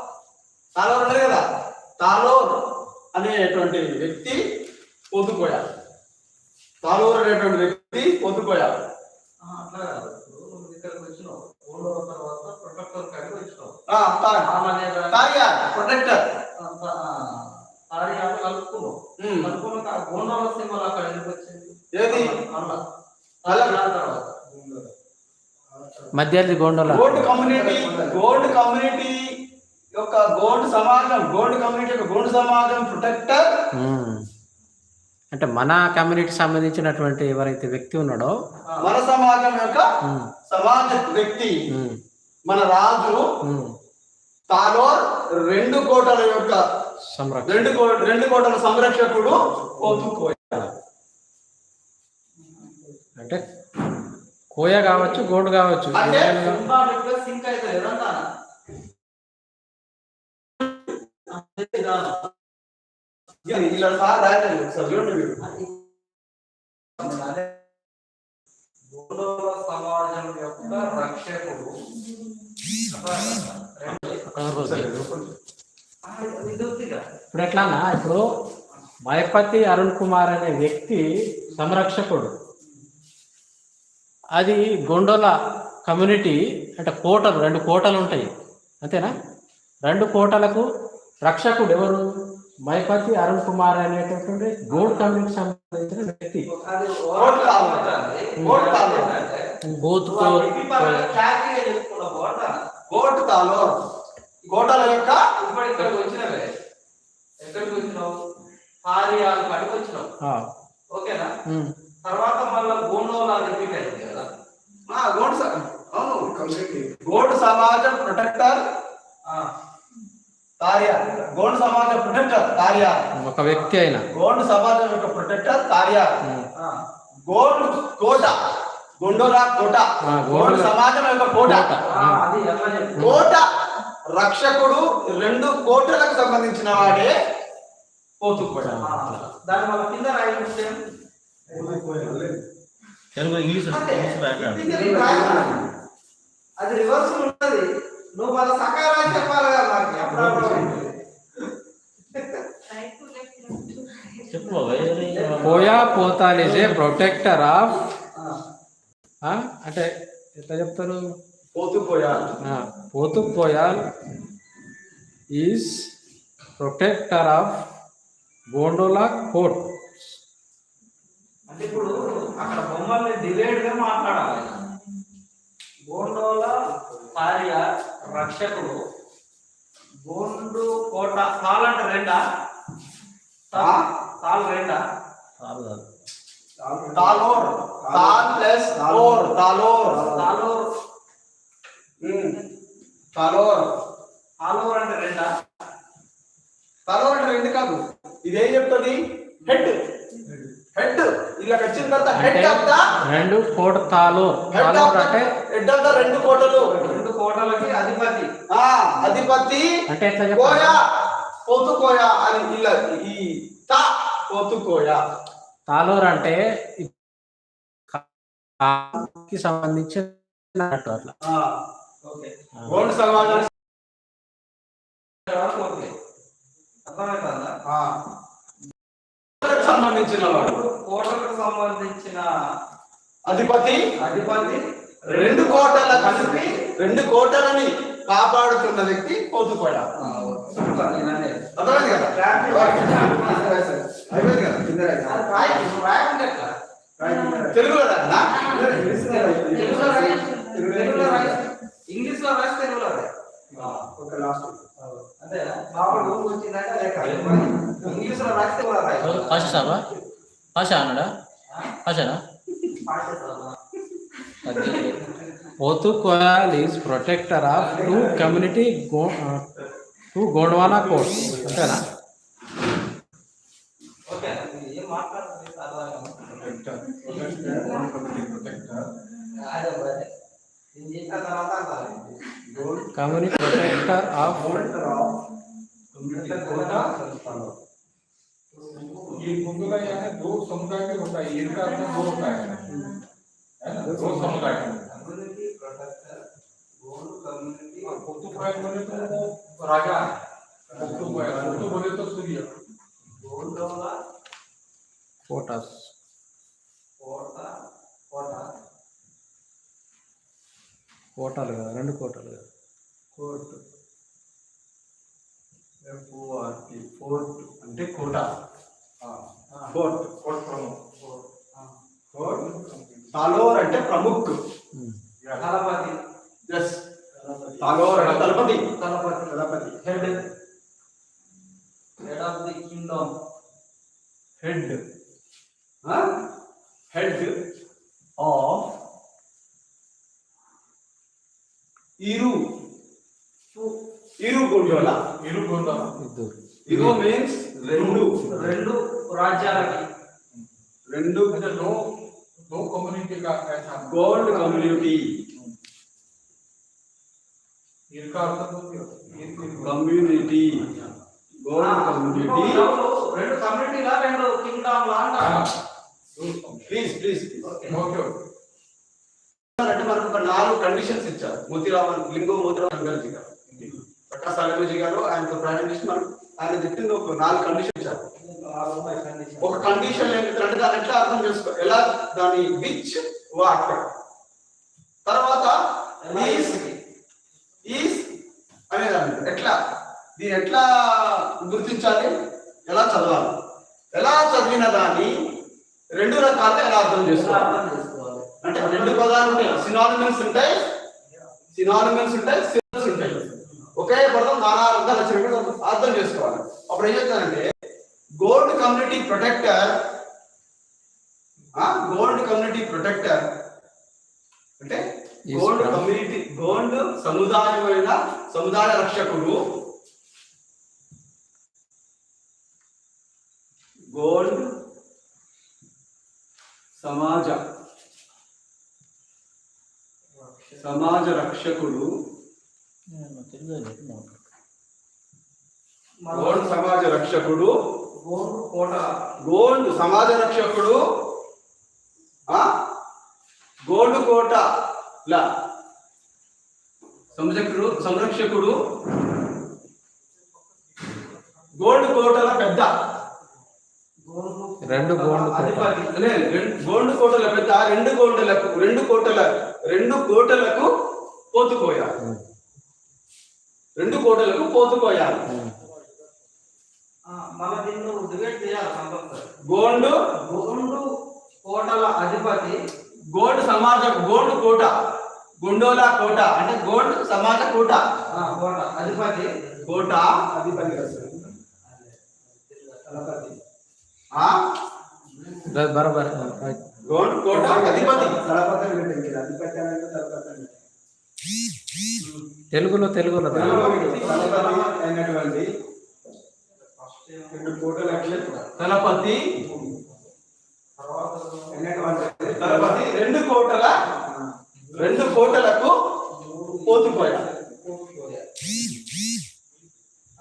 తాలోర్ ఉన్నాడు కదా, తాలోర్ అనేటువంటి వ్యక్తి పోతు కోయ. తాలోర్ అనేటువంటి వ్యక్తి పోతు కోయ. ఆ, అట్లా కాదు. ఇప్పుడు నువ్వు ఇక్కడికి వచ్చినావు, గోండోల తర్వాత ప్రొటెక్టర్ కాడికి వచ్చినావు. ఆ, తా-, ఆ, మళ్ళీ తారియా, ప్రొటెక్టర్. ఆ, తా-, ఆ, తారియా కలుపుకున్నావు. ఉమ్. కలుపుకున్నాక ఆ గోండోల సింబల్ అక్కడ ఎందుకు వచ్చింది? ఏది? మళ్ళా. మళ్ళా. తారియా తర్వాత. మధ్యది గోండోల. గోండు కమ్యూనిటీ, గోండు కమ్యూనిటీ యొక్క, గోండు సమాజం, గోండు కమ్యూనిటీ యొక్క గోండు సమాజం ప్రొటెక్టర్. ఉమ్. అంటే మన కమ్యూనిటీకి సంబంధించినటువంటి ఎవరైతే వ్యక్తి ఉన్నాడో, మన సమాజం యొక్క ఉమ్. సమాజ వ్యక్తి, ఉమ్. మన రాజు ఉమ్. తాలోర్ రెండు కోటల యొక్క సంరక్షణ. రెండు కో-, రెండు కోటల సంరక్షకుడు పోతుకోయ. అంటే కోయ కావచ్చు, గోండు కావచ్చు, అంటే ఏదైనా symbolic గా sync అవుతుంది ఏదంతా. ఇలా సార్ రాయలేదు, ఒకసారి చూడండి మీరు. గోండోల సమాజం యొక్క రక్షకుడు. అక్కడ రోజు. ఆ, ఇది ఉందిగా. ఇప్పుడు ఎట్లా అన్నా, ఇప్పుడు మైపతి అరుణ్ కుమార్ అనే వ్యక్తి సంరక్షకుడు. అది గొండోల కమ్యూనిటీ, అంటే కోటలు, రెండు కోటలు ఉంటాయి, అంతేనా? రెండు కోటలకు రక్షకుడు ఎవరు? మైపతి అరుణ్ కుమార్ అనేటటువంటి గోండు కమ్యూనిటీకి సంబంధించిన వ్యక్తి. అది ఓడకాలం అండి. ఓడకాలం. బోత్ కో-, విధి పరంగా క్లారిటీగా చెప్పుకున్నాం. ఓడకాలం. గోండు తాలో, గోండోల యొక్క ఇప్పుడు ఇక్కడికి వచ్చినవే, ఎక్కడికి వచ్చినావు? తారియాల కాడికి వచ్చినావు. ఆ. ఓకేనా? ఉమ్. తర్వాత మళ్ళా గోండోలా రిపీట్ అయింది కదా. ఆ, గోండు స-, అవును, కంప్లీట్లీ. గోండు సమాజం ప్రొటెక్టర్. ఆ. తారియా. గోండు సమాజం ప్రొటెక్టర్ తారియా. ఒక వ్యక్తి అయినా. గోండు సమాజం యొక్క ప్రొటెక్టర్ తారియా. ఉమ్. ఆ. గోండు కోట. गोंडोला कोटा। हाँ, गोंडोला। गोंड समाजम योक्क कोटा। कोटा, हाँ। कोटा रक्षकुडु रेंडु कोटलकु संबंधिंचिन वाडे पोतुकोया। हाँ, दानि मल्ल किंद राई मुख्यम। तेलुगु, इंग्लिश, अंते, इंग्लिश रायकाडु। हिंदी तेलुगु रायकाडु। अदि reverse उन्नदि। नुव्वु मल्ल सकाराम चेप्पालि कदा माकु, अप्पुडु अप्पुडु। कोया पोताल is a protector of, हाँ, अंटे एट्ला चेप्तारु? पोतु कोयाल। हाँ, पोतु कोयाल is protector of गोंडोला कोट। अंटे इप्पुडु अक्कड बोम्मल्नि delete गा माट्लाडालि। गोंडोला कोटा रक्षकुडु गोंडु कोटा ताल अंटे रेंडा? ता-, हाँ? ताल रेंडा? ताल कादु। तालोर। ताल plus ओर, तालोर। तालोर। हम्म। तालोर। तालोर अंटे रेंडा? तालोर अंटे रेंडु कादु। इदें चेप्तदि? Head। Head। इल्ला कच्चिन तरवात head अंटे of the, रेंडु कोट तालोर। Head तालोर of the, अंटे? Head of the रेंडु कोटलु। रेंडु कोटलकि अधिपति। हाँ, अधिपति। अंटे एट्ला चेप्तारु? कोया। पोतु कोया अनि इल्ला ई ता पोतु कोया। तालोर अंटे काकी संबंधिंचिन अट्ला। हाँ, ओके। हाँ। गोंड समाज ओके। अर्थमैतुंदा? हाँ। कोटलकु संबंधिंचिन वाडु। कोटलकु संबंधिंचिन अधिपति। अधिपति। रेंडु कोटलकु, रेंडु कोटलनि कापाडुतुन्न व्यक्ति पोतु कोया। हाँ, ओके। अर्थमैंदि कदा? अयिपोयिंदि कदा? इंदर अयिपोयिंदि। तेलुगुलो रायना? इंग्लिश लो रायना? तेलुगुलो रायना? इंग्लिश लो रायना? तेलुगुलो रायना? हाँ, ओके, last। अंतेना? मामूलुगा ऊरु वच्चिंदाका लेक्क। इंग्लिश लो रायना तेलुगुलो रायना। भाषा साबा? भाषा अनाडा? हाँ? भाषाना? भाषा साबा। Potu Koyal is protector of two community go-, uh, two Gondwana courts. अंतेना? ओके, ये मार्केट में साधारण। Protector, protector, community protector. अरे भाई, ये का तरह का था? Gond, community protector of protector of community कोटा। ये गोंडोला यहाँ दो समुदाय के होता है, इरका में दो होता है, है ना? दो समुदाय। कम्युनिटी प्रोटेक्टर, गोंड कम्युनिटी। और पोतु कोयल बोले तो वो राजा है। पोतु कोयल, पोतु बोले तो सूर्य। गोंडोला। कोटस। कोटा, कोटा। कोटालु कदा, रेंडु कोटालु कदा। कोट। F O R T, fort अंटे कोटा। हाँ। हाँ। फोर्ट, कोट प्रमुख। फोर्ट, हाँ। फोर्ट। तालोर अंटे प्रमुख। हम्म। Yes। तलपति। Yes। तलपति। तालोर अंटे तलपति। तलपति। तलपति। Head। Head of the kingdom। Head। हाँ? Head of इरु, इरु गोंडोला। इरु गोंडोला। इरु means रेंडु। रेंडु राज्यालकी। रेंडु। अच्छा, दो, दो कम्युनिटी का ऐसा। गोंड कम्युनिटी। इरका अर्थ बोलियो। कम्युनिटी। गोंड हाँ, कम्युनिटी। रेंडु कम्युनिटी ला, रेंडु किंगडम ला अंटा। हाँ। Please, please, please। Okay. Okay, okay. అంటే మనకు ఒక నాలుగు కండిషన్స్ ఇచ్చారు. మోతీరావు, లింగో మోతీరావు రంగారెడ్డి గారు, ప్రకాష్ సాగర్ గారు, ఆయనతో ప్రయాణం చేసి మనం, ఆయన చెప్పింది ఒక నాలుగు కండిషన్ ఇచ్చారు. ఒక కండిషన్ ఏంటంటే దాన్ని ఎట్లా అర్థం చేసుకో, ఎలా దాని విచ్ వాట్, తర్వాత ఈస్, ఈస్ అనేది ఎట్లా, దీన్ని ఎట్లా గుర్తించాలి, ఎలా చదవాలి, ఎలా చదివిన దాన్ని రెండు రకాలుగా ఎలా అర్థం చేసుకోవాలి? అర్థం చేసుకోవాలి. అంటే రెండు పదాలు ఉంటాయి, సినానిమస్ ఉంటాయి, సినానిమస్ ఉంటాయి, సిమిలర్స్ ఉంటాయి. ఒకే పదం నానా అర్థాలు వచ్చినప్పుడు అర్థం, అర్థం చేసుకోవాలి. అప్పుడు ఏం చెప్తారంటే, Gond community protector, Gond community protector అంటే ఈ గోండ్ ప్ర- కమ్యూనిటీ, గోండ్ సముదాయమైన సముదాయ రక్షకుడు, గోండ్ సమాజ समाज रक्षकुडु। गोंड समाज रक्षकुडु। गोंड समाज रक्षकुडु। आ? गोंड कोटा ला संरक्षकुडु, संरक्षकुडु। गोंड कोटला पेद्द। रेंडु गोंड कोटा। अदिपति, अदे, रेंडु गोंड कोटला पेद्द, रेंडु गोंडलकु, रेंडु कोटला, रेंडु कोटलकु पोतुकोया। हम्म। रेंडु कोटलकु पोतुकोया। हम्म। आ, मल्ला दीन्नि divide चेयालि compulsory। गोंडु, गोंडु कोटल अधिपति। गोंड समाज, गोंड कोटा, गोंडोला कोटा, अंटे गोंड समाज कोटा। आ, कोटा अधिपति। कोटा। अधिपति। तलपति। आ? बराबर, बराबर। गोंड कोटा अधिपति। तलपति अंटे अधिपति अंटे तलपति अंटे। తెలుగులో, తెలుగులో రా. తెలుగులో తలపతి అయినటువంటి రెండు కోటల తలపతి అయినటువంటి తలపతి రెండు కోటల, రెండు కోటలకు పోతుకోయ.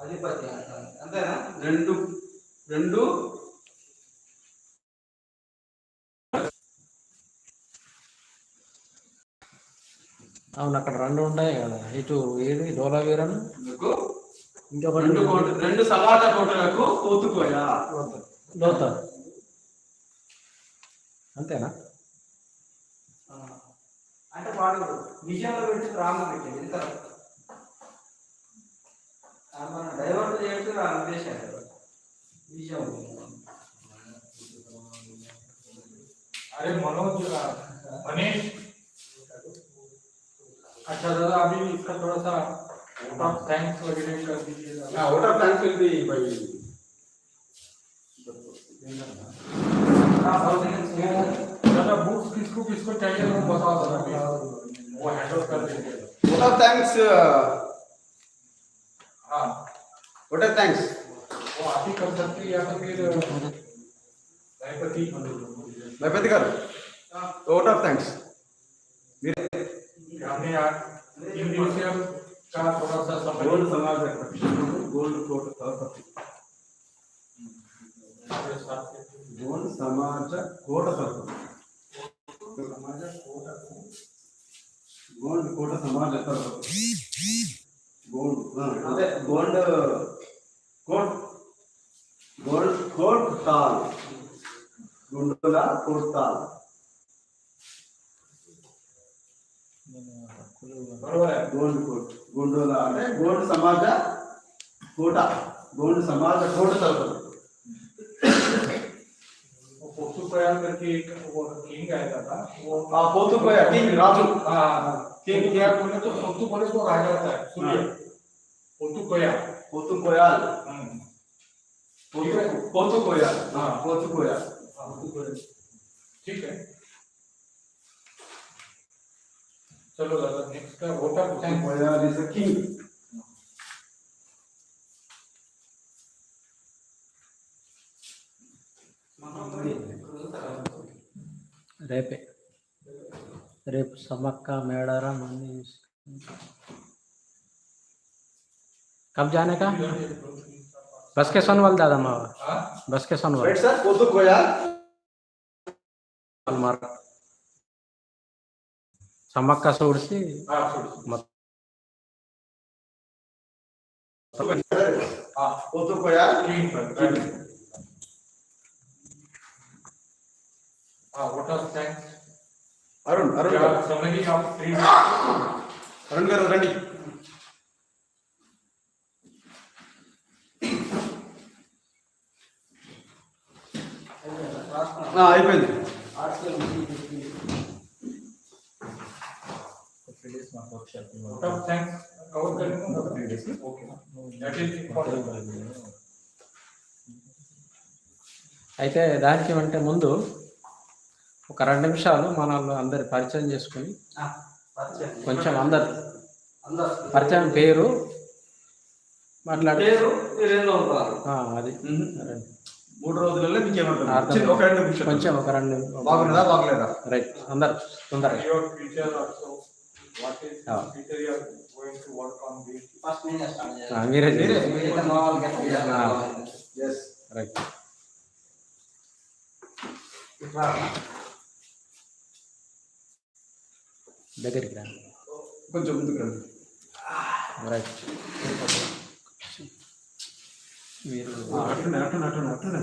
అధిపతి అంటారు. అంతేనా? రెండు, రెండు అవును, అక్కడ రెండు ఉన్నాయి కదా, ఇటు ఏది డోలావీరను, ఇంకొకటి రెండు కోట, రెండు సమాజ కోటలకు పోతుకోయ. లోత. అంతేనా? ఆ, అంటే వాడు విజయంలో పెట్టి రాంగ్ పెట్టాడు. ఇంత ఆ, మన divert చేసి రాంగ్ చేశాడు. విజయం. अरे मनोज, आ, मनीष, अच्छा दादा, अभी इसका थोड़ा सा vote of thanks वगैरह कर दीजिएगा। हाँ, vote of thanks will be by दादा, books किसको किसको चाहिए, वो बताओ दादा, please। वो hand over कर देंगे। Vote of thanks, uh, हाँ। Vote of thanks। वो आप ही कर सकते हैं या तो फिर गणपति। गणपति कर। Vote of thanks। हमने आज तीन दिवसीय का थोड़ा सा समय गोंड समाज रक्षक, गोंड कोट तलपति। गोंड समाज कोट तलपति। समाज कोट, गोंड कोट समाज तलपति। गोंड, हाँ, अदे गोंड कोट, गोंड कोट ताल, गोंडोला कोट ताल। बरोबर है। गोंड कोट, गोंडोला, अरे गोंड समाज कोटा, गोंड समाज कोट तलपति। वो पोतु कोयाल करके एक वो किंग आया था, वो हाँ, पोतु कोयाल, किंग राजू। हाँ, हाँ। किंग। क्या बोले तो पोतु बोले तो राजा होता है, सूर्य। हाँ। पोतु कोयाल। पोतु कोयाल। हम्म। पोतु, ठीक है। पोतु कोयाल। हाँ, पोतु कोयाल। हाँ, पोतु कोयाल। ठीक है। चलो दादा, next का vote of thanks। कोयाल is a king। रेपे, रेप समक्का मेड़ारा मन्नी। कब जाने का? बस के सोनवाल दादा मावा। बस के सोनवाल। Right sir, पोतु कोयाल। अलमार। समक्का सोड़सी। हाँ, सोड़सी। मत। हाँ। पोतु कोयाल। हाँ, vote of thanks। अरुण, अरुण क्या गारु। समझिए आप, please। अरुण गारु, रंडी। ఆ, అయిపోయింది. Vote of thanks cover करेंगे। Okay, that is important। అయితే దానికి అంటే ముందు ఒక రెండు నిమిషాలు మనల్ని అందరి పరిచయం చేసుకుని ఆ, పరిచయం। కొంచెం అందరు అందరు। పరిచయం, పేరు, మాట్లాడు. పేరు వీరేంద్ర ఉన్నారు। ఆ, అది. మ్మ్। మూడు రోజులలో మీకు ఏమంటారు? అర్థం. చిన్న ఒక రెండు నిమిషాలు. కొంచెం ఒక రెండు నిమిషాలు. బాగున్నదా, బాగలేదా? రైట్. అందరు తొందరగా. Your future also. What is हाँ। Peter, you are going to work on this? First मीरे start हाँ, मीरे मीरे, मीरे तो माहौल के हाँ। Yes. Right. इतना దగ్గరికి రా. కొంచెం ముందుకు రండి. Right. మీరు ఆ, అట్లనే, అట్లనే, అట్లనే, అట్లనే.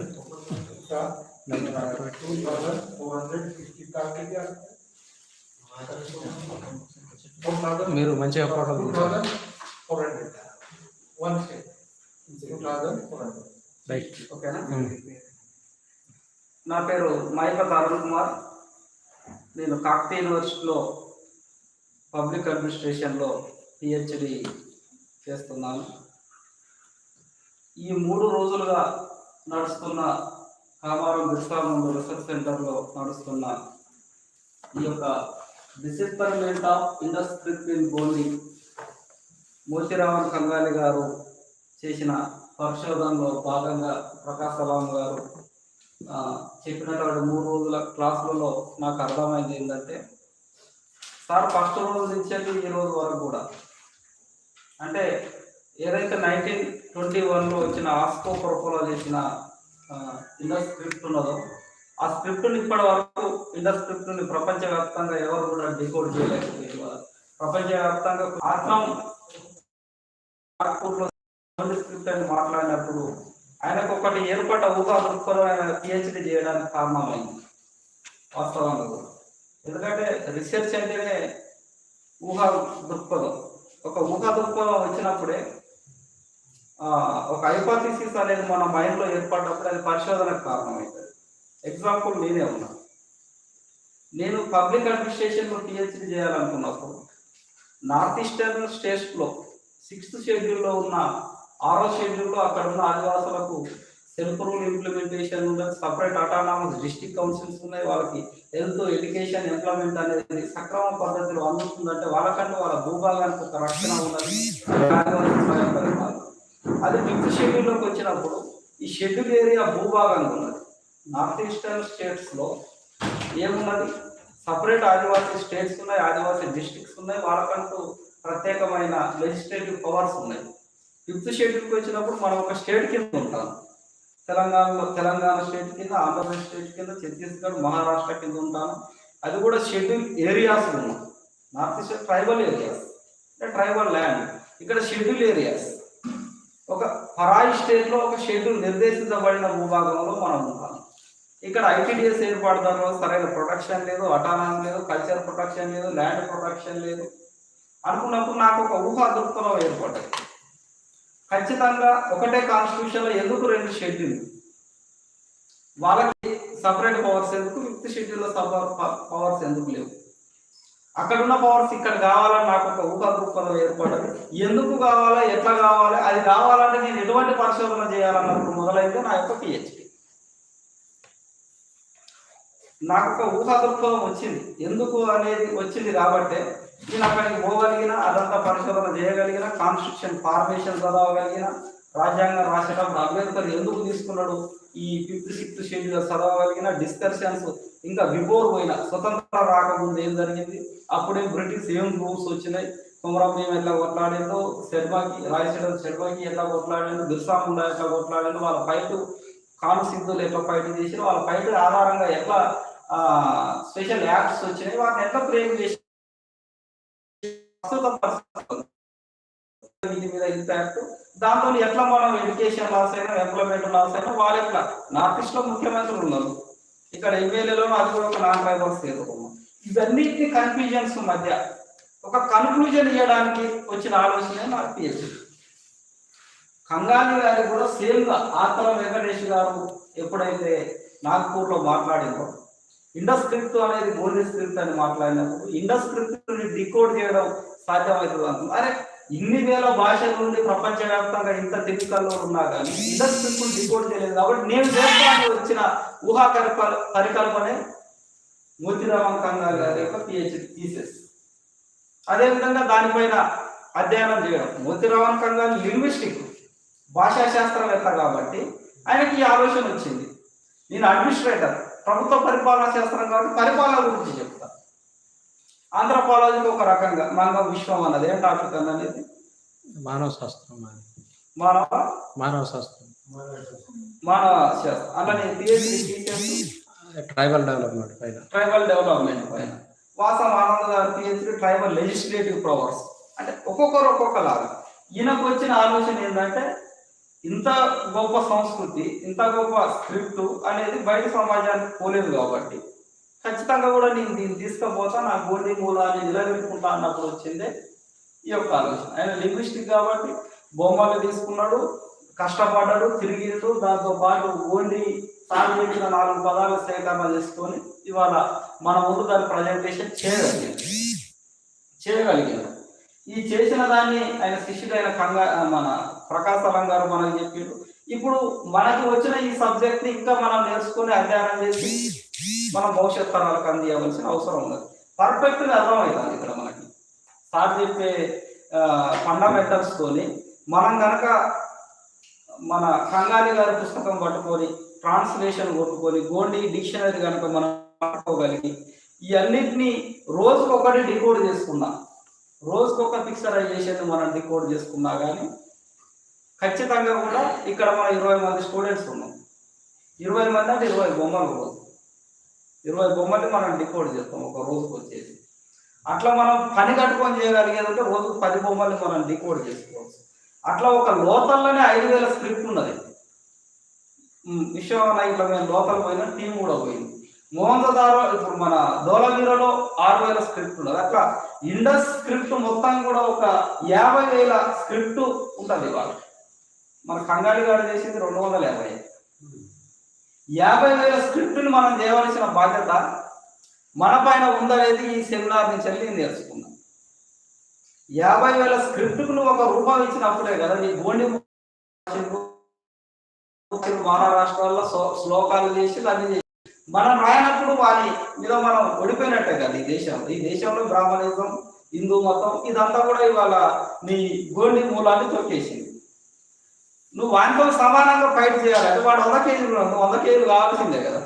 Two thousand four hundred fifty target. మీరు మంచిగా photo తీశారు. Two thousand four hundred. One step. Two thousand four hundred. Right. ఓకేనా? నా పేరు మైపతి అరుణ్ కుమార్. నేను కాకతీయ యూనివర్సిటీలో పబ్లిక్ అడ్మినిస్ట్రేషన్లో పిహెచ్డి చేస్తున్నాను. ఈ మూడు రోజులుగా నడుస్తున్న కామారం బిర్సా ముందు రీసెర్చ్ సెంటర్లో నడుస్తున్న ఈ యొక్క డిసెంబర్మెంట్ of Indus script in Gondi మోతిరావన్ కంగాలి గారు చేసిన పరిశోధనలో భాగంగా ప్రకాశ్ సలాం గారు ఆ, చెప్పినట్టు మూడు రోజుల క్లాసులలో నాకు అర్థమైంది ఏంటంటే, సార్ ఫస్ట్ రోజు నుంచి వెళ్ళి ఈ రోజు వరకు కూడా, అంటే ఏదైతే నైన్టీన్ ట్వంటీ వన్లో వచ్చిన ఆస్కో ప్రొపోలో చేసిన ఇండస్ స్క్రిప్ట్ ఉన్నదో, ఆ స్క్రిప్ట్ని ఇప్పటి వరకు, ఇండస్ స్క్రిప్ట్ని ప్రపంచవ్యాప్తంగా ఎవరు కూడా డికోడ్ చేయలేకపోయారు. ప్రపంచవ్యాప్తంగా ఆత్రం నాగ్పూర్లో స్క్రిప్ట్ అని మాట్లాడినప్పుడు ఆయనకు ఒకటి ఏర్పడ్డ ఊహా దృక్పథం ఆయన పిహెచ్డి చేయడానికి కారణమైంది. వాస్తవంగా కూడా, ఎందుకంటే రీసెర్చ్ అంటేనే ఊహా దృక్పథం. ఒక ఊహా దృక్పథం వచ్చినప్పుడే ఆ, ఒక హైపోథిసిస్ అనేది మన మైండ్లో ఏర్పడ్డప్పుడు అది పరిశోధనకు కారణమవుతుంది. ఎగ్జాంపుల్ నేనే ఉన్నా. నేను పబ్లిక్ అడ్మినిస్ట్రేషన్లో పిహెచ్డి చేయాలనుకున్నప్పుడు నార్త్ ఈస్టర్న్ స్టేట్స్లో సిక్స్త్ షెడ్యూల్లో ఉన్న ఆరో షెడ్యూల్లో అక్కడ ఉన్న ఆదివాసులకు సెల్ఫ్ రూల్ ఇంప్లిమెంటేషన్ ఉండదు, సపరేట్ అటానమస్ డిస్ట్రిక్ట్ కౌన్సిల్స్ ఉన్నాయి, వాళ్ళకి హెల్త్, ఎడ్యుకేషన్, ఎంప్లాయ్మెంట్ అనేది సక్రమ పద్ధతిలో అందుతుందంటే వాళ్ళకంటూ వాళ్ళ భూభాగానికి ఒక రక్షణ ఉన్నది. ఆదివాసీ స్వయం పరిపాలన. అది ఫిఫ్త్ షెడ్యూల్లోకి వచ్చినప్పుడు ఈ షెడ్యూల్ ఏరియా భూభాగంగా ఉన్నది. నార్త్ ఈస్టర్న్ స్టేట్స్లో ఏమున్నది? సపరేట్ ఆదివాసీ స్టేట్స్ ఉన్నాయి, ఆదివాసీ డిస్ట్రిక్ట్స్ ఉన్నాయి, వాళ్ళకంటూ ప్రత్యేకమైన లెజిస్లేటివ్ పవర్స్ ఉన్నాయి. ఫిఫ్త్ షెడ్యూల్కి వచ్చినప్పుడు మనం ఒక స్టేట్ కింద ఉంటాం. తెలంగాణలో, తెలంగాణ స్టేట్ కింద, ఆంధ్రప్రదేశ్ స్టేట్ కింద, ఛత్తీస్గఢ్, మహారాష్ట్ర కింద ఉంటాను. అది కూడా షెడ్యూల్ ఏరియాస్ ఉన్నాం. నార్త్ ఈస్ట్ ట్రైబల్ ఏరియాస్, అంటే ట్రైబల్ ల్యాండ్. ఇక్కడ షెడ్యూల్ ఏరియాస్, ఒక పరాయి స్టేట్లో ఒక షెడ్యూల్, నిర్దేశించబడిన భూభాగంలో మనం ఉంటాం. ఇక్కడ ఐటీడీఎస్ ఏర్పడతారు, సరైన ప్రొటెక్షన్ లేదు, అటానమీ లేదు, కల్చర్ ప్రొటెక్షన్ లేదు, ల్యాండ్ ప్రొటెక్షన్ లేదు. అనుకున్నప్పుడు నాకు ఒక ఊహా దృక్పథం ఏర్పడ్డది. ఖచ్చితంగా ఒకటే కాన్స్టిట్యూషన్లో ఎందుకు రెండు షెడ్యూల్? వాళ్ళకి సపరేట్ పవర్స్ ఎందుకు? ఫిఫ్త్ షెడ్యూల్లో సపరేట్ ప-, పవర్స్ ఎందుకు లేవు? అక్కడ ఉన్న పవర్స్ ఇక్కడ కావాలని నాకు ఒక ఊహా దృక్పథం ఏర్పడ్డది. ఎందుకు కావాలా, ఎట్లా కావాలి, అది కావాలంటే నేను ఎటువంటి పరిశోధన చేయాలన్నప్పుడు మొదలైంది నా యొక్క పిహెచ్డి. నాకు ఒక ఊహా దృక్పథం వచ్చింది. ఎందుకు అనేది వచ్చింది కాబట్టే నేను అక్కడికి పోగలిగిన, అదంతా పరిశోధన చేయగలిగిన, కాన్స్టిట్యూషన్ ఫార్మేషన్ చదవగలిగిన, రాజ్యాంగం రాసేటప్పుడు అంబేద్కర్ ఎందుకు తీసుకున్నాడు, ఈ ఫిఫ్త్ సిక్స్త్ షెడ్యూల్ చదవగలిగిన, డిస్కషన్స్ ఇంకా బిఫోర్ పోయిన, స్వతంత్రం రాకముందు ఏం జరిగింది, అప్పుడే బ్రిటిష్ ఏం రూల్స్ వచ్చినాయి, కొమరం భీం ఎట్లా కొట్లాడిండు, శర్మకి, రాయచూడ శర్మకి ఎట్లా కొట్లాడిండు, బిర్సా ముండా ఎట్లా కొట్లాడిండు, వాళ్ళ ఫైట్, కాను సిద్ధులు ఎట్లా ఫైట్ చేసి, వాళ్ళ ఫైట్ ఆధారంగా ఎట్లా ఆ, స్పెషల్ యాక్ట్స్ వచ్చినాయి, వాటిని ఎట్లా ఫ్రేమ్ చేసి ప్రస్తుత పరిస్థితులు, వీటి మీద ఇంపాక్ట్, దాంతో ఎట్లా మనం ఎడ్యుకేషన్ లాస్ అయినా, ఎంప్లాయ్మెంట్ లాస్ అయినా, వాళ్ళు ఎట్లా, నార్త్ ఈస్ట్ లో ముఖ్యమంత్రులు ఉన్నారు, ఇక్కడ ఎమ్మెల్యేలో అది కూడా ఒక నాన్ ట్రైబల్స్ ఎదుర్కొన్నాం. ఇవన్నిటిని కన్ఫ్యూజన్స్ మధ్య ఒక కన్క్లూజన్ ఇవ్వడానికి వచ్చిన ఆలోచన నాకు పిహెచ్డి. కంగాలి గారు కూడా సేమ్ గా ఆత్రం వెంకటేష్ గారు ఎప్పుడైతే నాగ్పూర్ లో మాట్లాడిందో, ఇండస్ స్క్రిప్ట్ అనేది గోండి స్క్రిప్ట్ అని మాట్లాడినప్పుడు, ఇండస్ స్క్రిప్ట్ ని డికోడ్ చేయడం సాధ్యమవుతుంది అంటున్నారు. అరే, ఇన్ని వేల భాషల నుండి ప్రపంచవ్యాప్తంగా ఇంత తెలివి కల్లోడు ఉన్నా కానీ ఇండస్ స్క్రిప్ట్ డికోడ్ చేయలేదు కాబట్టి నేను చేస్తాను వచ్చిన ఊహా కల్ప-, పరికల్పనే మోతిరావన్ కంగాలి గారి యొక్క పిహెచ్డి థీసిస్. అదేవిధంగా దానిపైన అధ్యయనం చేయడం. మోతిరావన్ కంగాలి లింగ్విస్టిక్, భాషా శాస్త్రవేత్త కాబట్టి ఆయనకి ఈ ఆలోచన వచ్చింది. నేను అడ్మినిస్ట్రేటర్, ప్రభుత్వ పరిపాలనా శాస్త్రం కాబట్టి పరిపాలన గురించి చెప్తా. Anthropology को रकंगा मानव विश्वम अन्नदि एंटि topic अन्नदि मानव शास्त्रम। मानव मानव शास्त्रम। मानव शास्त्रम। अन्नदि PhD thesis tribal development pan. Tribal development pan. वासव आनंद Garu PhD tribal legislative powers। अंटे ओक्कोक्कोरु ओक्कोक्कलागा। ईयनकु वच्चिन आलोचन एंटंटे, इंत गोप्प संस्कृति, इंत गोप्प script अनेदि बयट समाजानिकि पोलेदु काबट्टि, खच्चितंगा कूडा नेनु दीनिनि तीसुकुपोता, ना गोंडी मूलानि निलबेट्टुकुंटा अन्नप्पुडु वच्चिंदे ई योक्क आलोचन। आयन linguist काबट्टि बोम्मलु तीसुकुन्नाडु, कष्टपड्डाडु, तिरिगिंडु, दांतो पाटु गोंडी सार चेप्पिन नालुगु पदालु सेकरण चेसुकोनि इवाल मन मुंदु दानि presentation चेयगलिगारु। चेयगलिगारु। ई चेसिन दान्नि आयन शिष्युडैन कंगा-, मन प्रकाश अलंगारु मनकु चेप्पिंडु। इप्पुडु मनकु वच्चिन ई subject नि इंका मन नेर्चुकोनि अध्ययनं चेसि मन भविष्यत् तरलाकु अंदियवलसिन अवसरं उन्नदि। Perfect गा अर्थमैतुंदि इक्कड मनकि। सार चेप्पे, आ, fundamentals तोनि मन गनक मन कंगाली गारि पुस्तकं पट्टुकोनि, translation कोट्टुकोनि, गोंडी dictionary गनक मन पट्टुकोगलिगि, ई अन्निटिनि रोजुकोकटि decode चेसुकुन्ना, रोजुकोक picturization मन decode चेसुकुन्ना गानि, खच्चितंगा कूडा इक्कड मन इरवै मंदि students उन्नाम, इरवै मंदि अंटे इरवै बोम्मलु रोजु, इरवै बोम्मलुनि मन decode चेस्ताम ओक्क रोजुकु वच्चेसि। अट्ला मन पनि कट्टुकोनि चेयगलिगेदंटे रोजुकु पदि बोम्मलुनि मन decode चेसुकोवच्चु। अट्ला ओक्क लोतल्लोने ऐदु वेल script उन्नदि। उम, विश्वनाथ इट्ला मेरु लोतल पोयिना team कूडा पोयिंदि। मोहनजोदड़ो इप्पुडु मन धोलावीरलो आरु वेल script उन्नदि। अट्ला Indus script मोत्तं कूडा ओक्क याभै वेल script उंटदि इवाल। मन कंगाली गारु चेसिंदि रेंडु वंदल याभै। याभै वेल script नि मन चेयवलसिन बाध्यत मन पैन उंदनेदि ई seminar नुंचि नेनु नेर्चुकुन्ना। याभै वेल script नु ओक्क रूपं इच्चिनप्पुडे कदा नी गोंडी महाराष्ट्रलो सो-, श्लोकालु चेसि अदि चेसि। मन रायनप्पुडु वानि मीद मन ओडिपोयिनट्टे कदा ई देशंलो। ई देशंलो Brahmanism, हिंदू मतम् इदंता कूडा इवाल नी गोंडी मूलानि तोक्केसिंदि। नुव्वु वानितो समानंगा fight चेयालि। अदि वाडु वंद केजीलु, नुव्वु वंद केजीलु कावाल्सिंदे कदा।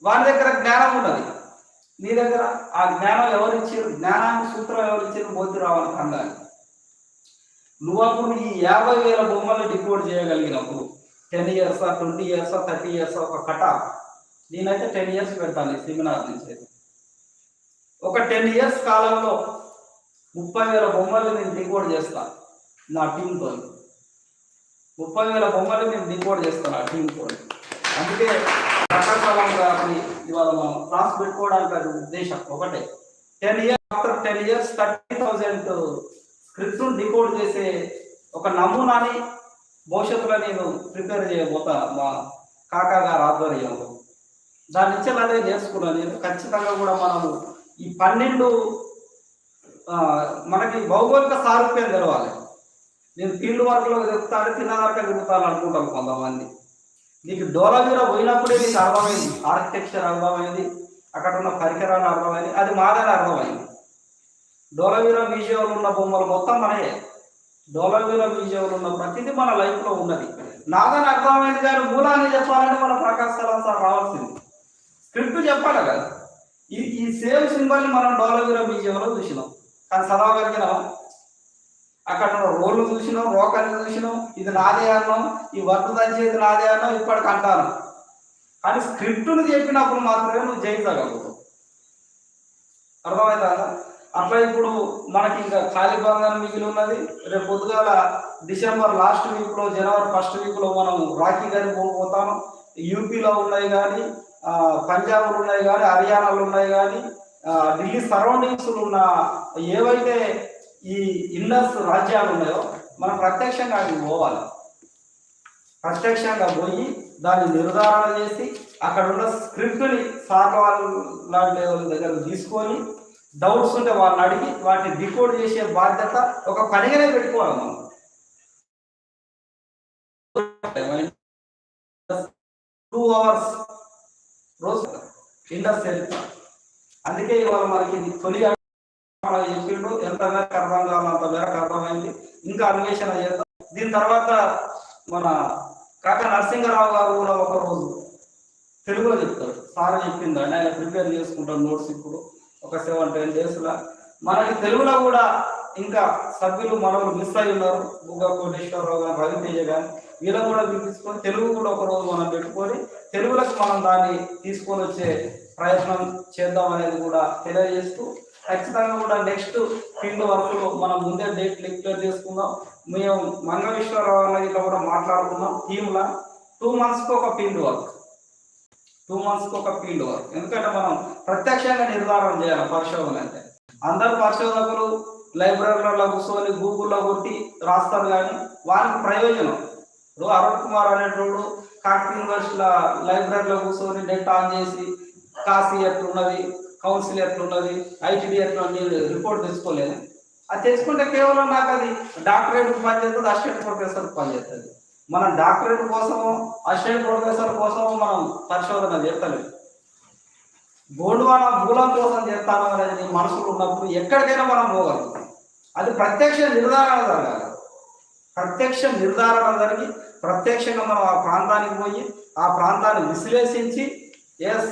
वानि दग्गर ज्ञानं उन्नदि, नी दग्गर आ ज्ञानं एवरु इच्चिर्रु, ज्ञानानि सूत्रं एवरु इच्चिर्रु, बोधि रावलि कंगालि। नुव्वु अप्पुडु ई याभै वेल बोम्मलुनि decode चेयगलिगिनप्पुडु, ten years, twenty years, thirty years ओक्क cut off। नेनैते ten years पेडतानु ई seminar नुंचि। ओक्क ten years कालंलो मुप्पै वेल बोम्मलुनि नेनु decode चेस्ता ना team तोनि। मुप्पै वेल बोम्मलुनि नेनु decode चेस्ता ना team तोनि। अंदुके प्रकाश अलंगारिनि इवाल मनम class पेट्टुकोवडानिकि अदि उद्देशं ओकटे। Ten years, after ten years, thirty thousand script नि decode चेसे ओक्क नमूनानि भविष्यत्तुलो नेनु prepare चेयबोता मा काका गारि आध्वर्यंलो। दानि नुंचि अदे नेर्चुकुन्ना नेनु। खच्चितंगा कूडा मनमु ई पन्नेंडु, आ, मनकि भौगोलिक सारूप्यं तेलवालि। नेनु field work लो तिरुगुतानु, तिरुगुतानु, तिरुगुतानु अनुकुंटारु कोंतमंदि। नीकु धोलावीरा पोयिनप्पुडे नीकु अर्थमैंदि, architecture अर्थमैंदि, अक्कड उन्न परिकरालु अर्थमैंदि, अदि मादनि अर्थमैंदि। धोलावीरा museum लो उन्न बोम्मलु मोत्तं मनये। धोलावीरा museum लो उन्न प्रतिदि मन life लो उन्नदि। नादनि अर्थमैंदि कानि मूलानि चेप्पालंटे मन प्रकाश कलां sir रावाल्सिंदि। Script चेप्पालि कदा। ई, ई same symbol नि मन धोलावीरा museum लो चूसिनां। कानि सदवगलिगिनामा? अक्कड उन्न रोलुनि चूसिनां, रोकलिनि चूसिनां, इदि नादे अन्नां, ई वट्टु दच्चि इदि नादे अन्नां, इप्पटिकि अंटारु। कानि script नि चेप्पिनप्पुडु मात्रमे नुव्वु जयिंचगलुगुतावु। अर्थमैंदा? अट्ला इप्पुडु मनकि इंका खाली बंधन मिगिलि उन्नदि। रेपु पोद्दुगाल December last week लो, January first week लो मनमु राखी गारि पो-, पोतामु। यूपी लो उन्नयि गानि, आ, पंजाब लो उन्नयि गानि, हरियाणा लो उन्नयि गानि, आ, दिल्ली surroundings लो उन्न एवैते ई Indus राज्यालु उन्नयो, मन प्रत्यक्षंगा अक्कडिकि पोवालि। प्रत्यक्षंगा पोयि दानि निर्धारण चेसि अक्कड उन्न script नि sir वाळ्ळु लांटि वाळ्ळ दग्गर तीसुकोनि doubts उंटे वाळ्ळनि अडिगि वाटिनि decode चेसे बाध्यत ओक पनिगाने पेट्टुकोवालि मनम्। Two hours रोजु Indus चरित्र। अंदुके इवाळ मनकि इदि तोलि अडगु चेप्पिंडु, एंत मेरकु अर्थं कावालो अंत मेरकु अर्थमैंदि, इंका अन्वेषण चेद्दां। दीनि तर्वात मन काका नरसिंगराव गारु कूडा ओक रोजु तेलुगुलो चेप्तारु, sir चेप्पिंदि, आयन prepare चेसुकुंटारु notes इप्पुडु। ఒక సెవెన్ టెన్ డేస్ లా మనకి తెలుగులో కూడా ఇంకా సభ్యులు మనవులు మిస్ అయి ఉన్నారు. బుగ్గ కోటేశ్వరరావు గారు, రవితేజ గారు, వీళ్ళని కూడా పిలిపించుకొని తెలుగు కూడా ఒక రోజు మనం పెట్టుకొని తెలుగులకు మనం దాన్ని తీసుకొని వచ్చే ప్రయత్నం చేద్దాం అనేది కూడా తెలియజేస్తూ, ఖచ్చితంగా కూడా నెక్స్ట్ ఫీల్డ్ వర్క్ మనం ముందే డేట్ డిక్లేర్ చేసుకుందాం. మేము మంగ విశ్వరావు అన్న ఇట్లా కూడా మాట్లాడుకున్నాం. టీంలా టూ మంత్స్కి ఒక ఫీల్డ్ వర్క్, టూ మంత్స్కి ఒక ఫీల్డ్ వర్క్. ఎందుకంటే మనం ప్రత్యక్షంగా నిర్ధారణ చేయాలి పరిశోధన అంటే. అందరు పరిశోధకులు లైబ్రరీలో కూర్చొని గూగుల్లో కొట్టి రాస్తారు, కానీ వారికి ప్రయోజనం. ఇప్పుడు అరుణ్ కుమార్ అనేటోడు కాకతీయ యూనివర్సిటీలో లైబ్రరీలో కూర్చొని నెట్ ఆన్ చేసి కాసీ ఎట్లున్నది, కౌన్సిల్ ఎట్లున్నది, ఐటీడీ ఎట్లున్నది రిపోర్ట్ తెచ్చుకోలేదు. అది తెచ్చుకుంటే కేవలం నాకు అది డాక్టరేట్ పనిచేస్తుంది, అసిస్టెంట్ ప్రొఫెసర్ పనిచేస్తుంది. మనం డాక్టరేట్ కోసం, అసిస్టెంట్ ప్రొఫెసర్ కోసం మనం పరిశోధన చేస్తలేము. గోండువాన మూలం కోసం చేస్తాను అనేది మనసులో ఉన్నప్పుడు ఎక్కడికైనా మనం పోగలుగుతాం. అది ప్రత్యక్ష నిర్ధారణ జరగాలి. ప్రత్యక్ష నిర్ధారణ జరిగి ప్రత్యక్షంగా మనం ఆ ప్రాంతానికి పోయి ఆ ప్రాంతాన్ని విశ్లేషించి ఎస్,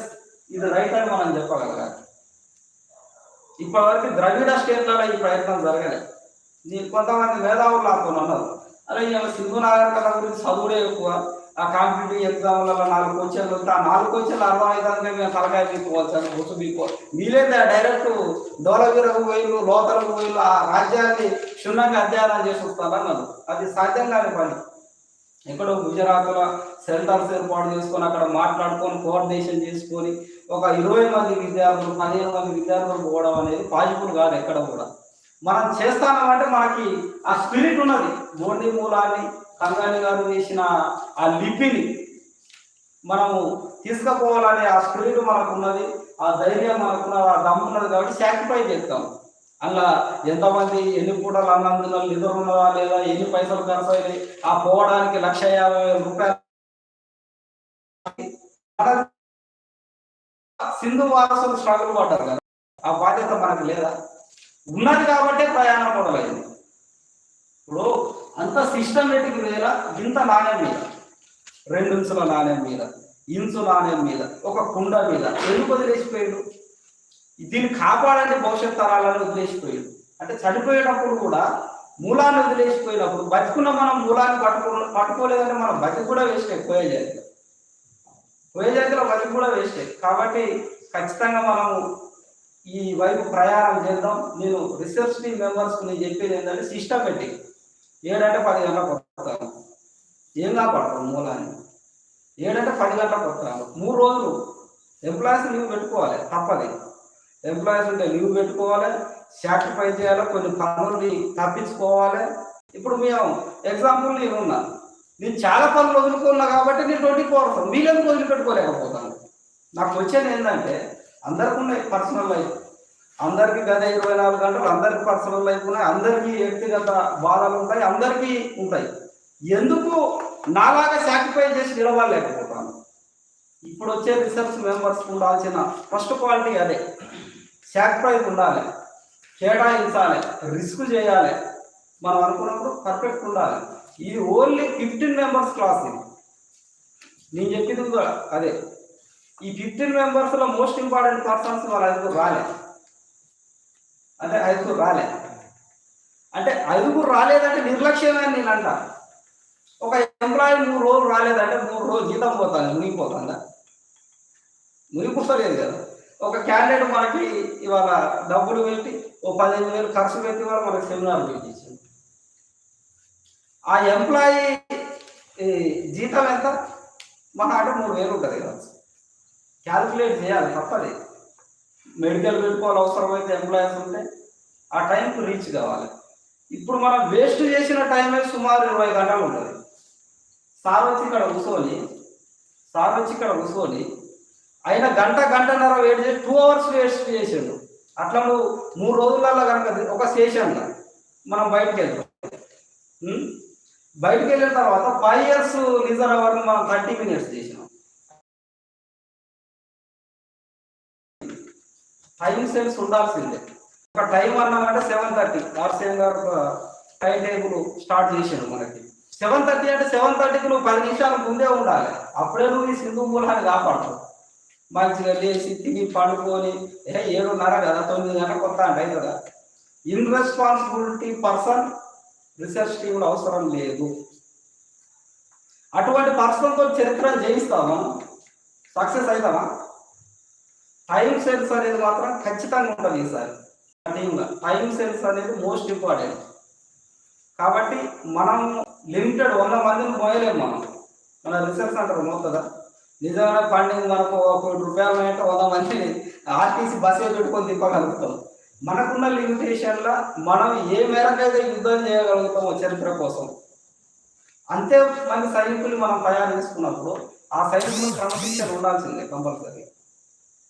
ఇది రైట్ అని మనం చెప్పగలగాలి. ఇప్పటివరకు ద్రవిడ స్టేట్లలో ఈ ప్రయత్నం జరగలేదు. నీ కొంతమంది మేధావులు నాతో అన్నారు, "అరే, ఇలా సింధు నాగరికత గురించి చదువుడే ఎక్కువ, ఆ కాంపిటేటివ్ ఎగ్జామ్లలో నాలుగు క్వశ్చన్లు వస్తే ఆ నాలుగు క్వశ్చన్లు అర్థం అవుతుందంటే మేము తలకాయ తీసుకోవాలి సార్, గుర్తు మీకు మీలేదా డైరెక్ట్ డోలవీరకు పోయిల్లు, లోతలకు పోయిల్లు, ఆ రాజ్యాన్ని క్షుణ్ణంగా అధ్యయనం చేసి వస్తారు" అన్నారు. అది సాధ్యం కాని పని. ఎక్కడో గుజరాత్లో సెంటర్స్ ఏర్పాటు చేసుకొని అక్కడ మాట్లాడుకొని కోఆర్డినేషన్ చేసుకొని ఒక ఇరవై మంది విద్యార్థులు, పదిహేను మంది విద్యార్థులు పోవడం అనేది పాసిబుల్ కాదు ఎక్కడ కూడా. మనం చేస్తామంటే మనకి ఆ స్పిరిట్ ఉన్నది. గోండి మూలాన్ని కంగాలి గారు వేసిన ఆ లిపిని మనము తీసుకుపోవాలనే ఆ స్పిరిట్ మనకు ఉన్నది, ఆ ధైర్యం మనకు ఉన్నది, ఆ దమ్ము ఉన్నది కాబట్టి సాక్రిఫైస్ చేస్తాం. అలా ఎంతమంది ఎన్ని పూటలు అన్నం తినాలి, నిద్ర ఉన్నదా లేదా, ఎన్ని పైసలు ఖర్చు అయ్యాయి, ఆ పోవడానికి లక్ష యాభై వేల రూపాయలు మన సింధు వారసులు స్ట్రగుల్ పడ్డారు కదా, ఆ బాధ్యత మనకు లేదా? ఉన్నది కాబట్టే ప్రయాణం మొదలైంది. ఇప్పుడు అంత సిస్టమేటిక్ వేళ ఇంత నాణ్యం మీద, రెండు ఇంచుల నాణ్యం మీద, ఇంచు నాణ్యం మీద, ఒక కుండ మీద ఎందుకు వదిలేసిపోయాడు? దీన్ని కాపాడండి భవిష్యత్ తరాలని వదిలేసిపోయాడు. అంటే చనిపోయేటప్పుడు కూడా మూలాన్ని వదిలేసిపోయినప్పుడు బతుకున్న మనం మూలాన్ని పట్టుకో పట్టుకోలేదంటే మనం బతికి కూడా వేస్ట్. పోయే జాతిలో, పోయే జాతిలో బతికి కూడా వేస్ట్. కాబట్టి ఖచ్చితంగా మనము ఈ వైపు ప్రయాణం చేద్దాం. నేను రీసెర్చ్ టీమ్ మెంబర్స్కి నేను చెప్పేది ఏంటంటే సిస్టమేటిక్. ఏడంటే పది గంటలకు వస్తాను, ఏం కాపాడతాం మూలాన్ని? ఏడంటే పది గంటలకు వస్తాను. మూడు రోజులు ఎంప్లాయీస్ లీవ్ పెట్టుకోవాలి, తప్పది. ఎంప్లాయీస్ ఉంటే లీవ్ పెట్టుకోవాలి, సాక్రిఫైస్ చేయాలి, కొన్ని పనుల్ని తప్పించుకోవాలి. ఇప్పుడు మేము ఎగ్జాంపుల్ నేను ఉన్నా, నేను చాలా పనులు వదులుకున్నా కాబట్టి నేను ట్వంటీ ఫోర్ అవర్స్ మీరెందుకు వదిలిపెట్టుకోలేకపోతాను? నాకు క్వశ్చన్ ఏంటంటే, అందరికి ఉన్నాయి పర్సనల్ లైఫ్, అందరికీ గత ఇరవై నాలుగు గంటలు అందరికీ పర్సనల్ లైఫ్ ఉన్నాయి, అందరికీ వ్యక్తిగత బాధలు ఉంటాయి, అందరికీ ఉంటాయి. ఎందుకు నాలాగా సాక్రిఫైస్ చేసి నిలబడలేకపోతాను? ఇప్పుడు వచ్చే రీసెర్చ్ మెంబర్స్ ఉండాల్సిన ఫస్ట్ క్వాలిటీ అదే, సాక్రిఫైస్ ఉండాలి, కేటాయించాలి, రిస్క్ చేయాలి. మనం అనుకున్నప్పుడు పర్ఫెక్ట్ ఉండాలి. ఇది ఓన్లీ ఫిఫ్టీన్ మెంబర్స్ క్లాస్. ఇది నేను చెప్పింది కూడా అదే. ఈ ఫిఫ్టీన్ మెంబర్స్లో మోస్ట్ ఇంపార్టెంట్ పర్సన్స్ వాళ్ళు ఐదుగురు రాలే, అంటే ఐదుగురు రాలే. అంటే ఐదుగురు రాలేదంటే నిర్లక్ష్యమే అని నేను అంట. ఒక ఎంప్లాయీ మూడు రోజులు రాలేదంటే మూడు రోజులు జీతం పోతాను, మునిగిపోతుందా? మునిగిపోతలేదు కదా. ఒక క్యాండిడేట్ మనకి ఇవాళ డబ్బులు పెట్టి ఓ పదిహేను వేలు ఖర్చు పెట్టి ఇవాళ మనకి సెమినార్ పెట్టించింది. ఆ ఎంప్లాయీ ఈ జీతం ఎంత? మహా అంటే మూడు వేలు ఉంటుంది కదా. క్యాలిక్యులేట్ చేయాలి, తప్పది. మెడికల్ పెట్టుకోవాలి, అవసరమైతే ఎంప్లాయీస్ ఉంటే ఆ టైంకి రీచ్ కావాలి. ఇప్పుడు మనం వేస్ట్ చేసిన టైమే సుమారు ఇరవై గంటలు ఉంటుంది. సార్ వచ్చి ఇక్కడ కూర్చొని, సార్ వచ్చి ఇక్కడ కూర్చొని, ఆయన గంట, గంటన్నర వెయిట్ చేసి టూ అవర్స్ వేస్ట్ చేసిండు. అట్లా నువ్వు మూడు రోజులల్లో కనుక ఒక సెషన్లో మనం బయటకు వెళ్తాం. ఉం? బయటకు వెళ్ళిన తర్వాత ఫైవ్ ఇయర్స్ లీజర్ అవర్ని మనం థర్టీ మినిట్స్ చేసినాం. టైం సెన్స్ ఉండాల్సిందే. ఒక టైం అన్నామంటే సెవెన్ థర్టీ, ఆర్సీఎం గారు ఒక టైం టేబుల్ స్టార్ట్ చేసిండు మనకి. సెవెన్ థర్టీ అంటే సెవెన్ థర్టీకి నువ్వు పది నిమిషాల ముందే ఉండాలి, అప్పుడే నువ్వు ఈ సింధు మూలాన్ని కాపాడతావు. మంచిగా లేచి తిని పండుకొని, ఏ, ఏడున్నర కదా, తొమ్మిది గంటలకు వస్తా అంటే అవుతుందా? ఇర్రెస్పాన్సిబిలిటీ పర్సన్ రీసెర్చ్ టీంలో అవసరం లేదు. అటువంటి పర్సన్తో చరిత్ర జయిస్తామా? సక్సెస్ అవుతామా? టైమ్ సెన్స్ అనేది మాత్రం ఖచ్చితంగా ఉంటుంది ఈసారి. టీంలో టైమ్ సెన్స్ అనేది మోస్ట్ ఇంపార్టెంట్. కాబట్టి మనం లిమిటెడ్, వంద మందిని మోయలేము మనం. మన రీసెర్చ్ సెంటర్ మోతుందా? నిజమైన ఫండింగ్ మనకు ఒక కోటి రూపాయలు అంటే వంద మందిని ఆర్టీసీ బస్సే పెట్టుకొని తిప్పగలుగుతాం. మనకున్న లిమిటేషన్లో మనం ఏ మేరకు అయితే యుద్ధం చేయగలుగుతామో చరిత్ర కోసం, అంతే మంది సైనికులు మనం తయారు చేసుకున్నప్పుడు ఆ సైనికులు క్రమశిక్షణ ఉండాల్సిందే కంపల్సరీ.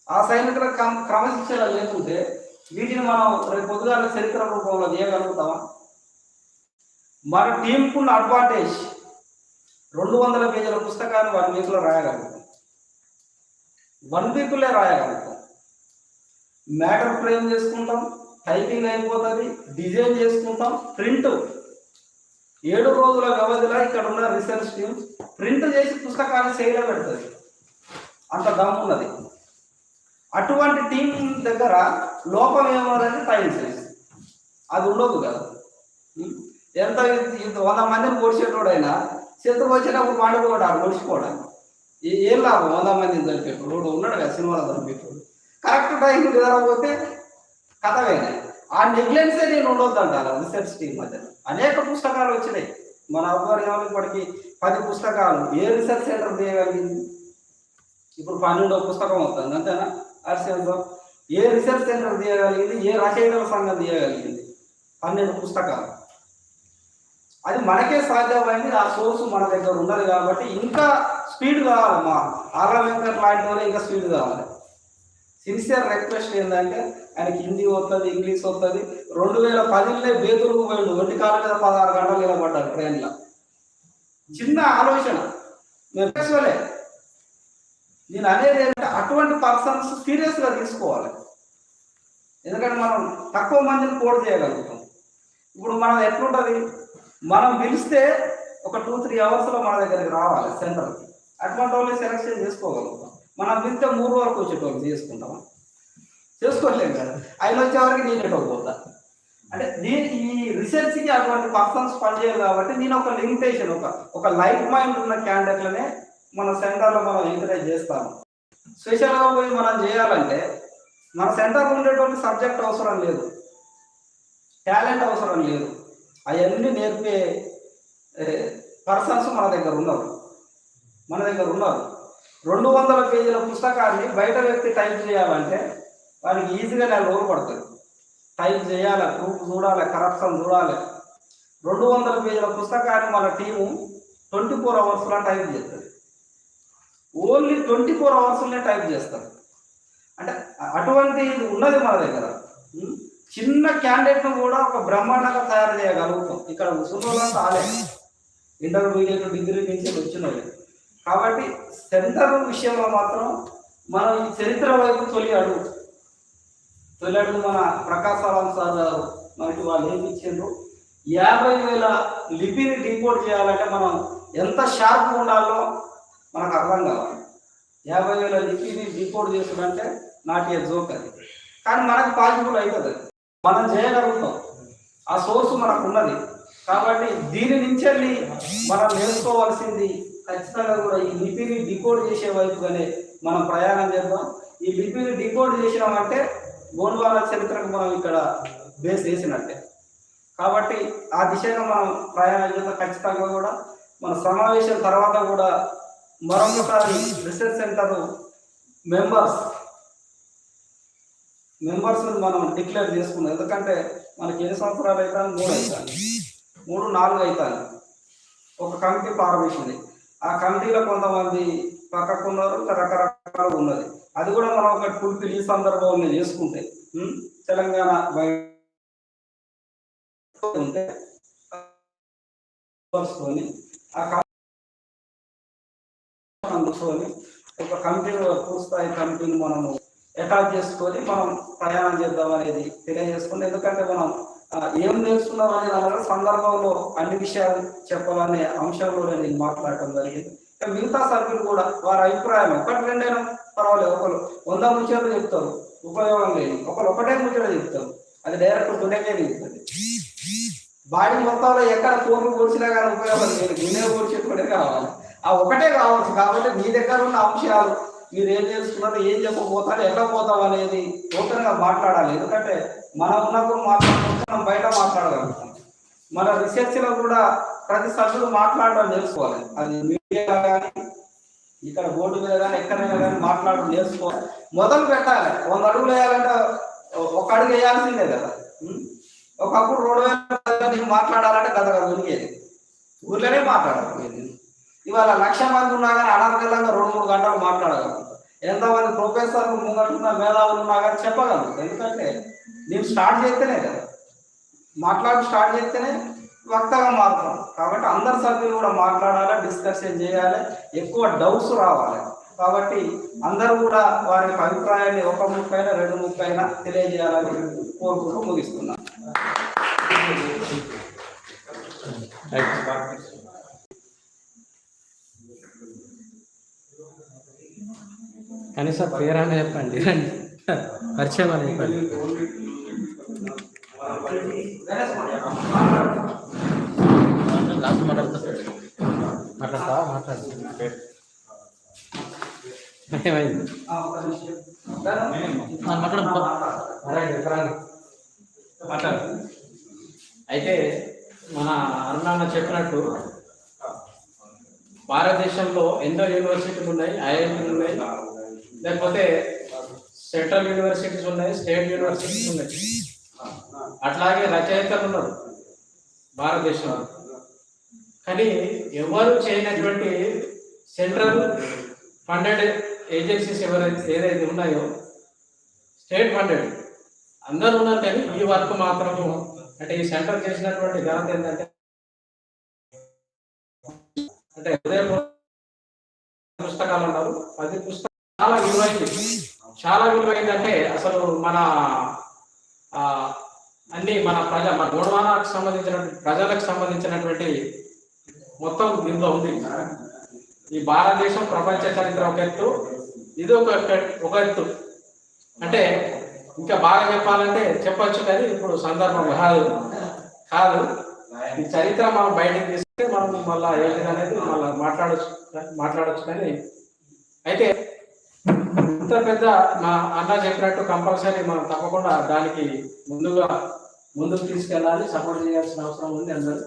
ఆ సైనికుల క్రమ క్రమశిక్షణ లేకుంటే వీటిని మనం రేపు పొద్దుగాల చరిత్ర రూపంలో చేయగలుగుతామా? మన టీంకున్న అడ్వాంటేజ్, రెండు వందల పేజీల పుస్తకాన్ని వన్ వీక్లో రాయగలుగుతాం. వన్ వీక్లే రాయగలుగుతాం. మ్యాటర్ ఫ్రేమ్ చేసుకుంటాం, టైపింగ్ అయిపోతుంది, డిజైన్ చేసుకుంటాం, ప్రింట్. ఏడు రోజుల వ్యవధిలో ఇక్కడ ఉన్న రీసెర్చ్ టీం ప్రింట్ చేసి పుస్తకాన్ని సేల్లో పెడుతుంది. అంత దమ్ ఉన్నది. అటువంటి టీం దగ్గర లోపం ఏమన్నది? Time sense. అది ఉండదు కదా. ఉం? ఎంత ఇది, ఇది వంద మందిని పొడిచేటోడైనా శత్రువు వచ్చినప్పుడు పండుకోవడం, పొడిచుకోవడం. ఏ-, ఏం లాభం? వంద మందిని చంపేటోడు ఒకడు ఉన్నాడు కదా సినిమాలో చంపేటోడు. కరెక్ట్ టైం నిద్రపోతే కథమేనే. ఆ నెగ్లెన్సే నేను ఉండొద్దు అంటాను రీసెర్చ్ టీం మధ్య. అనేక పుస్తకాలు వచ్చినాయి మన ఆధ్వర్యంలో ఇప్పటికీ పది పుస్తకాలు. ఏ రీసెర్చ్ సెంటర్ తీయగలిగింది? ఇప్పుడు పన్నెండో పుస్తకం వస్తుంది, అంతేనా? అరిసేంద్ర ఏ రీసెర్చ్ సెంటర్ తీయగలిగింది? ఏ రచయితల సంఘం తీయగలిగింది? పన్నెండు పుస్తకాలు. అది మనకే సాధ్యమైంది. ఆ సోర్స్ మన దగ్గర ఉన్నది కాబట్టి ఇంకా స్పీడ్ కావాలి. మా ఆర్ల వెంకట్ లాంటి వాళ్ళు ఇంకా స్పీడ్ కావాలి. సిన్సియర్ రిక్వెస్ట్ ఏంటంటే, ఆయనకి హిందీ వస్తుంది, ఇంగ్లీష్ వస్తుంది. రెండు వేల పదిలోనే బేతులకు పోయిండు, ఒంటి కాళ్ళ మీద పదహారు గంటలు నిలబడ్డాడు ట్రైన్లో. చిన్న ఆలోచన, నేను సక్సెస్ఫులే. నేను అనేది ఏంటంటే, అటువంటి పర్సన్స్ సీరియస్గా తీసుకోవాలి. ఎందుకంటే, మనం తక్కువ మందిని కోడ్ చేయగలుగుతాం. ఇప్పుడు మనం ఎట్లుంటది, మనం పిలిస్తే ఒక టూ త్రీ అవర్స్లో మన దగ్గరికి రావాలి సెంటర్కి. అటువంటి వాళ్ళని సెలెక్షన్ చేసుకోగలుగుతాం. మనం పిలిస్తే మూడు వరకు వచ్చేటోళ్ళు చేసుకుంటామా? చేసుకోలేం కదా. ఆయన వచ్చే వరకు నేను ఎటో పోతా. అంటే, నేను ఈ రీసెర్చ్కి అటువంటి పర్సన్స్ పనిచేయాలి కాబట్టి, నేను ఒక లిమిటేషన్, ఒక ఒక లైక్ మైండ్ ఉన్న క్యాండిడేట్లనే మన సెంటర్లో మనం ఎంకరేజ్ చేస్తాము. స్పెషల్గా పోయి మనం చేయాలంటే, మన సెంటర్లో ఉండేటువంటి సబ్జెక్ట్ అవసరం లేదు, టాలెంట్ అవసరం లేదు. అవన్నీ నేర్పే పర్సన్స్ మన దగ్గర ఉన్నారు, మన దగ్గర ఉన్నారు. రెండు వందల పేజీల పుస్తకాన్ని బయట వ్యక్తి టైప్ చేయాలంటే, వాడికి ఈజీగా నెల రోజులు పడుతుంది. టైప్ చేయాలి, ప్రూఫ్ చూడాలి, కరప్షన్ చూడాలి. రెండు వందల పేజీల పుస్తకాన్ని మన టీము ట్వంటీ ఫోర్ అవర్స్లో టైప్ చేస్తుంది. ఓన్లీ ట్వంటీ ఫోర్ అవర్స్లోనే టైప్ చేస్తారు. అంటే, అ-, అటువంటి ఇది ఉన్నది మన దగ్గర. ఉం? చిన్న క్యాండిడేట్ను కూడా ఒక బ్రహ్మాండంగా తయారు చేయగలుగుతాం. ఇక్కడ ముసలోళ్ళంతా ఆలే, ఇంటర్మీడియట్, డిగ్రీ నుంచి వచ్చిన వాళ్ళే. కాబట్టి సెంటర్ విషయంలో మాత్రం మనం ఈ చరిత్ర వైపు తొలి అడుగు, తొలి అడుగు మన ప్రకాశ్ సావంత్ సార్ గారు మనకి వాళ్ళు ఏం ఇచ్చిండ్రు? యాభై వేల లిపిని డీకోడ్ చేయాలంటే మనం ఎంత షార్ప్ ఉండాలో మనకు అర్థం కావాలి. యాభై వేల లిపిని డీకోడ్ చేసాడంటే నాట్ ఏ జోక్ అది. కానీ మనకు పాసిబుల్ అవుతుంది అది, మనం చేయగలుగుతాం. ఆ సోర్స్ మనకు ఉన్నది. కాబట్టి దీని నుంచి వెళ్ళి మనం నేర్చుకోవాల్సింది, ఖచ్చితంగా కూడా ఈ లిపిని డీకోడ్ చేసే వైపుగానే మనం ప్రయాణం చేద్దాం. ఈ లిపిని డీకోడ్ చేసినామంటే గోండ్వానా చరిత్రకు మనం ఇక్కడ బేస్ వేసినట్టే. కాబట్టి ఆ దిశగా మనం ప్రయాణం చేద్దాం. ఖచ్చితంగా కూడా మన సమావేశం తర్వాత కూడా మరొకసారి రీసెర్చ్ సెంటర్ మెంబర్స్, మెంబర్స్ మనం డిక్లేర్ చేసుకున్నాం. ఎందుకంటే మనకి ఎన్ని సంవత్సరాలు అవుతాను? మూడు అవుతాను, మూడు నాలుగు అవుతాను. ఒక కమిటీ ఫార్మేషన్. ఆ కమిటీలో కొంతమంది పక్కకున్నారు, ఇంకా రకరకాలు ఉన్నది. అది కూడా మనం ఒక ఫుల్ఫిల్ ఈ సందర్భంలో చేసుకుంటే, ఉం? తెలంగాణ బయ-, ఉంటే, ఆ కా-, అందుకొని ఒక కమిటీని, పూర్తి స్థాయి కమిటీని మనము అటాచ్ చేసుకొని మనం ప్రయాణం చేద్దాం అనేది తెలియజేసుకుంటే, ఎందుకంటే మనం, ఆ, ఏం నేర్చుకున్నాం అనే దాని వల్ల సందర్భంలో అన్ని విషయాలు చెప్పాలనే అంశంలో నేను మాట్లాడటం జరిగింది. ఇంకా మిగతా సభ్యులు కూడా వారి అభిప్రాయం ఒకటి రెండైనా పర్వాలేదు, ఒకరు వంద ముచ్చట చెప్తారు, ఉపయోగం లేదు. ఒకరు ఒకటే ముచ్చట చెప్తారు, అది డైరెక్ట్ గుండెకే దిగుతుంది. బాడీ మొత్తంలో ఎక్కడ ఫోన్లు కూర్చున్నా కానీ ఉపయోగం లేదు, గుండె కూర్చుంటే కావాలి. ఆ ఒకటే కావచ్చు. కాబట్టి మీ దగ్గర ఉన్న అంశాలు, మీరు ఏం చేస్తున్నారు, ఏం చెప్పబోతారు, ఎట్లా పోతాం అనేది ఓపెన్ గా మాట్లాడాలి. ఎందుకంటే మనం ఉన్నప్పుడు మాట్లాడుకుంటే మనం బయట మాట్లాడగలుగుతాం. మన రీసెర్చ్ లో కూడా ప్రతి సభ్యుడు మాట్లాడడం నేర్చుకోవాలి. అది మీడియా కానీ, ఇక్కడ బోర్డు మీద కానీ, ఎక్కడైనా కానీ మాట్లాడడం నేర్చుకోవాలి. మొదలు పెట్టాలి. వంద అడుగులు వేయాలంటే ఒక అడుగు వేయాల్సిందే కదా. ఉం? ఒకప్పుడు రెండు వేల పది మాట్లాడాలంటే గద గద ఉనికేది, ఊర్లోనే మాట్లాడకపోయేది. ఇవాళ లక్ష మంది ఉన్నా కానీ అనర్గళంగా రెండు మూడు గంటలు మాట్లాడగలుగుతాం. ఎంతమంది ప్రొఫెసర్లు, ముంగటున్న మేధావులు ఉన్నా కానీ చెప్పగలుగుతాం. ఎందుకంటే నేను స్టార్ట్ చేస్తేనే కదా, మాట్లాడి స్టార్ట్ చేస్తేనే వక్తగా మారుతాం. కాబట్టి అందరు సభ్యులు కూడా మాట్లాడాలి, డిస్కషన్ చేయాలి, ఎక్కువ డౌట్స్ రావాలి. కాబట్టి అందరూ కూడా వారి యొక్క అభిప్రాయాన్ని ఒక ముక్కైనా రెండు ముక్కైనా తెలియజేయాలని కోరుకుంటూ ముగిస్తున్నాను. కనీసం పేరన్నా చెప్పండి, పరిచయం అని చెప్పండి. లాస్ట్ మాట్లాడతా. మాట్లాడతా, మాట్లాడు. ఏమైంది? ఆ, మాట్లాడు. అరే, రండి. మాట్లాడు. అయితే మన అరుణాన్న చెప్పినట్టు భారతదేశంలో ఎన్నో యూనివర్సిటీలు ఉన్నాయి, ఐ ఐ టీలు ఉన్నాయి, లేకపోతే సెంట్రల్ యూనివర్సిటీస్ ఉన్నాయి, స్టేట్ యూనివర్సిటీస్ ఉన్నాయి. అట్లాగే రచయితలు ఉన్నారు భారతదేశంలో. కానీ ఎవరు చేయనటువంటి సెంట్రల్ ఫండెడ్ ఏజెన్సీస్ ఎవరైతే, ఏదైతే ఉన్నాయో, స్టేట్ ఫండెడ్ అందరూ ఉన్నారు, కానీ ఈ వర్క్ మాత్రము, అంటే ఈ సెంటర్ చేసినటువంటి ఘనత ఏంటంటే, అంటే హృదయపూర్వక పుస్తకాలు అన్నారు. పది పుస్తకాలు చాలా విలువైంది, చాలా విలువైంది. అంటే అసలు మన, ఆ, అన్ని మన ప్రజ మన గోండ్వానాకు సంబంధించిన ప్రజలకు సంబంధించినటువంటి మొత్తం దీంట్లో ఉంది. ఈ భారతదేశం ప్రపంచ చరిత్ర ఒక ఎత్తు, ఇది ఒక ఎక్క- ఒక ఎత్తు. అంటే ఇంకా బాగా చెప్పాలంటే చెప్పొచ్చు, కానీ ఇప్పుడు సందర్భం కాదు. కాదు, ఈ చరిత్ర మనం బయటకు తీస్తే మనం మళ్ళా ఏంటిది అనేది మళ్ళా మాట్లాడొచ్చు, మాట్లాడొచ్చు. కానీ అయితే ఇంత పెద్ద మా అన్న చెప్పినట్టు కంపల్సరీ మనం తప్పకుండా దానికి ముందుగా, ముందుకు తీసుకెళ్ళాలి, సపోర్ట్ చేయాల్సిన అవసరం ఉంది అందరూ.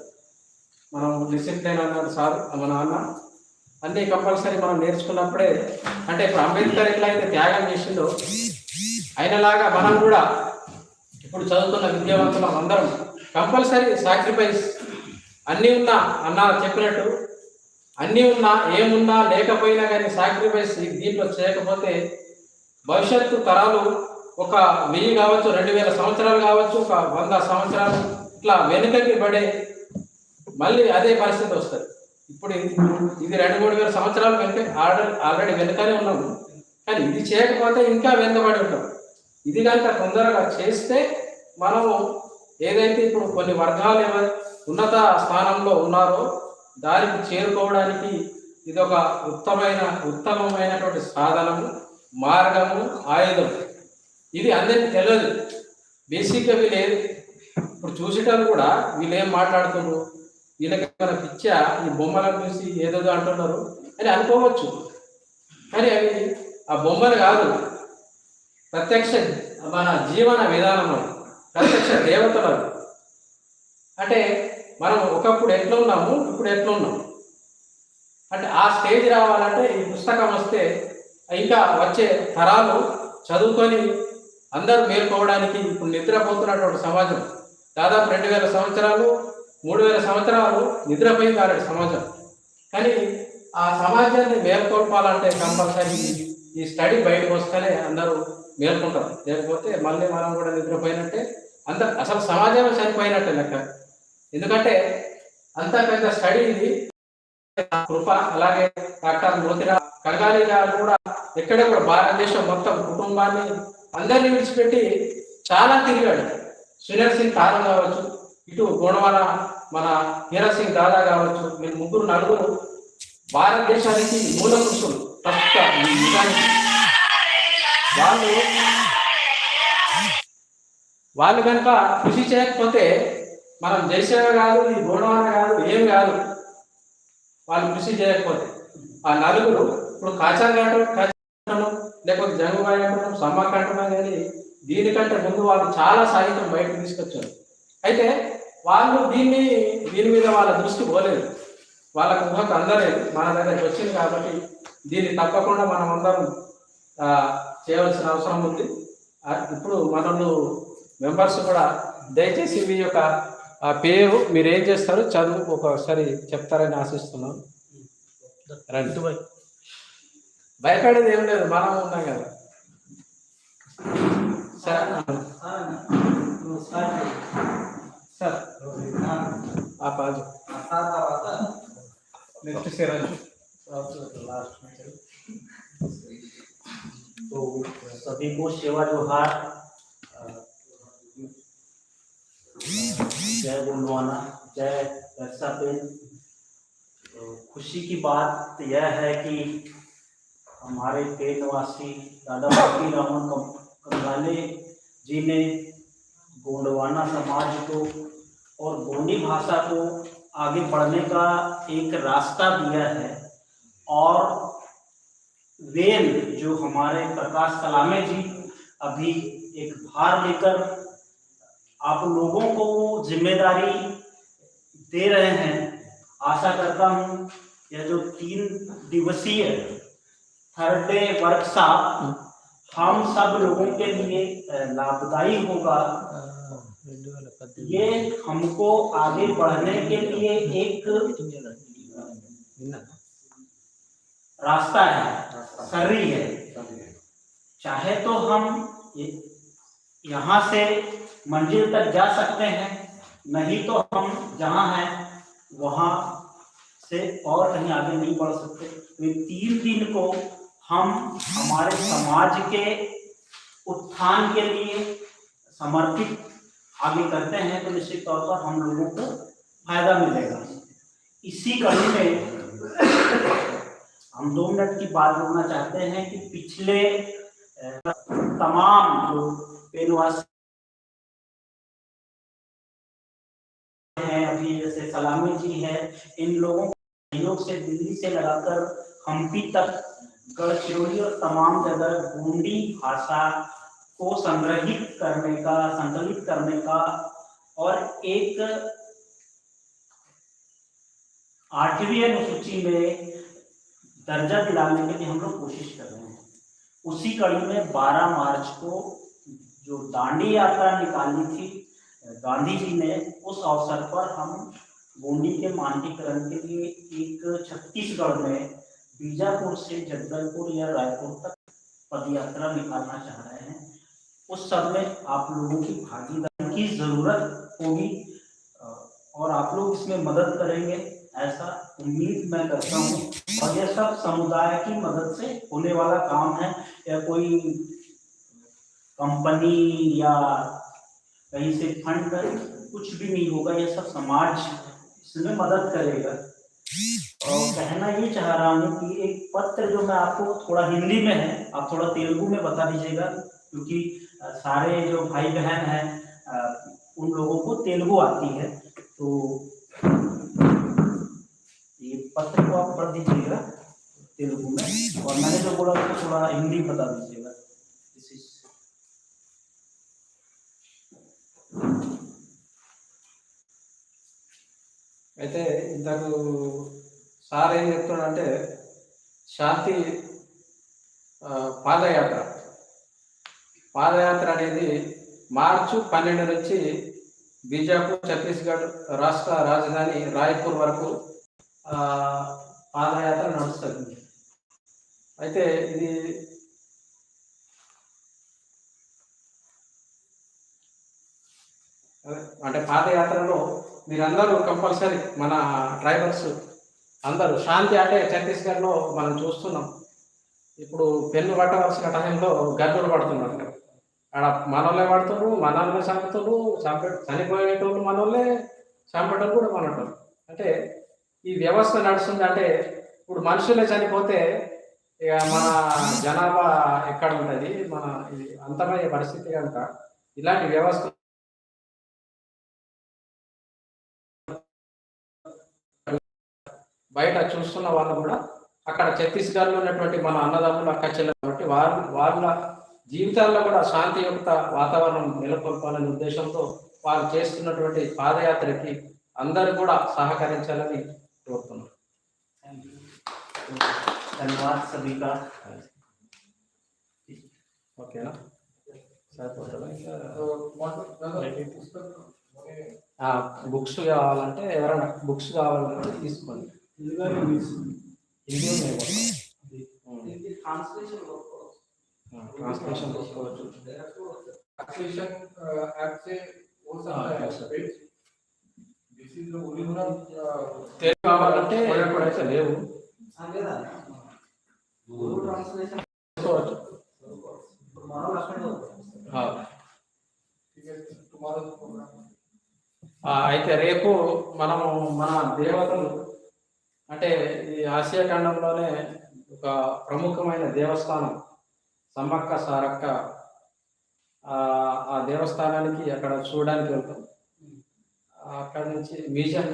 మనం డిసిప్లిన్ అన్నాడు సార్, మన అన్న, అన్నీ కంపల్సరీ మనం నేర్చుకున్నప్పుడే. అంటే ఇప్పుడు అంబేద్కర్ ఎట్లా అయితే త్యాగం చేసిండో, ఆయనలాగా మనం కూడా ఇప్పుడు చదువుతున్న విద్యావంతులం అందరం కంపల్సరీ సాక్రిఫైస్, అన్నీ ఉన్నా, అన్న చెప్పినట్టు అన్నీ ఉన్నా, ఏమున్నా, లేకపోయినా కానీ సాక్రిఫైస్ దీంట్లో చేయకపోతే భవిష్యత్తు తరాలు ఒక వెయ్యి కావచ్చు, రెండు వేల సంవత్సరాలు కావచ్చు, ఒక వంద సంవత్సరాలు ఇట్లా వెనుకకి పడే మళ్ళీ అదే పరిస్థితి వస్తుంది. ఇప్పుడు ఇది, ఇది రెండు మూడు వేల సంవత్సరాలు వెనుక, ఆల్రెడీ ఆల్రెడీ వెనుకనే ఉన్నాము, కానీ ఇది చేయకపోతే ఇంకా వెనుకబడి ఉంటాం. ఇది కనుక తొందరగా చేస్తే మనము ఏదైతే ఇప్పుడు కొన్ని వర్గాలు ఏవై- ఉన్నత స్థానంలో ఉన్నారో దానికి చేరుకోవడానికి ఇది ఒక ఉత్తమైన, ఉత్తమమైనటువంటి సాధనము, మార్గము, ఆయుధం. ఇది అందరికీ తెలియదు. బేసిక్గా వీళ్ళు ఏది ఇప్పుడు చూసేటప్పుడు కూడా వీళ్ళు ఏం మాట్లాడుతున్నారు, వీళ్ళకి ఏమైనా పిచ్చా, ఈ బొమ్మలను చూసి ఏదేదో అంటున్నారు అని అనుకోవచ్చు. కానీ అవి ఆ బొమ్మలు కాదు, ప్రత్యక్ష మన జీవన విధానం, ప్రత్యక్ష దేవతలు. అంటే మనం ఒకప్పుడు ఎట్లా ఉన్నాము, ఇప్పుడు ఎట్లా ఉన్నాం, అంటే ఆ స్టేజ్ రావాలంటే ఈ పుస్తకం వస్తే ఇంకా వచ్చే తరాలు చదువుకొని అందరూ మేల్కోవడానికి. ఇప్పుడు నిద్రపోతున్నటువంటి సమాజం దాదాపు రెండు వేల సంవత్సరాలు, మూడు వేల సంవత్సరాలు నిద్రపోయింది ఆల్రెడీ సమాజం. కానీ ఆ సమాజాన్ని మేల్కొల్పాలంటే కంపల్సరీ ఈ స్టడీ బయటకు వస్తేనే అందరూ మేల్కొంటారు. లేకపోతే మళ్ళీ మనం కూడా నిద్రపోయినట్టే, అంత అసలు సమాజమే చనిపోయినట్టే లెక్క. ఎందుకంటే అంత పెద్ద స్టడీ ఇది. కృప, అలాగే డాక్టర్ మోతిరావు కంగాలి గారు కూడా ఎక్కడ కూడా భారతదేశం మొత్తం కుటుంబాన్ని అందరినీ విడిచిపెట్టి చాలా తిరిగాడు. సునీల్ సింగ్ తారన్ కావచ్చు, ఇటు గోండవాన మన హీరా సింగ్ దాదా కావచ్చు, వీళ్ళు ముగ్గురు నలుగురు భారతదేశానికి మూల పురుషులు ప్రస్తుత ఈ యుగానికి. వాళ్ళు వాళ్ళు కనుక కృషి చేయకపోతే మనం జయసేవ కాదు, ఈ గోండవాన కాదు, ఏం కాదు. వాళ్ళు కృషి చేయకపోతే ఆ నలుగురు ఇప్పుడు కాచారు కాటు, కాచారు అంటున్నాం, లేకపోతే జంగుబాయి అంటున్నాం, సమ్మక్క అంటున్నాం, కానీ దీనికంటే ముందు వాళ్ళు చాలా సాహిత్యం బయటకు తీసుకొచ్చారు. అయితే వాళ్ళు దీన్ని, దీని మీద వాళ్ళ దృష్టి పోలేదు, వాళ్ళకు ఊహకు అందలేదు, మన దగ్గరికి వచ్చింది కాబట్టి దీన్ని తప్పకుండా మనం అందరం ఆ, చేయవలసిన అవసరం ఉంది. ఆ, ఇప్పుడు మనల్ని మెంబర్స్ కూడా దయచేసి మీ యొక్క ఆ పేరు, మీరు ఏం చేస్తారో చదువు ఒకసారి చెప్తారని ఆశిస్తున్నాను. రండి. భయపడేది ఏం లేదు, మనం ఉన్నాం కదా. సార్, సార్, ఆ పాదు. Next sir. तो सभी को सेवा जोहार। अ, जय गोंडवाना, जय रक्षाबंधन। तो खुशी की बात यह है कि हमारे पेनवासी दादा मोती रावण कं-, कंगाले जी ने गोंडवाना समाज को और गोंडी भाषा को आगे बढ़ने का एक रास्ता दिया है। और वेल जो हमारे प्रकाश कलामे जी अभी एक भार लेकर आप लोगों को जिम्मेदारी दे रहे हैं, आशा करता हूँ यह जो तीन दिवसीय थर्ड डे वर्कशॉप हम सब लोगों के लिए, अ, लाभदायी होगा। ये हमको आगे बढ़ने के लिए एक रास्ता है, सर्री है। चाहे तो हम ये, यहाँ से मंजिल तक जा सकते हैं, नहीं तो हम जहाँ हैं वहाँ से और कहीं आगे नहीं बढ़ सकते। तो ये तीन दिन को हम हमारे समाज के उत्थान के लिए समर्पित आगे करते हैं तो निश्चित तौर पर हम लोगों को फायदा मिलेगा। इसी कड़ी में हम दो मिनट की बात जोड़ना चाहते हैं कि पिछले, अ, तमाम जो पेनवासी हैं, अभी जैसे सलामी जी है, इन लोगों के सहयोग से दिल्ली से लगाकर हम्पी तक गढ़चिरोली और तमाम जगह गोंडी भाषा को संग्रहित करने का, संकलित करने का और एक आठवीं अनुसूची में दर्जा दिलाने के लिए हम लोग कोशिश कर रहे हैं। उसी कड़ी में बारह मार्च को जो दांडी यात्रा निकाली थी गांधी जी ने, उस अवसर पर हम गोंडी के मानकीकरण के लिए एक छत्तीसगढ़ में बीजापुर से जगदलपुर या रायपुर तक पदयात्रा निकालना चाह रहे हैं। उस सब में आप लोगों की भागीदारी की जरूरत होगी, अ, और आप लोग इसमें मदद करेंगे, ऐसा उम्मीद मैं करता हूँ। और यह सब समुदाय की मदद से होने वाला काम है, या कोई कंपनी या कहीं से फंड कुछ भी नहीं होगा, यह सब समाज इसमें मदद करेगा। और कहना ये चाह रहा हूँ कि एक पत्र जो मैं आपको, थोड़ा हिंदी में है, आप थोड़ा तेलुगु में बता दीजिएगा, क्योंकि, अ, सारे जो भाई बहन हैं, अ, उन लोगों को तेलुगु आती है, तो ये पत्र को आप पढ़ दीजिएगा तेलुगु में, और मैंने जो बोला उसको थोड़ा हिंदी बता दीजिएगा। This is అయితే ఇంతకు సార్ ఏం చెప్తున్నాడంటే, శాంతి, ఆ, పాదయాత్ర, పాదయాత్ర అనేది మార్చి పన్నెండు నుంచి బీజాపూర్, ఛత్తీస్గఢ్ రాష్ట్ర రాజధాని రాయ్పూర్ వరకు, ఆ, పాదయాత్ర నడుస్తుంది. అయితే ఇది అదే, అంటే పాదయాత్రలో మీరందరూ కంపల్సరీ మన ట్రైబల్స్ అందరూ శాంతి, అంటే ఛత్తీస్గఢ్లో మనం చూస్తున్నాం, ఇప్పుడు పెన్ను పట్టవలసిన టైంలో గన్నులు పడుతున్నారు. ఆడ మనోళ్ళే పడుతున్నారు, మనోళ్ళే చంపుతున్నారు, చంపే చనిపోయేటోళ్ళు మనోళ్ళే, చంపేటోళ్ళు కూడా మనోళ్ళు. అంటే ఈ వ్యవస్థ నడుస్తుంది. అంటే ఇప్పుడు మనుషులే చనిపోతే ఇక మన జనాభా ఎక్కడ ఉంటది, మన ఇది అంతమయ్యే పరిస్థితి కనుక ఇలాంటి వ్యవస్థ బయట చూస్తున్న వాళ్ళు కూడా అక్కడ ఛత్తీస్గఢ్లో ఉన్నటువంటి మన అన్నదమ్ములు, అక్క చెల్లెలు కాబట్టి వారు, వాళ్ళ జీవితాల్లో కూడా శాంతియుక్త వాతావరణం నెలకొల్పాలనే ఉద్దేశంతో వారు చేస్తున్నటువంటి పాదయాత్రకి అందరూ కూడా సహకరించాలని కోరుతున్నాను. धन्यवाद सभी का। ఓకేనా? సరిపోతుందా? ఇంకా ఆ, బుక్స్ కావాలంటే ఎవరైనా బుక్స్ కావాలంటే తీసుకోండి. హిందీ, హిందీ. హిందీ ఉన్నాయి మొత్తం. ఇది ట్రాన్స్లేషన్ వర్క్. ఆ, ట్రాన్స్లేషన్ వర్క్. ट्रांसलेशन, अ, ऐप से हो सकता है। पेज। दिस इज ओरिजिनल, अ, తెలుగు కావాలంటే కూడా, కూడా అయితే లేవు. ट्रांसलेशन. ఆ. ठीक है, तुम्हारा प्रोग्राम। ఆ, అయితే రేపు మనము మన దేవతలు, అంటే ఈ ఆసియా ఖండంలోనే ఒక ప్రముఖమైన దేవస్థానం సమ్మక్క సారక్క, ఆ, ఆ దేవస్థానానికి అక్కడ చూడడానికి వెళ్తాం. అక్కడ నుంచి మ్యూజియం,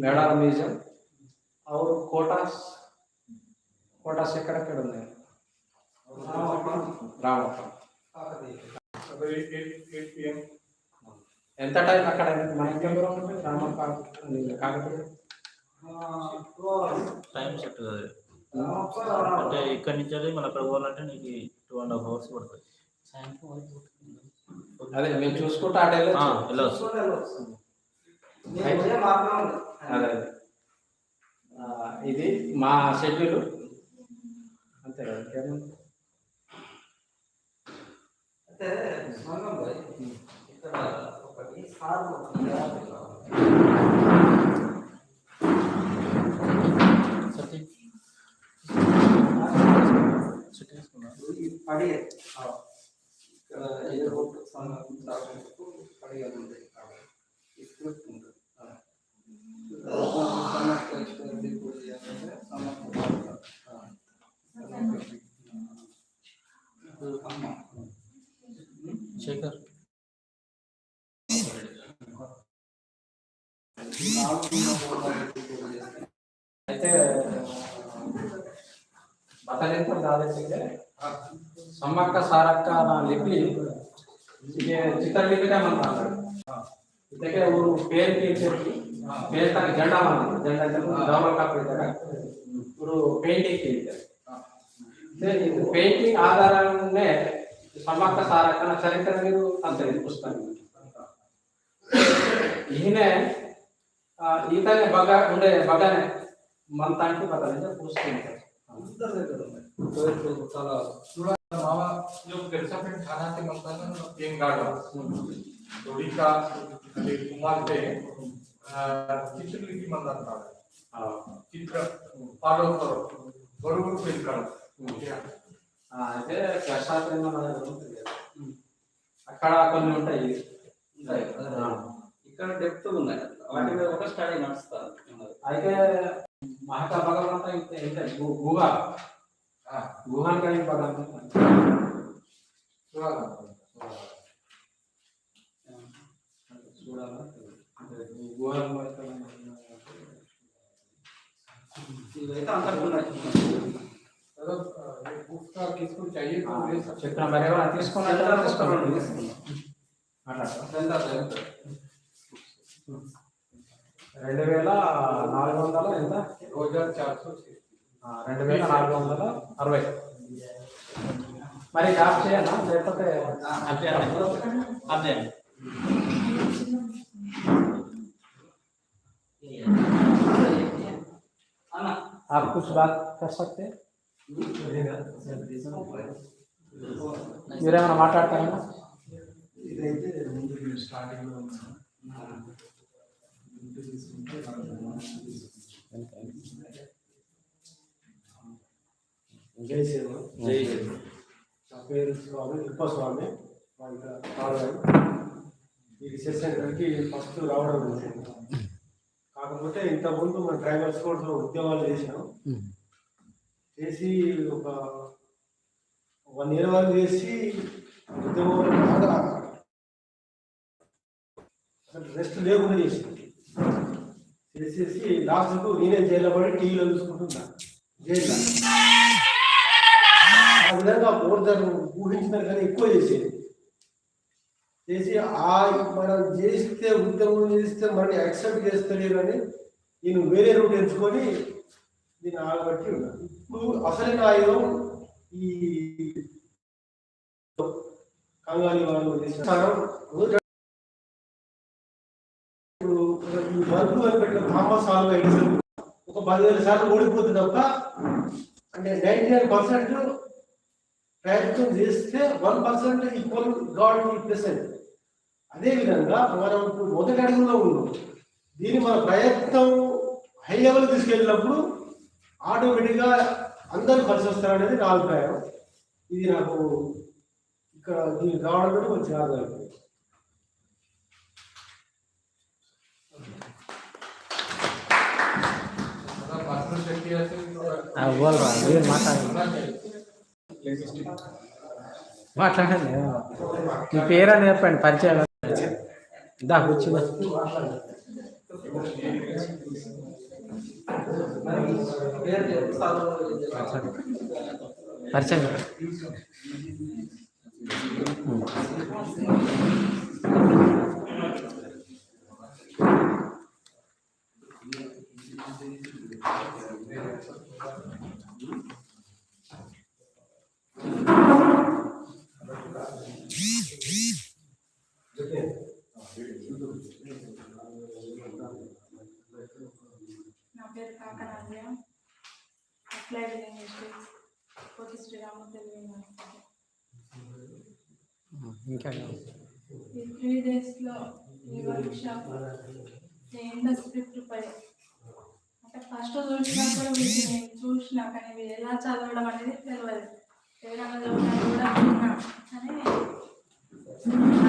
మేడారం మ్యూజియం, और कोटा, कोटा से ఎక్కడెక్కడ ఉన్నాయి? రామప్ప. रामप्पा। अभी एट, एट पीएम। ఎంత టైం అక్కడ మన ఇంట్లో దూరం ఉంటుంది రామప్ప కాకతీయ? టైం సెట్ కాదు. అంటే ఇక్కడి నుంచి వెళ్ళి మళ్ళీ అక్కడ పోవాలంటే నీకు టూ అండ్ హాఫ్ అవర్స్ పడుతుంది. అదే మేము చూసుకుంటూ అటు వెళ్ళొచ్చు. ఆ, వెళ్ళొచ్చు. అదే, అదే. ఆ, ఇది మా షెడ్యూల్. అంతే కదా, ఇంకేముంది? అయితే, స్వర్ణం భాయ్, ఇక్కడ ఒకటి సార్ ఈ పడి, ఆ, ఇక్కడ ఎయిర్‌పోర్ట్ సంబంధించిన పడి అది ఉంది. ఆ, ఈ స్క్రిప్ట్ ఉంది. ఆ. शेखर। అయితే బతలింపు కాదంటే సమ్మక్క సారక్క నా లిపి ఇదే చిత్రలిపిగా మనం మాట్లాడు. ఇతకే ఊరు పేరు తీర్చేసి పేరు తగ్గ జెండా మనం జెండా అంటే డబల్ కప్ ఇతగా ఇప్పుడు పెయింటింగ్ తీర్చారు. पेंटिंग आधार ने समक्क सारकन चरित्र मीरु अंत पुस्तक इहने इतने बगा उंडे बगाने मंतांकी बगाने पुस्तक अंतर देखो। तो एक तो साला थोड़ा मावा जो डेवलपमेंट थाना के मंताना पेन गाड़ा थोड़ी का कुमार पे चित्रलिपि मंदाता चित्र फॉलो करो बरोबर पेन गाड़ा। ఆ, అయితే ప్రశాంతంగా మనకు ఉంటుంది కదా. అక్కడ కొన్ని ఉంటాయి. ఉంటాయి. ఆ. ఇక్కడ డెప్త్ ఉన్నాయి. వాటి మీద ఒక స్టడీ నడుస్తారు. అయితే మహాకా భగవంత ఇంత ఇంత గు-, గుహ. ఆ. గుహ అంటే ఏం పదార్థం? చూడాలి. చూడాలా? అంటే ఈ గోడల మధ్యలో ఇవైతే అంతకు ఉన్నాయి. चलो, ये बुक का किसको चाहिए तो ले सकते हैं। चित्र मेरे वाला తీసుకున్నా, తీసుకున్నా, తీసుకున్నా। అట్లా। चंदा, चंदा। రెండు వేల నాలుగు వందల ఎంత? दो हज़ार चार सौ छह। ఆ, రెండు వేల నాలుగు వందల అరవై। మరి డ్రాప్ చేయాలా లేకపోతే? आप जाए, आप जाए। आप कुछ बात कर सकते हैं? మీరేమైనా మాట్లాడతారా? ఇదైతే ముందు నేను స్టార్టింగ్‌లో ఉన్నాను. ఇంటి తీసుకుంటే జై సేవ, జై సేవ। నా పేరు స్వామి, తిప్పస్వామి, మా ఇక్కడ కావాలి। ఈ రీసెర్చ్ సెంటర్‌కి ఫస్ట్ రావడం జరిగింది। కాకపోతే ఇంతకుముందు మన ట్రైబల్స్ కూడా ఉద్యమాలు చేసినాం। చేసి ఒక వన్ ఇయర్ వరకు చేసి, ఉద్యమం బాగా అసలు రెస్ట్ లేకుండా చేసి, చేసేసి లాస్ట్కు నేనే జైల్లో పడి టీవీలో చూసుకుంటున్నా. జైల్లో ఆ విధంగా బోర్డర్ ఊహించిన కానీ ఎక్కువ చేసేది. చేసి ఆ మనం చేస్తే, ఉద్యమం చేస్తే మరి యాక్సెప్ట్ చేస్తలేరని నేను వేరే రూట్ ఎంచుకొని దీన్ని ఆగబట్టి ఉన్నాను. ఇప్పుడు అసలైన ఆయుధం ఈ కంగాలి వాళ్ళు చేసిన సారం. ఈ బల్బు కనిపెట్టిన థామస్ ఆల్వా ఎడిసన్ ఒక పదివేల సార్లు ఓడిపోతే తప్ప, అంటే నైంటీ నైన్ పర్సెంట్ ప్రయత్నం చేస్తే వన్ పర్సెంట్ ఈక్వల్ గాడ్ ఈ ప్రెసెంట్. అదేవిధంగా మనం ఇప్పుడు మొదటి అడుగులో ఉన్నాం. దీన్ని మన ప్రయత్నం హై లెవెల్ తీసుకెళ్ళినప్పుడు ఆటోమేటిక్గా అందరూ కలిసి వస్తారనేది నా అభిప్రాయం. ఇది నాకు ఇక్కడ దీనికి రావడం కూడా కొంచెం ఆనందం అనిపించింది. हाँ, बोल रहा है, ये माता है। माता है ना? నీ పేరు అని చెప్పండి, పరిచయం. దా, కూర్చో. పరిచయం. నా పేరు కాకనాథ, అప్లైడ్ లింగ్విస్టిక్స్, పొట్టి శ్రీరాములు తెలుగు యూనివర్సిటీ. ఇంకా ఈ త్రీ డేస్లో ఈ వర్క్షాప్ ఏందో స్క్రిప్ట్ పై, అంటే ఫస్ట్ చూసినప్పుడు వీటిని చూసినా కానీ ఇవి ఎలా చదవడం అనేది తెలియదు. ఏదైనా చదవడం కూడా విన్నా కానీ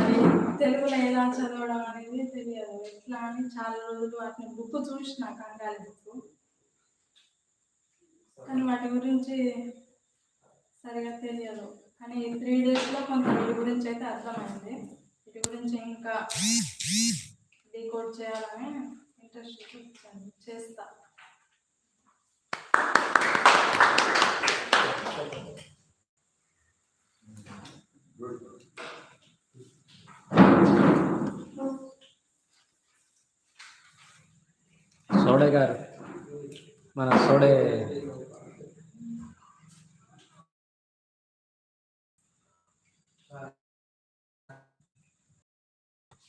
అది తెలుగులో ఎలా చదవడం అనేది తెలియదు. ఎట్లా అని చాలా రోజులు వాటిని బుక్ చూసిన, కంగాలి బుక్, కానీ వాటి గురించి సరిగా తెలియదు. కానీ ఈ త్రీ డేస్లో కొంత వీటి గురించి అయితే అర్థమైంది. వీటి గురించి ఇంకా డీకోడ్ చేయాలని ఇంట్రెస్ట్ చూపించాను, చేస్తా. సోడే గారు, మన సోడే.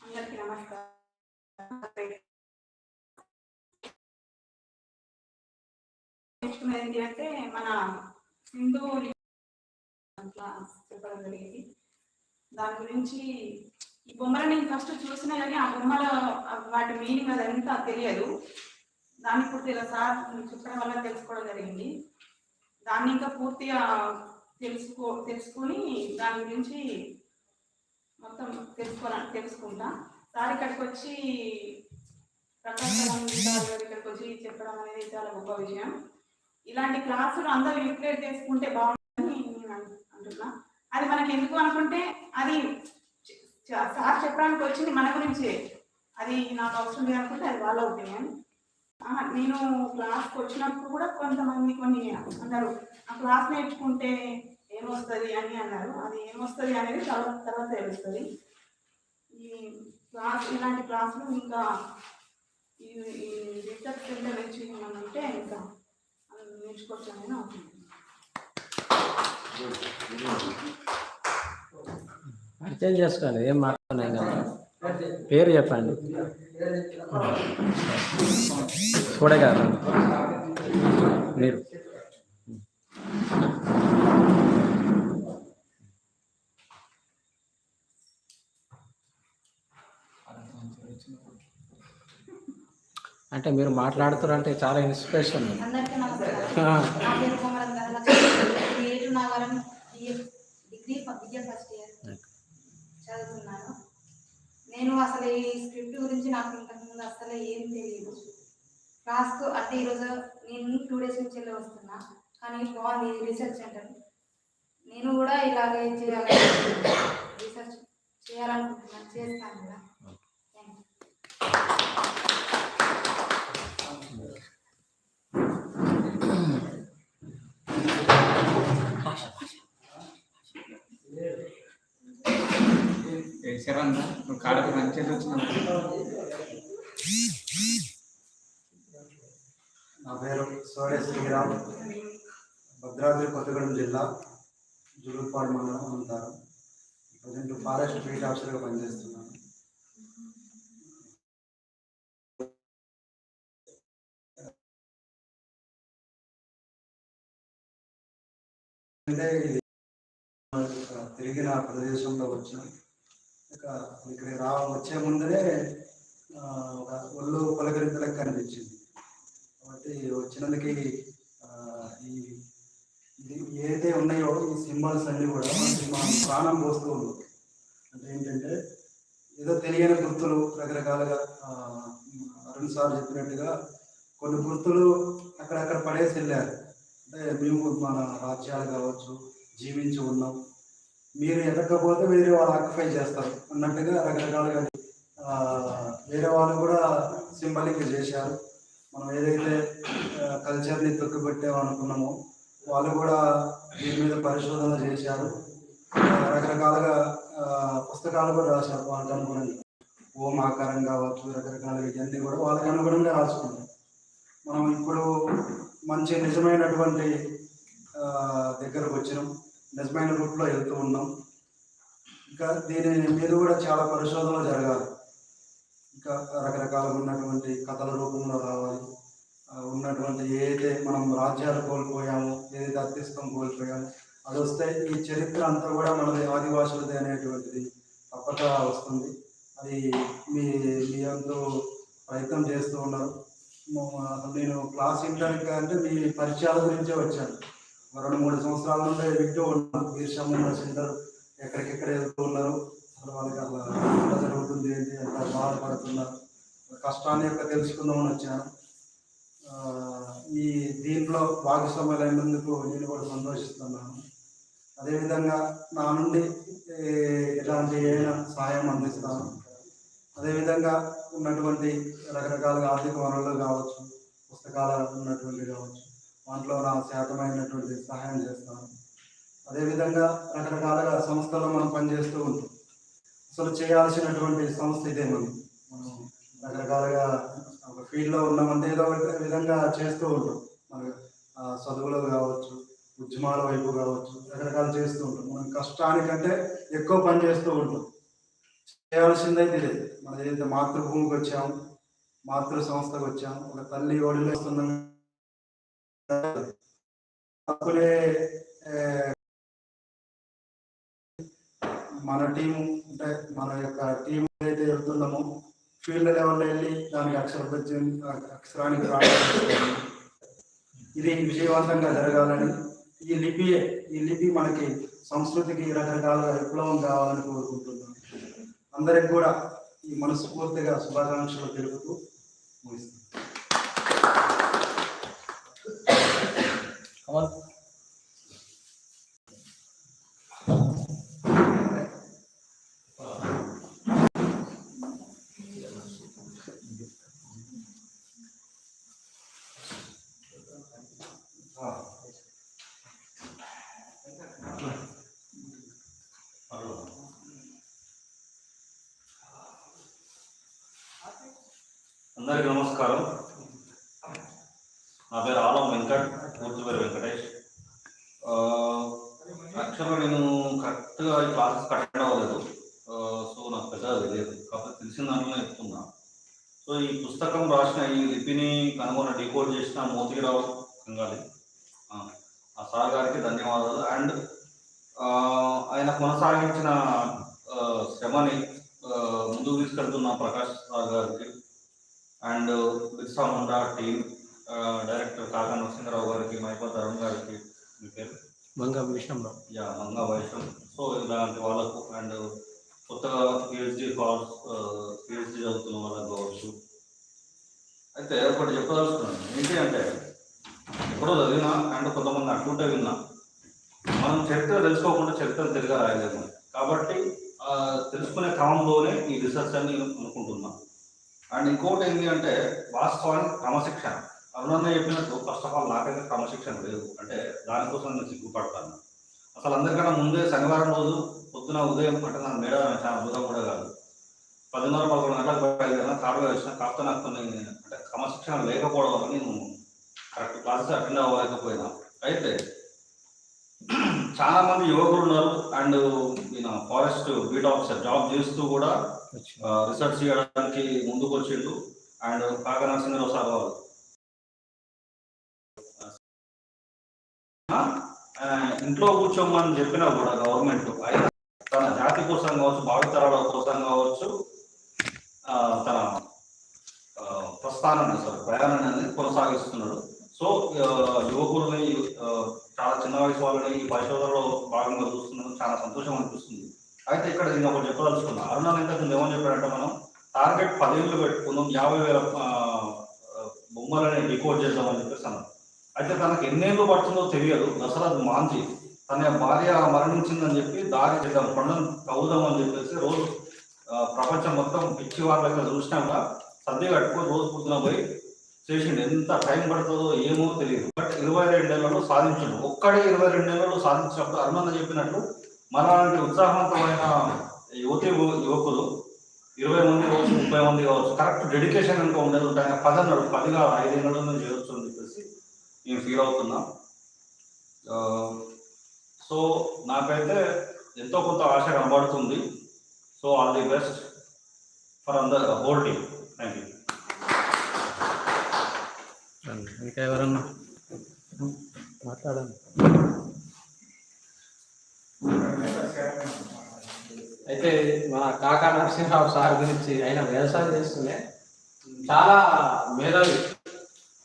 అందరికీ నమస్కారం. నేర్చుకున్నది ఏంటి అంటే, మన హిందూ అట్లా చెప్పడం జరిగింది. దాని గురించి ఈ బొమ్మలు నేను ఫస్ట్ చూసినా కానీ ఆ బొమ్మల, ఆ వాటి మీనింగ్ అదంతా తెలియదు. దాన్ని ఇప్పుడు ఇలా సార్ చెప్పడం వల్ల తెలుసుకోవడం జరిగింది. దాన్ని ఇంకా పూర్తిగా తెలుసుకో తెలుసుకొని దాని గురించి మొత్తం తెలుసుకోవాలని తెలుసుకుంటా. సార్ ఇక్కడికి వచ్చి, ప్రకాశ్ కళామందిర్ సార్ గారు ఇక్కడికి వచ్చి చెప్పడం అనేది చాలా గొప్ప విషయం. ఇలాంటి క్లాసులు అందరూ యూటిలైజ్ చేసుకుంటే బాగుంటుందని నేను అను- అంటున్నా. అది మనకి ఎందుకు అనుకుంటే, అది చ- చ- సార్ చెప్పడానికి వచ్చింది మన గురించే. అది నాకు అవసరం లేదనుకుంటే అది వాళ్ళ ఒపీనియన్. ఆ, నేను క్లాస్కి వచ్చినప్పుడు కూడా కొంతమంది కొన్ని అన్నారు, "ఆ క్లాస్ నేర్చుకుంటే ఏమొస్తుంది?" అని అన్నారు. అది ఏమొస్తుంది అనేది తర్వాత తర్వాత తెలుస్తుంది. ఈ క్లాస్, ఇలాంటి క్లాసులు ఇంకా ఈ ఈ రీసెర్చ్ సెంటర్ నుంచి ఏమన్నా ఉంటే ఇంకా నేర్చుకోవచ్చు అని అనుకుంటున్నాను. పరిచయం చేసుకోండి, ఏం మాట్లాడినా కదా. పేరు చెప్పండి. సోడే గారు, మీరు. అంటే మీరు మాట్లాడుతారంటే చాలా ఇన్స్పిరేషన్. అందరికీ నమస్కారం. ఆ. నా పేరు కొమరం ధనలక్ష్మి. క్రియేటివ్ నాగారం డిగ్రీ ఫ-, బియ్యం ఫస్ట్ ఇయర్ చదువుతున్నాను. నేను అసలు ఈ స్క్రిప్ట్ గురించి నాకు ఇంతకుముందు అసలు ఏం తెలియదు. క్లాస్కు అంటే ఈరోజు నేను టూ డేస్ నుంచి వెళ్ళి వస్తున్నా. కానీ బాగుంది ఈ రీసెర్చ్ సెంటర్. నేను కూడా ఇలాగే చేయాలి, రీసెర్చ్ చేయాలనుకుంటున్నాను, చేస్తాను కూడా. Thank you. నా పేరు సోడే శ్రీరామ్, భద్రాద్రి కొత్తగూడెం జిల్లా జులూరుపాడు మండలం. ప్రజెంట్ ఫారెస్ట్ బీట్ ఆఫీసర్గా పనిచేస్తున్నాను. అంటే ఇది తిరిగిన ప్రదేశంలో వచ్చిన ఇక ఇక్కడ రా వచ్చే ముందరే, ఆ, ఒక ఒళ్ళు పులకరింతలకు కనిపించింది. కాబట్టి వచ్చినందుకు, ఆ, ఈ ఇది ఏదైతే ఉన్నాయో ఈ సింబల్స్ అన్నీ కూడా మనకి మనం ప్రాణం పోస్తూ ఉన్నాం. అంటే ఏంటంటే ఏదో తెలియని గుర్తులు రకరకాలుగా, ఆ, అరుణ్ సార్ చెప్పినట్టుగా కొన్ని గుర్తులు అక్కడక్కడ పడేసి వెళ్ళారు. అంటే మేము మన రాజ్యాలు కావచ్చు, జీవించి ఉన్నాం, మీరు ఎదగకపోతే వేరే వాళ్ళు ఆక్యుపై చేస్తారు అన్నట్టుగా రకరకాలుగా, ఆ, వేరే వాళ్ళు కూడా సింబలిక్ చేశారు. మనం ఏదైతే, ఆ, కల్చర్ని తొక్కిపెట్టాం అనుకున్నామో, వాళ్ళు కూడా దీని మీద పరిశోధన చేశారు. ఆ, రకరకాలుగా, ఆ, పుస్తకాలు కూడా రాశారు వాళ్ళకి అనుగుణంగా. ఓం ఆకారం కావచ్చు, రకరకాల ఇవన్నీ కూడా వాళ్ళకి అనుగుణంగా రాసుకున్నారు. మనం ఇప్పుడు మంచి నిజమైనటువంటి, ఆ, దగ్గరకు వచ్చినాం, నిజమైన రూట్లో వెళ్తూ ఉన్నాం. ఇంకా దీని మీద కూడా చాలా పరిశోధనలు జరగాలి. ఇంకా రకరకాలుగా ఉన్నటువంటి కథల రూపంలో రావాలి. ఆ, ఉన్నటువంటి ఏదైతే మనం రాజ్యాలు కోల్పోయామో, ఏదైతే అస్తిత్వం కోల్పోయామో, అది వస్తే ఈ చరిత్ర అంతా కూడా మనది, ఆదివాసులది అనేటువంటిది తప్పక వస్తుంది. అది మీ, మీ అంటూ ప్రయత్నం చేస్తూ ఉన్నారు. మ-, అసలు నేను క్లాస్ ఇంటర్కి అంటే మీ పరిచయాల గురించే వచ్చాను. ఒక రెండు మూడు సంవత్సరాల నుండి వింటూ ఉన్నాను, వీరశైవ సెంటర్ ఎక్కడికెక్కడ వెళ్తూ ఉన్నారు, అసలు వాళ్ళకి అలా ఎట్లా జరుగుతుంది, ఏంటి, అంత బాధపడుతున్నారు, కష్టాన్ని యొక్క తెలుసుకుందామని వచ్చాను. ఆ, ఈ దీంట్లో భాగస్వాములు అయినందుకు నేను కూడా సంతోషిస్తున్నాను. అదేవిధంగా నా నుండి, ఏ, ఎలాంటి ఏమైనా సహాయం అందిస్తాను. అదేవిధంగా ఉన్నటువంటి రకరకాలుగా ఆర్థిక వనరులు కావచ్చు, పుస్తకాలు ఉన్నటువంటి కావచ్చు, వాటిలో నా శాతమైనటువంటి సహాయం చేస్తాను. అదేవిధంగా రకరకాలుగా సంస్థల్లో మనం పనిచేస్తూ ఉంటాం. అసలు చేయాల్సినటువంటి సంస్థ ఇదే. మనం, మనం రకరకాలుగా ఒక ఫీల్డ్లో ఉన్నామంటే ఏదో ఒక విధంగా చేస్తూ ఉంటాం. మన, ఆ, చదువులో కావచ్చు, ఉద్యమాల వైపు కావచ్చు, రకరకాలు చేస్తూ ఉంటాం. మనం కష్టానికంటే ఎక్కువ పని చేస్తూ ఉంటాం. చేయాల్సిందైతే ఇదే. మనం ఏదైతే మాతృభూమికి వచ్చాము, మాతృ సంస్థకు వచ్చాము, ఒక తల్లి ఒడిలో వస్తున్నాం. అప్పుడే, ఏ, మన టీము, అంటే మన యొక్క టీం ఏదైతే వెళ్తున్నామో, ఫీల్డ్ లెవెల్లో వెళ్ళి దానికి అక్షర ప్రత్యయం, అక్షరానికి ప్రాధాన్యత ఇస్తుంది. ఇది విజయవంతంగా జరగాలని, ఈ లిపియే, ఈ లిపి మనకి సంస్కృతికి రకరకాల విప్లవం కావాలని కోరుకుంటున్నాను. అందరికి కూడా ఈ మనస్ఫూర్తిగా శుభాకాంక్షలు తెలుపుతూ ముగిస్తున్నాను. కమల్. అందరికీ నమస్కారం. నా పేరు ఆలం వెంకట్, పూర్తి పేరు వెంకటేష్. ఆ, యాక్చువల్‌గా నేను కరెక్ట్‌గా ఈ క్లాసెస్‌కి అటెండ్ అవ్వలేదు. ఆ, సో, నాకు పెద్దగా తెలియదు. కాకపోతే తెలిసిన దాంట్లోనే చెప్తున్నా. సో, ఈ పుస్తకం రాసిన, ఈ లిపిని కనుగొన్న, డీకోడ్ చేసిన మోతీరావు కంగాలి, ఆ, ఆ సార్ గారికి ధన్యవాదాలు. And, ఆ, ఆయన కొనసాగించిన, ఆ, శ్రమని, ఆ, ముందుకు తీసుకెళ్తున్న ప్రకాష్ సార్ గారికి, and బిర్సా ముండా టీమ్, ఆ, డైరెక్టర్ కాకా నరసింహారావు గారికి, మైపాటి అరుణ్ గారికి, మీ పేరు? మంగా విషయంలో. యా, మంగా వైష్ణవ్. సో, ఇలాంటి వాళ్ళకు, and కొత్తగా పిహెచ్‌డి కాల్స్, ఆ, పిహెచ్‌డి చదువుతున్న వాళ్ళకు కావచ్చు. అయితే ఒకటి చెప్పదలుచుకున్నాను. ఏంటి అంటే, ఎక్కడో చదివినా అండ్ కొంతమంది అంటుంటే విన్నా. మనం చరిత్ర తెలుసుకోకుండా చరిత్ర తిరగా రాయలేము. కాబట్టి ఆ, తెలుసుకునే క్రమంలోనే ఈ రీసెర్చ్ అని అనుకుంటున్నా. అండ్ ఇంకోటి ఏంటి అంటే, వాస్తవానికి క్రమశిక్షణ, అరుణన్న చెప్పినట్టు, ఫస్ట్ ఆఫ్ ఆల్ నాకైతే క్రమశిక్షణ లేదు. అంటే దానికోసం నేను సిగ్గుపడతాను. అసలు అందరికన్నా ముందే శనివారం రోజు పొద్దున ఉదయం, అంటే నా మేడ చాలా దూరం కూడా కాదు, పదిన్నర పదకొండు గంటలకు బయలుదేరిన, కార్లో వచ్చిన, కాకపోతే నాకు కొన్ని, అంటే క్రమశిక్షణ లేకపోవడం వల్ల నేను కరెక్ట్ క్లాసెస్ అటెండ్ అవ్వలేకపోయినా. అయితే చాలా మంది యువకులు ఉన్నారు. అండ్ ఈయన ఫారెస్ట్ బీట్ ఆఫీసర్ జాబ్ చేస్తూ కూడా రీసెర్చ్ చేయడానికి ముందుకు వచ్చిండు. అండ్ కాక నరసింహరావు సార్ వాళ్ళు, ఆ, ఇంట్లో కూర్చోమని చెప్పినా కూడా గవర్నమెంట్, అయినా తన జాతి కోసం కావచ్చు, భావితరాల కోసం కావచ్చు, ఆ, తన ఆ, ప్రస్థానం, సార్, ప్రయాణాన్ని కొనసాగిస్తున్నాడు. సో ఆ, యువకులని, ఆ, చాలా చిన్న వయసు వాళ్ళని ఈ పరిశోధనలో భాగంగా చూస్తున్నందుకు చాలా సంతోషం అనిపిస్తుంది. అయితే ఇక్కడ నేను ఒకటి చెప్పదలుచుకున్నా. అరుణ ఇంతకుముందు ఏమని చెప్పాడంటే, మనం టార్గెట్ పదేళ్ళు పెట్టుకున్నాం, యాభై వేల ఆ, ఆ, బొమ్మలని డీకోడ్ చేద్దామని చెప్పేసి అన్నాడు. అయితే తనకు ఎన్నేళ్ళు పడుతుందో తెలియదు. దసరా మాంజీ తన భార్య మరణించిందని చెప్పి దారి చేద్దాం, కొండను తవ్వుదాం అని చెప్పేసి రోజు ఆ, ప్రపంచం మొత్తం పిచ్చి వాళ్ళ లెక్క చూసినాక సర్ది కట్టుకొని రోజు పొద్దున పోయి చేసిండు. ఎంత టైం పడుతుందో ఏమో తెలియదు, బట్ ఇరవై రెండు నెలల్లో సాధించిండు. ఒక్కడే ఇరవై రెండు నెలల్లో సాధించినప్పుడు అరుణన్న చెప్పినట్టు మనలాంటి ఉత్సాహవంతమైన యువతి యువ- యువకులు ఇరవై మంది కావచ్చు, ముప్పై మంది కావచ్చు, కరెక్ట్ డెడికేషన్ కనుక ఉండేది ఉంటే, ఆయన పది అన్నాడు, పది కాదు, ఐదు నెలల్లో నేను చేయొచ్చు అని చెప్పేసి నేను ఫీల్ అవుతున్నా. సో నాకైతే ఎంతో కొంత ఆశ కనబడుతుంది. So all the best for the whole team. Thank you. ఇంకా ఎవరన్నా మాట్లాడండి. అయితే మన కాకా నరసింహరావు సార్ గురించి, ఆయన వ్యవసాయం చేస్తూనే చాలా మేధావి.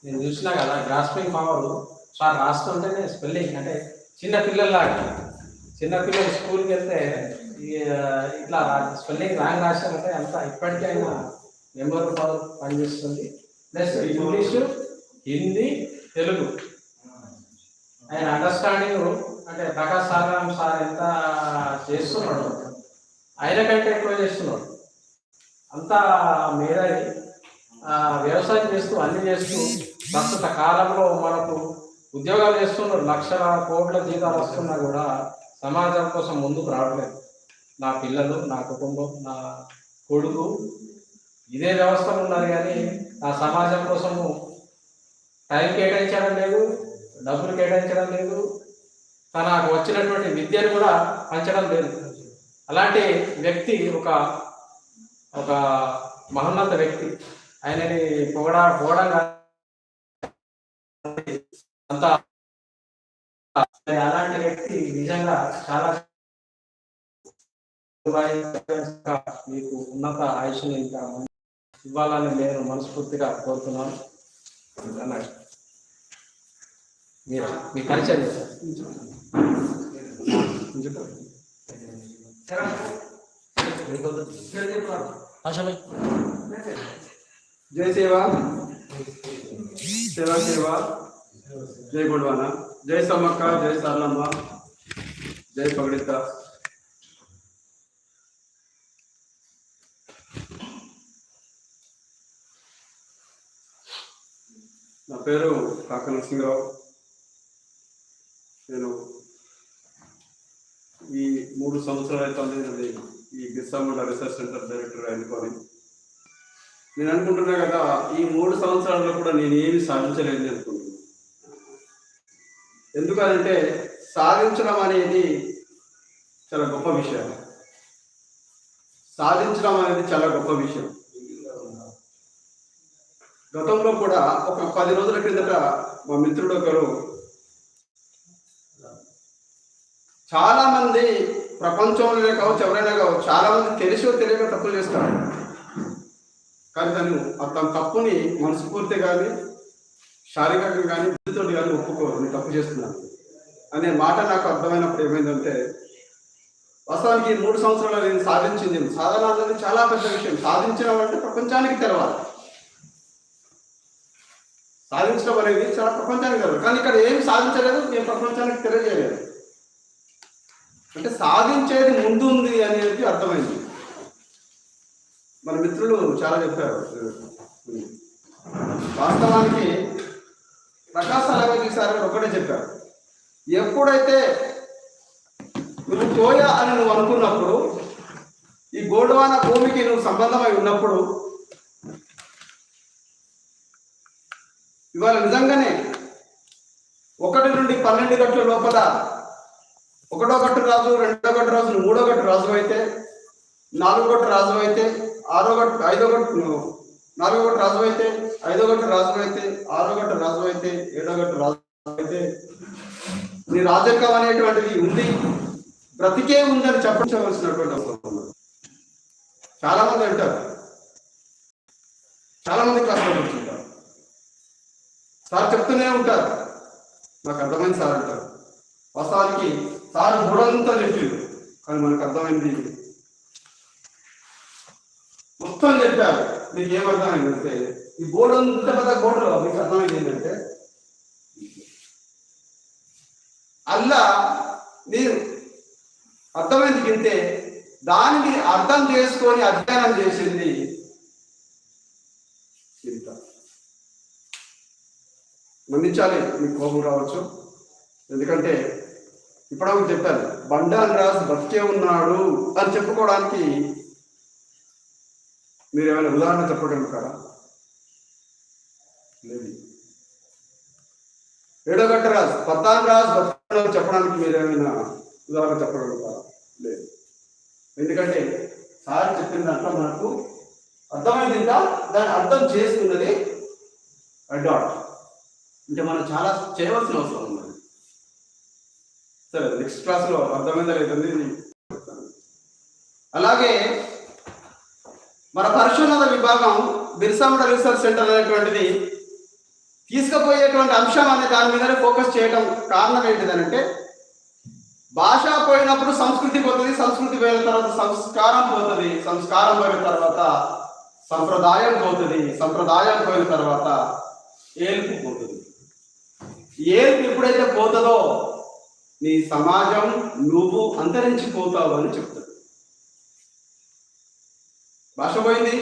నేను చూసినా కదా, గ్రాస్పింగ్ పవర్. సార్ రాస్తుంటేనే స్పెల్లింగ్, అంటే చిన్న పిల్లల్లాగా, చిన్న పిల్లలు స్కూల్కి వెళ్తే ఈ, ఆ, ఇట్లా స్పెల్లింగ్ రాంగ్ రాశారంటే అంత ఇప్పటికీ ఆయన మెమొరీ పవర్ పనిచేస్తుంది. ప్లస్ ఇంగ్లీషు, హిందీ, తెలుగు, ఆయన అండర్స్టాండింగ్, అంటే ప్రకాష్ సాగరం సార్ ఎంత చేస్తున్నాడు, ఆయన కంటే ఎక్కువ చేస్తున్నాడు. అంతా మేధావి. ఆ, వ్యవసాయం చేస్తూ, అన్ని చేస్తూ, ప్రస్తుత కాలంలో మనకు ఉద్యోగాలు చేస్తున్నారు, లక్షల కోట్ల జీతాలు వస్తున్నా కూడా సమాజం కోసం ముందుకు రావట్లేదు. నా పిల్లలు, నా కుటుంబం, నా కొడుకు, ఇదే వ్యవస్థలు ఉన్నారు కానీ ఆ సమాజం కోసము టైం కేటాయించడం లేదు, డబ్బులు కేటాయించడం లేదు, తనకు వచ్చినటువంటి విద్యను కూడా పంచడం లేదు. అలాంటి వ్యక్తి ఒక, ఒక మహోన్నత వ్యక్తి. ఆయనని పొగడ-, పొగడంగా అంత అలాంటి వ్యక్తి నిజంగా చాలా మీకు ఉన్నత ఆయుష్ని ఇంకా ఇవ్వాలని నేను మనస్ఫూర్తిగా కోరుతున్నాను. అన్నట్టు మీరు మీ పరిచయం చేస్తారు. जय सेवा, सेवा सेवा, जय गोंडवाना, जय समक्का, जय सारलम्मा, जय पगड़िता। నా పేరు కాక నరసింహరావు. నేను ఈ మూడు సంవత్సరాలు అవుతుంది నేను ఈ బిర్సా ముండా రీసెర్చ్ సెంటర్ డైరెక్టర్ అనుకొని. నేను అనుకుంటున్నా కదా, ఈ మూడు సంవత్సరాల్లో కూడా నేను ఏమీ సాధించలేదని అనుకుంటున్నాను. ఎందుకంటే సాధించడం అనేది చాలా గొప్ప విషయం. సాధించడం అనేది చాలా గొప్ప విషయం. గతంలో కూడా ఒక పది రోజుల క్రిందట మా మిత్రుడు ఒకరు, చాలా మంది ప్రపంచంలో కావచ్చు, ఎవరైనా కావచ్చు, చాలా మంది తెలిసో తెలియక తప్పులు చేస్తారు. కానీ తను ఆ తన తప్పుని మనస్ఫూర్తి కానీ, శారీరకంగా కానీ, బుద్ధితో కానీ ఒప్పుకోరు, "నేను తప్పు చేస్తున్నాను" అనే మాట నాకు అర్థమైనప్పుడు ఏమైందంటే, వాస్తవానికి ఈ మూడు సంవత్సరాలు నేను సాధించింది, సాధన అన్నది చాలా పెద్ద విషయం. సాధించడం అంటే ప్రపంచానికి తెలవాలి. సాధించడం అనేది చాలా ప్రపంచానికి జరుగుతుంది. కానీ ఇక్కడ ఏం సాధించలేదు, నేను ప్రపంచానికి తెలియజేయలేదు. అంటే సాధించేది ముందు ఉంది అని చెప్పి అర్థమైంది. మన మిత్రులు చాలా చెప్పారు. వాస్తవానికి ప్రకాశ్ సార్ గారు ఒకటే చెప్పారు, ఎప్పుడైతే నువ్వు తోయ అని నువ్వు అనుకున్నప్పుడు, ఈ గోండ్వానా భూమికి నువ్వు సంబంధమై ఉన్నప్పుడు, ఇవాళ నిజంగానే ఒకటి నుండి పన్నెండు గట్ల లోపల ఒకటో గట్టు రాజు, రెండో గట్టు రాజు, మూడో గట్టు రాజు అయితే, నాలుగో గట్టు రాజు అయితే, ఆరో గట్టు, ఐదో గట్టు, నాలుగో గట్టు రాజు అయితే, ఐదో గట్టు రాజు అయితే, ఆరో గట్టు రాజు అయితే, ఏడో గట్టు రాజు అయితే, నీ రాజరికం అనేటువంటిది ఉంది, బ్రతికే ఉందని చెప్పవలసినటువంటి అవసరం ఉంది. చాలా మంది అంటారు, చాలా మంది క్లాస్‌లో కూర్చుంటారు. సార్ చెప్తూనే ఉంటారు, "నాకు అర్థమైంది సార్" అంటారు. వాస్తవానికి సార్ బుర్రంతా చెప్పిండు, కానీ మనకు అర్థమైంది మొత్తం చెప్పారు. మీకు ఏమర్థమైందంటే, ఈ బోర్డు అంతా పెద్ద బోర్డులో మీకు అర్థమైంది ఏంటంటే, అల్లా మీరు అర్థమైంది వింటే, దానిని అర్థం చేసుకొని అధ్యయనం చేసింది చింత. మన్నించాలి, మీకు కోపం రావచ్చు. ఎందుకంటే ఇప్పటివరకు చెప్పాను, బండాన్ రాజు బతికే ఉన్నాడు అని చెప్పుకోవడానికి మీరు ఏమైనా ఉదాహరణ చెప్పగలుగుతారా? లేదు. ఏడో గట్ట రాజు, పద్నాలుగు రాజు బతికే ఉన్నాడు అని చెప్పడానికి మీరు ఏమైనా ఉదాహరణ చెప్పగలుగుతారా? లేదు. ఎందుకంటే సార్ చెప్పిన దాంట్లో మనకు అర్థమైంది, ఇంకా దాన్ని అర్థం చేసుకున్నది అడాట్. అంటే మనం చాలా చేయవలసిన అవసరం ఉంది. సరే, నెక్స్ట్ క్లాస్‌లో అర్థమైందా లేదండి ఇది? అలాగే మన పరిశోధన విభాగం బిర్సా ముండా రీసెర్చ్ సెంటర్ అనేటువంటిది తీసుకుపోయేటువంటి అంశం అనే దాని మీదనే ఫోకస్ చేయడం కారణం ఏంటిదనంటే, భాష పోయినప్పుడు సంస్కృతి పోతుంది, సంస్కృతి పోయిన తర్వాత సంస్కారం పోతుంది, సంస్కారం పోయిన తర్వాత సంప్రదాయం పోతుంది, సంప్రదాయం పోయిన తర్వాత ఏల్పు పోతుంది. ఏల్పు ఎప్పుడైతే పోతుందో నీ సమాజం, నువ్వు అంతరించిపోతావు అని చెప్తాడు. భాష పోయింది,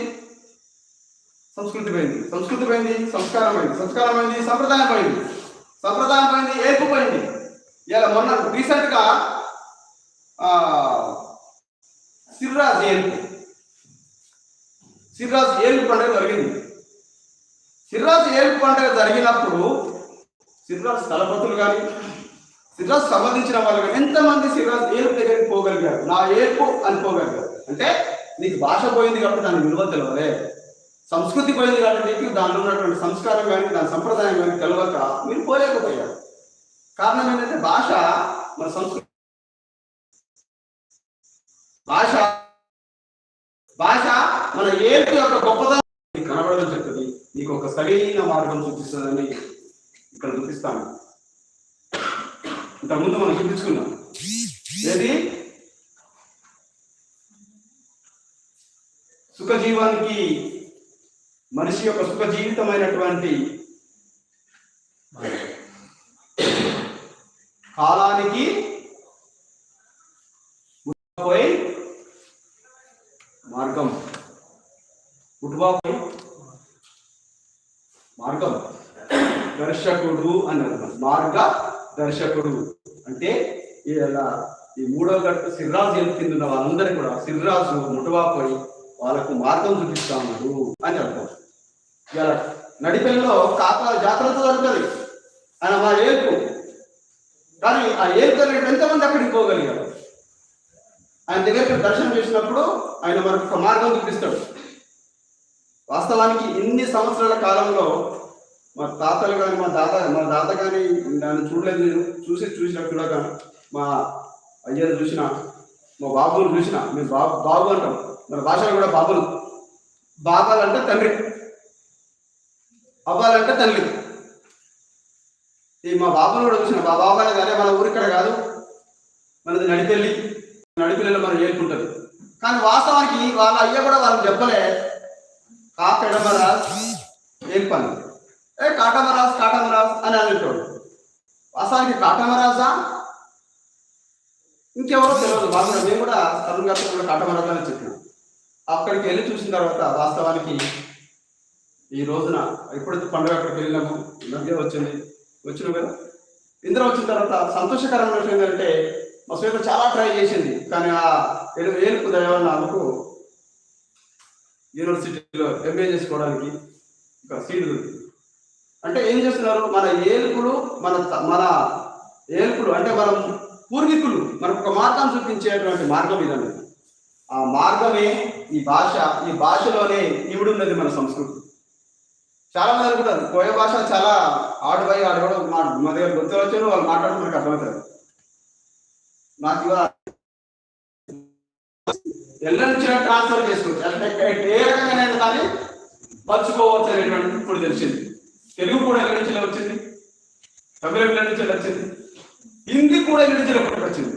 సంస్కృతి పోయింది, సంస్కృతి పోయింది, సంస్కారం పోయింది, సంస్కారం పోయింది, సంప్రదాయం పోయింది, సంప్రదాయం పోయింది, ఏల్పు పోయింది. ఇలా మొన్న రీసెంట్‌గా, ఆ, సిర్రాజ్ ఏల్పు, సిర్రాజ్ ఏల్పు పండుగ జరిగింది. సిర్రాజ్ ఏల్పు పండుగ జరిగినప్పుడు సిర్రాజ్ స్థలపతులు కానీ, సిర్రాజ్ సంబంధించిన వాళ్ళు కానీ, ఎంతమంది సిర్రాజ్ ఏల్పు దగ్గరికి పోగలిగారు, నా ఏల్పు అని పోగలిగారు? అంటే నీకు భాష పోయింది కాబట్టి దాని విలువ తెలవలే, సంస్కృతి పోయింది కాబట్టి నీకు దానిలో ఉన్నటువంటి సంస్కారం కానీ, దాని సంప్రదాయం కానీ తెలవక మీరు పోలేకపోయారు. కారణం ఏంటంటే భాష, మన సంస్కృతి, భాష, భాష మన ఏల్పు యొక్క గొప్పతనం నీకు కనబడడం చెప్తుంది, నీకు ఒక సరైన మార్గం చూపిస్తుందని ఇక్కడ చూపిస్తాను. ఇంతకుముందు మనం చూపించుకున్నాం, ఏది సుఖజీవానికి, మనిషి యొక్క సుఖ జీవితమైనటువంటి కాలానికి పోయి మార్గం, పుట్టుబా పోయి మార్గం, దర్శకుడు అన్నారు. మార్గ దర్శకుడు అంటే ఇలా ఈ మూడో గట్టు సిర్రాజు ఏల్పు కింద ఉన్న వాళ్ళందరూ కూడా సిర్రాజు ముట్టుబా పోయి వాళ్ళకు మార్గం చూపిస్తా ఉన్నాడు అని అర్థం. ఇలా నడిపెల్లో కాక జాతర జరుగుతుంది, ఆయన మా ఏల్పు. కానీ ఆ ఏల్పు జరిగినప్పుడు ఎంతమంది అక్కడికి పోగలిగారు? ఆయన దగ్గరికి దర్శనం చేసినప్పుడు ఆయన మనకు ఒక మార్గం చూపిస్తాడు. వాస్తవానికి ఇన్ని సంవత్సరాల కాలంలో మా తాతలు కానీ, మా తాత, మా తాత కానీ నన్ను చూడలేదు, నేను చూసి, చూసిన, చూడక మా అయ్యను చూసిన, మా బాబును చూసిన, మేము బాబు, బాబు అంటాం, మన భాషలో కూడా బాబులు, బాబాలంటే తండ్రి, అవ్వాలంటే తల్లి. ఈ మా బాబును కూడా చూసిన, మా బాబు అనేది అదే మన ఊరిక్కడ కాదు, మనది నడిపెల్లి, నడిపెల్లిలో మనం ఏలుకుంటారు. కానీ వాస్తవానికి వాళ్ళ అయ్య కూడా వాళ్ళకి చెప్పలే, కాక ఎడమరా ఏల్పని. "ए काटमराज, काटमराज" అని అంటాడు. వాస్తవానికి కాటమరాజా, ఇంకెవరో తెలియదు. బాబు, నేను కూడా తరుణ్ గారితో కూడా కాటమరాజు అని చెప్పిన. అక్కడికి వెళ్ళి చూసిన తర్వాత వాస్తవానికి ఈ రోజున ఎప్పుడైతే పండుగ అక్కడికి వెళ్ళినామో, ఇంద్ర వచ్చింది, వచ్చినాం కదా. ఇంద్ర వచ్చిన తర్వాత సంతోషకరమైన విషయం ఏంటంటే, మా శ్వేత చాలా ట్రై చేసింది, కానీ ఆ ఏడు ఏడుపు దయవల్ల ఆమెకు యూనివర్సిటీలో ఎంబీఏ చేసుకోవడానికి ఒక సీటు దొరికింది. అంటే ఏం చేస్తున్నారు? మన ఏలుకులు, మన త-, మన ఏలుకులు అంటే మన పూర్వీకులు మనకు ఒక మార్గం చూపించేటువంటి మార్గం ఇదన్నది. ఆ మార్గమే ఈ భాష. ఈ భాషలోనే ఇమిడున్నది మన సంస్కృతి. చాలా మంది అనుకుంటారు కోయ భాష చాలా ఆడుబై ఆడవాడు మా మా దగ్గర గుర్తులు వచ్చారు, వాళ్ళు మాట్లాడుతున్నట్టు అర్థమవుతారు. నాకు ఇవాళ ఎల్లనుంచి ట్రాన్స్‌ఫర్ చేసుకోవచ్చు. అంటే ఏ రకంగానైనా కానీ పంచుకోవచ్చు అనేటువంటి ఇప్పుడు తెలిసింది. తెలుగు కూడా ఎక్కడి నుంచి వచ్చింది? తమిళం ఎక్కడి నుంచి వచ్చింది? హిందీ కూడా ఎక్కడి నుంచి పుట్టుకొచ్చింది?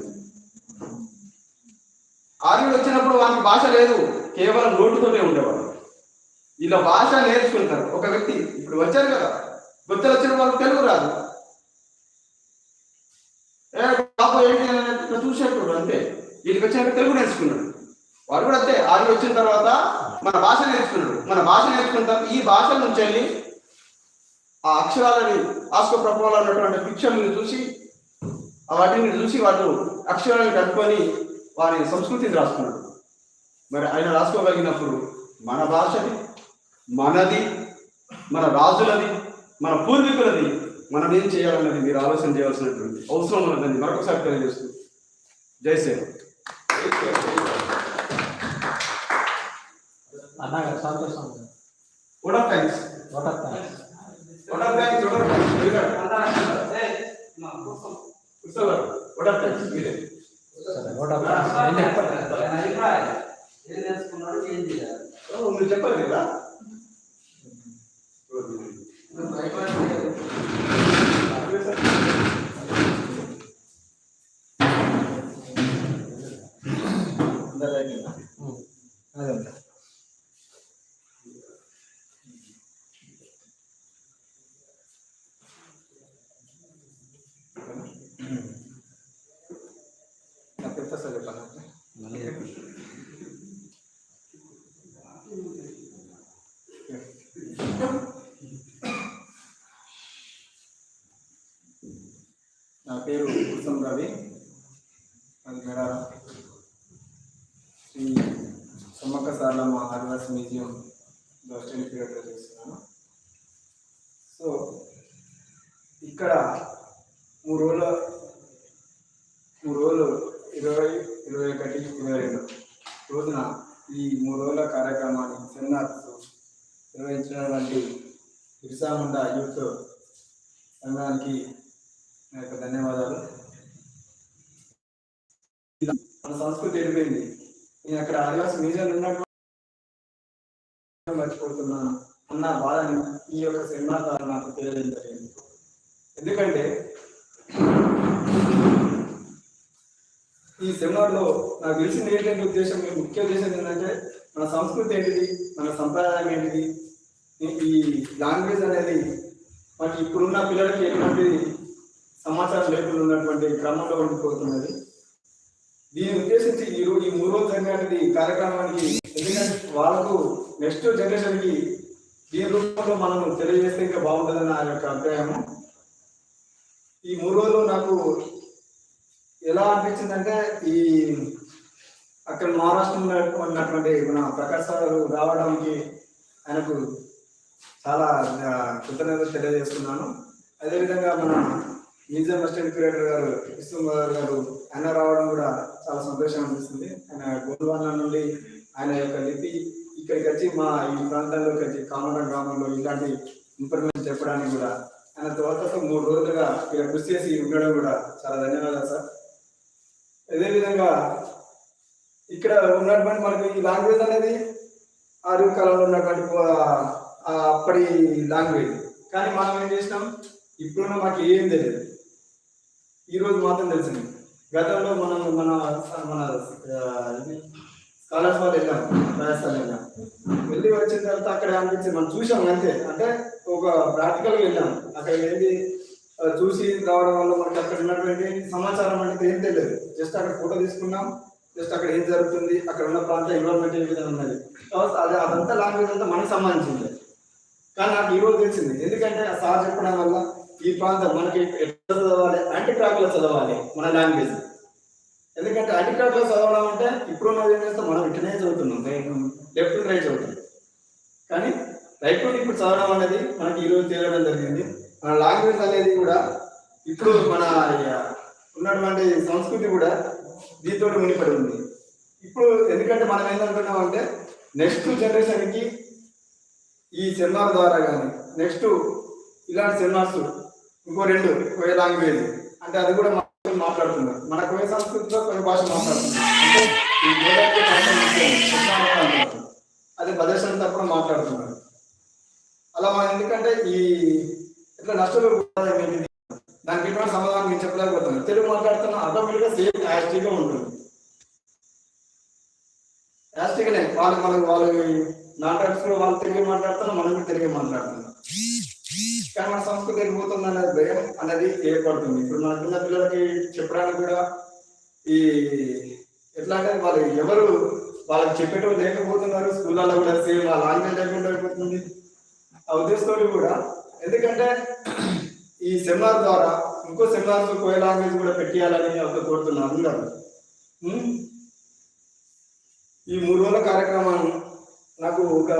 ఆర్యుడు వచ్చినప్పుడు వానికి భాష లేదు, కేవలం నోటితోటే ఉండేవాడు. ఇలా భాష నేర్చుకుంటారు. ఒక వ్యక్తి ఇప్పుడు వచ్చారు కదా, గుర్తులు వచ్చిన వాళ్ళకి తెలుగు రాదు. ఏ బాబు ఏంటి అని ఇట్లా చూసేటోడు అంతే. వీడికి వచ్చాక తెలుగు నేర్చుకున్నాడు. వాడు కూడా అంతే. ఆర్యుడు వచ్చిన తర్వాత మన భాష నేర్చుకున్నాడు. మన భాష నేర్చుకున్న తర్వాత ఈ భాష నుంచి వెళ్ళి ఆ అక్షరాలని ఆస్కో ప్రపోలో అన్నటువంటి పిక్చర్ని చూసి, ఆ వాటిని చూసి వాడు అక్షరాలను కనుక్కొని వారి సంస్కృతిని రాసుకున్నాడు. మరి ఆయన రాసుకోగలిగినప్పుడు మన భాషది, మనది, మన రాజులది, మన పూర్వీకులది మనం ఏం చేయాలన్నది మీరు ఆలోచన చేయవలసినటువంటి అవసరం ఉన్నదని మరొకసారి తెలియజేస్తూ, జై సేవ. అన్నగారు సంతోషం. Vote of thanks. Vote of thanks. Vote of thanks, vote of thanks. Very good. ఉత్సవాలు, vote of thanks. మీరే. సరే, vote of thanks. ఏం చెప్పాలి? ఓ, మీరు చెప్పాలి కదా. అందరికీ. అదే. నా పెద్ద సరే పని. నా పేరు కుసం రవి, అది మేడారం. శ్రీ సమ్మక్క సారలమ్మ ఆదివాసీ మ్యూజియం అసిస్టెంట్ క్యూరేటర్ చేస్తున్నాను. సో, ఇక్కడ మూడు రోజుల, మూడు రోజులు, ఇరవై, ఇరవై ఒకటి, ఇరవై రెండు రోజున ఈ మూడు రోజుల కార్యక్రమాన్ని సెమినార్స్ నిర్వహించినటువంటి బిర్సా ముండా యూత్ సంఘానికి నా యొక్క ధన్యవాదాలు. మన సంస్కృతి ఎడిపోయింది. నేను అక్కడ ఆదివాసీ మ్యూజియం ఉన్నట్టు మర్చిపోతున్నాను అన్న బాధని ఈ యొక్క సెమినార్ ద్వారా నాకు తెలియజేయడం జరిగింది. ఎందుకంటే ఈ సెమినార్లో నాకు తెలిసింది ఏంటంటే ఉద్దేశం, ముఖ్య ఉద్దేశం ఏంటంటే మన సంస్కృతి ఏంటిది, మన సంప్రదాయం ఏంటిది, ఈ, ఈ లాంగ్వేజ్ అనేది మనకి ఇప్పుడున్న పిల్లలకి ఎటువంటి సమాచారం లేకుండా ఉన్నటువంటి క్రమంలో ఉండిపోతున్నది. దీన్ని ఉద్దేశించి ఈ రో-, ఈ మూడు రోజులు జరిగినటువంటి ఈ కార్యక్రమానికి, ఎందుకంటే వాళ్ళకు నెక్స్ట్ జనరేషన్‌కి దీని రూపంలో మనం తెలియజేస్తే ఇంకా బాగుంటుందని నా యొక్క అభిప్రాయము. ఈ మూడు రోజులు నాకు ఎలా అనిపించిందంటే, ఈ అక్కడ మహారాష్ట్ర ఉన్న-, ఉన్నటువంటి మన ప్రకాష్ సార్ రావడానికి ఆయనకు చాలా, ఆ, కృతజ్ఞతలు తెలియజేస్తున్నాను. అదేవిధంగా మన మ్యూజియం అసిస్టెంట్ క్యూరేటర్ గారు విష్ణుకుమార్ గారు, ఆయన రావడం కూడా చాలా సంతోషం అనిపిస్తుంది. ఆయన గోండ్వానా నుండి ఆయన యొక్క లిపి ఇక్కడికి వచ్చి మా ఈ ప్రాంతంలోకి వచ్చి కామరం గ్రామంలో ఇలాంటి ఇన్ఫర్మేషన్ చెప్పడానికి కూడా, ఆయన తోటతో మూడు రోజులుగా ఇక్కడ కృషి చేసి ఉండడం కూడా చాలా ధన్యవాదాలు సార్. అదేవిధంగా ఇక్కడ ఉన్నటువంటి మనకు ఈ లాంగ్వేజ్ అనేది ఆర్య కాలంలో ఉన్నటువంటి పో-, ఆ అప్పటి లాంగ్వేజ్. కానీ మనం ఏం చేసినాం, ఇప్పుడున్న మాకు ఏం తెలియదు. ఈ రోజు మాత్రం తెలిసింది. గతంలో మనం మన, మన, ఆ, ఇది స్కాలర్స్ వాళ్ళు వెళ్ళాం, ప్రయాసాలు వెళ్ళాం. వెళ్ళి వచ్చిన తర్వాత అక్కడ అనిపించింది, మనం చూసాం అంతే. అంటే ఒక ప్రాక్టికల్గా వెళ్ళాం. అక్కడ వెళ్ళి ఆ, చూసి రావడం వల్ల మనకి అక్కడ ఉన్నటువంటి సమాచారం అనేది ఏం తెలియదు. జస్ట్ అక్కడ ఫోటో తీసుకున్నాం, జస్ట్ అక్కడ ఏం జరుగుతుంది, అక్కడ ఉన్న ప్రాంత ఎన్విరాన్మెంట్ ఏ విధంగా ఉన్నది. తర్వాత అది అదంతా లాంగ్వేజ్ అంతా మనకు సంబంధించింది. కానీ నాకు ఈ రోజు తెలిసింది, ఎందుకంటే ఆ సార్ చెప్పడం వల్ల ఈ ప్రాంతం మనకి ఎట్లా చదవాలి, యాంటిక్రాక్లో చదవాలి మన లాంగ్వేజ్. ఎందుకంటే యాంటిక్రాక్లో చదవడం అంటే ఇప్పుడున్న జనరేషన్ మనం ఇక్కడే చదువుతున్నాం, లెఫ్ట్ రైట్ చదువుతున్నాం. కానీ రైట్ నుండి ఇప్పుడు చదవడం అనేది మనకి ఈరోజు తేలడం జరిగింది. మన లాంగ్వేజ్ అనేది కూడా ఇప్పుడు మన ఆ, ఉన్నటువంటి సంస్కృతి కూడా దీంతో ముడిపడి ఉంది. ఇప్పుడు ఎందుకంటే మనం ఏంటంటున్నాం అంటే నెక్స్ట్ జనరేషన్కి ఈ సెమినార్ ద్వారా కానీ నెక్స్ట్ ఇలాంటి సెమినార్స్ ఇంకో రెండు కోయ లాంగ్వేజ్ అంటే అది కూడా మాట్లాడుతున్నారు. మన కోయ సంస్కృతిలో కోయ భాష మాట్లాడుతున్నారు. అంటే ఈ గోదావరి ప్రాంతం నుంచి కృష్ణా ప్రాంతం, అదే ప్రదేశం తరపున మాట్లాడుతున్నారు. అలా మనం ఎందుకంటే ఈ ఇట్లా నష్టపోయి దానికి ఎటువంటి సమాధానం మీరు చెప్పలేకపోతున్నారు. తెలుగు మాట్లాడుతున్న ఆటోమేటిక్గా సేమ్ యాస్టిక్గా ఉంటుంది. యాస్టిక్గానే వాళ్ళు మనకు వాళ్ళు నాటకాలు కూడా వాళ్ళు తిరిగి మాట్లాడుతున్నారు, మనం కూడా తిరిగి మాట్లాడుతున్నాం. కానీ మన సంస్కృతి వెళ్ళిపోతుంది అనేది భయం అనేది ఏర్పడుతుంది. ఇప్పుడు మనకున్న పిల్లలకి చెప్పడానికి కూడా ఈ ఎట్లా అంటే వాళ్ళు ఎవరు వాళ్ళకి చెప్పేటోళ్ళు లేకపోతున్నారు. స్కూళ్ళలో కూడా సేమ్ ఆ లాంగ్వేజ్ లేకుండా అయిపోతుంది. ఆ ఉద్దేశంతో కూడా ఎందుకంటే ఈ సెమినార్ ద్వారా ఇంకో సెమినార్స్ కోయ లాంగ్వేజ్ కూడా పెట్టియాలని ఒక కోరుతున్నాను అందరూ. ఉమ్, ఈ మూడు రోజుల కార్యక్రమం నాకు ఒక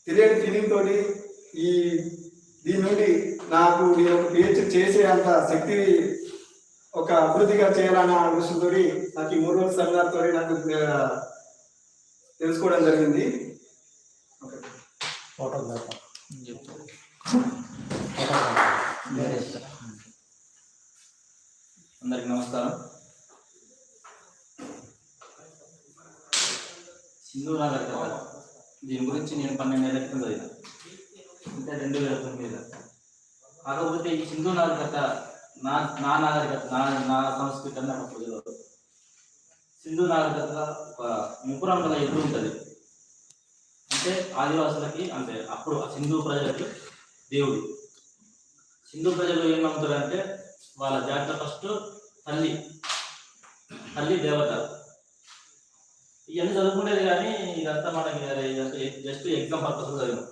తెలియని ఫీలింగ్ తోటి ఈ దీని నుండి నాకు నేను ఒక పిహెచ్డి చేసే అంత శక్తి ఒక అభివృద్ధిగా చేయాలన్న ఆలోచనతో నాకు ఈ మూడు రోజుల సెమినార్ తోటి నాకు ఆ, తెలుసుకోవడం జరిగింది. ఓకే. ఫోటోగ్రాఫర్. అందరికి నమస్కారం. సింధు నాగరికత దీని గురించి నేను పన్నెండు ఏళ్ళ క్రితం చదివిన, అంటే రెండు వేల తొమ్మిదిలో. కాకపోతే ఈ సింధు నాగరికత నా నా నాగరికత నా నా సంస్కృతి అని నాకు తెలియదు. సింధు నాగరికత ఒక ముగ్గురు అమ్మల ఎద్దు ఉంటుంది. అంటే ఆదివాసులకి, అంటే అప్పుడు ఆ సింధు ప్రజలకు దేవుడు. సింధు ప్రజలు ఏం నమ్ముతారంటే వాళ్ళ జాతిలో ఫస్ట్ తల్లి, తల్లి దేవత. ఇవన్నీ చదువుకునేది కానీ ఇదంతా మనకి అరే ఇదంతా జస్ట్ ఎగ్జామ్ పర్పస్ చదివాం.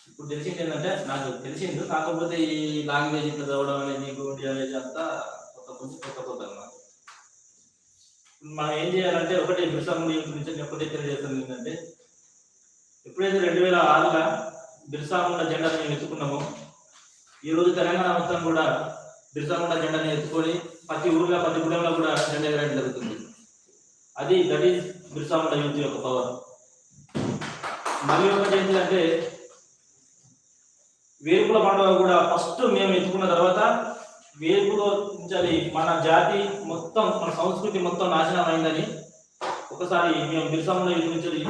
ఇప్పుడు తెలిసింది ఏంటంటే నాకు తెలిసింది, కాకపోతే ఈ లాంగ్వేజ్ ఇట్లా చదవడం అనేది గోండి అనేది అంతా కొత్త, కొంచెం కొత్త కొత్త అనమాట. మనం ఏం చేయాలంటే ఒకటి బిర్సా ముండా గురించి ఒకటే తెలియజేస్తుంది ఏంటంటే ఎప్పుడైతే రెండు వేల ఆరులో బిర్సా ముండా జెండాను మేము ఎత్తుకున్నామో ఈ రోజు తెలంగాణ మొత్తం కూడా బిర్సా ముండా జెండాని ఎత్తుకొని ప్రతి ఊర్లో ప్రతి గూడెంలో కూడా జెండా ఎగరేయడం జరుగుతుంది. అది దట్ ఈస్ బిర్సా ముండా యూత్ యొక్క పవర్. మళ్ళీ ఒకటి ఏంటంటే వేల్పుల పండుగ కూడా ఫస్ట్ మేము ఎత్తుకున్న తర్వాత వేల్పులో ఉంచాలి మన జాతి మొత్తం మన సంస్కృతి మొత్తం నాశనం అయిందని ఒకసారి మేము బిర్సా ముండా యూత్ నుంచి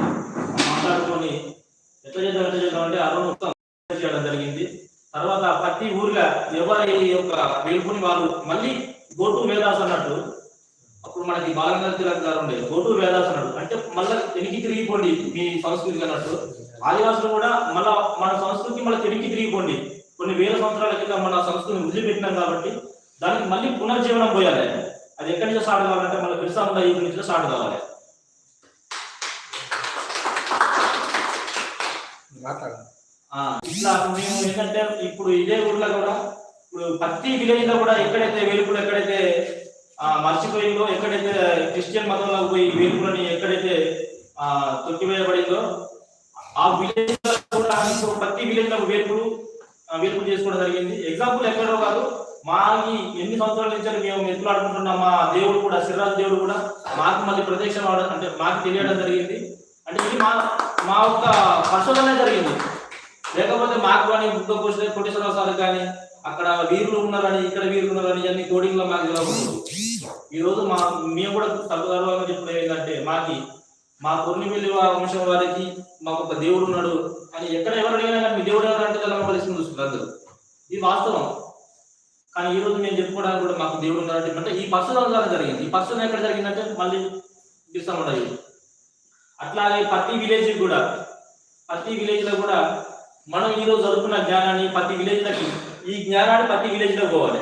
మాట్లాడుకొని ఎట్లా చేద్దాం ఎట్లా చేద్దాం అంటే ఆ రోజు మొత్తం చేయడం జరిగింది. తర్వాత ప్రతి ఊర్లో ఎవరి యొక్క వేల్పుని వాళ్ళు మళ్ళీ గోటు వేదాస్ అన్నట్టు అప్పుడు మనకి బాలగంగాధర తిలక్ గారు ఉండే గోటు వేదాస్ అన్నాడు అంటే మళ్ళీ వెనక్కి తిరిగిపోండి మీ సంస్కృతికి అన్నట్టు ఆదివాసులు కూడా మళ్ళా మన సంస్కృతికి మళ్ళీ వెనక్కి తిరిగిపోండి. కొన్ని వేల సంవత్సరాల క్రితం మన సంస్కృతిని వదిలిపెట్టినాం కాబట్టి దానికి మళ్ళీ పునర్జీవనం పోయాలి. అది ఎక్కడి నుంచి స్టార్ట్ కావాలంటే మళ్ళీ బిర్సా ముండా యూత్ నుంచి స్టార్ట్ కావాలి. ఆ, ఇట్లా మేము ఏంటంటే ఇప్పుడు ఇదే ఊర్లో కూడా ఇప్పుడు ప్రతి విలేజ్ లో కూడా ఎక్కడైతే వేలుపులు ఎక్కడైతే ఆ, మర్చిపోయిందో, ఎక్కడైతే క్రిస్టియన్ మతంలో పోయి వేలుపులని ఎక్కడైతే ఆ, తొక్కివేయబడిందో ఆ విలేజ్ కూడా ఇప్పుడు ప్రతి విలేజ్ లో వేలుపులు ఆ, వేలుపులు చేసుకోవడం జరిగింది. ఎగ్జాంపుల్ ఎక్కడో కాదు, మా ఈ ఎన్ని సంవత్సరాల నుంచి మేము ఎత్తులాడుకుంటున్న మా దేవుడు కూడా సిర్రాజు దేవుడు కూడా మాకు మళ్ళీ ప్రత్యక్షం అవడం అంటే మాకు తెలియడం జరిగింది. అంటే ఇది మా మా యొక్క పరిశోధన జరిగింది. లేకపోతే మాకు కానీ బుగ్గ కోటేశ్వరరావు సార్ కానీ అక్కడ వీరులు ఉన్నారని ఇక్కడ వీరులు ఉన్నారని ఇవన్నీ కోడింగ్లో మాకు తెలియదు. ఈరోజు మా మేము కూడా సగర్వంగా చెప్పడం ఏంటంటే మాకి మా కొర్నిమిల్లి వంశం వారికి మాకు ఒక దేవుడు ఉన్నాడు అని ఎక్కడ ఎవరు అడిగినా కానీ మీ దేవుడు ఎవరు అంటే తెలంగాణ తెలుసుకుని చూసుకుంటారు అందరూ. ఇది వాస్తవం. కానీ ఈ రోజు మేము చెప్పుకోవడానికి కూడా మాకు దేవుడు ఉన్నాడు అంటే ఈ పరిశోధన ద్వారా జరిగింది. ఈ పరిశోధన ఎక్కడ జరిగిందంటే మళ్ళీ बिरसा मुंडा यूथ। अट्लागे प्रति विलेज कूडा, प्रति विलेज लो कूडा मनम ई रोजु जरुपुकुन्न ज्ञानानि प्रति विलेज लकि, ई ज्ञानानि प्रति विलेज लो पोवाले,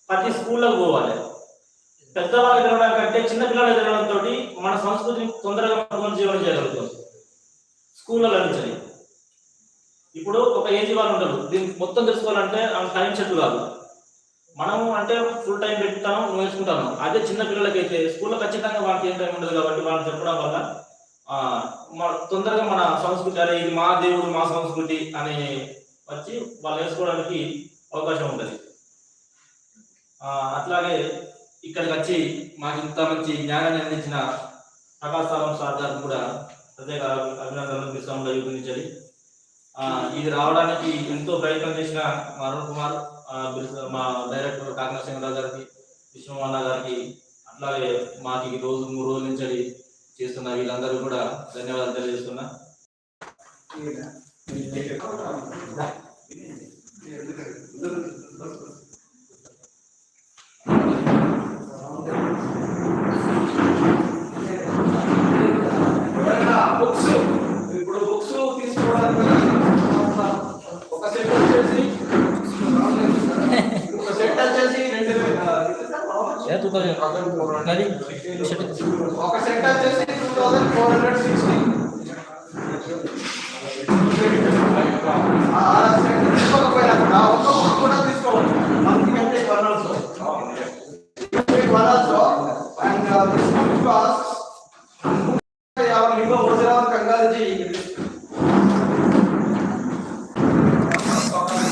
प्रति स्कूल लो पोवाले। पेद्दवाळ्ळकु तेलवडं कंटे चिन्न पिल्ललकु तेलवडं तोटि मन संस्कृतिनि तोंदरगा मन जीवनं चेयगलुगुतां। स्कूल लो नुंचि इप्पुडु ओक एजी वाळ्ळु उंटारु, दीनि मोत्तं तेलुसुकोवालंटे आ टाइम सेट कादु। मनमु अंटे फुल टाइम पेट्टुकुंटामु, नेर्चुकुंटामु। अदे चिन्न पिल्ललकैते स्कूल लो खच्चितंगा वाळ्ळकि एं टाइम उंडदु काबट्टि वाळ्ळकु चेप्पडं वल्ल, आ, म-, तोंदरगा मन संस्कृति, अरे इदि मा देवुडु, मा संस्कृति अनि वच्चि वाळ्ळु नेर्चुकोवडानिकि अवकाशं उंटदि। आ, अट्लागे इक्कडिकि वच्चि माकु इंत मंचि ज्ञानानि अंदिंचिन प्रकाश सावंत सार गारिकि कूडा प्रत्येक अभि-, अभिनंदनलु। बिरसा मुंडा यूथ नुंचि, आ, इदि रावडानिकि एंतो प्रयत्नं चेसिन मा अरुण कुमार, आ, बिरसा, मा डायरेक्टर काकनरसिंह राव गारिकि, विश्वमोहन राव गारिकि, अट्लागे माकु ई रोजु मूडु रोजुल नुंचि चेस्तुन्न वीळ्ळंदरिकि कूडा धन्यवादालु तेलियजेस्तुन्ना। बुक्स, इप्पुडु बुक्स तीसुकोवालंटे ओक सेट वच्चेसि, ओक सेट वच्चेसि रेंडु वेल, आ, ए, two thousand. ओक सेट वच्चेसि two thousand four hundred sixty।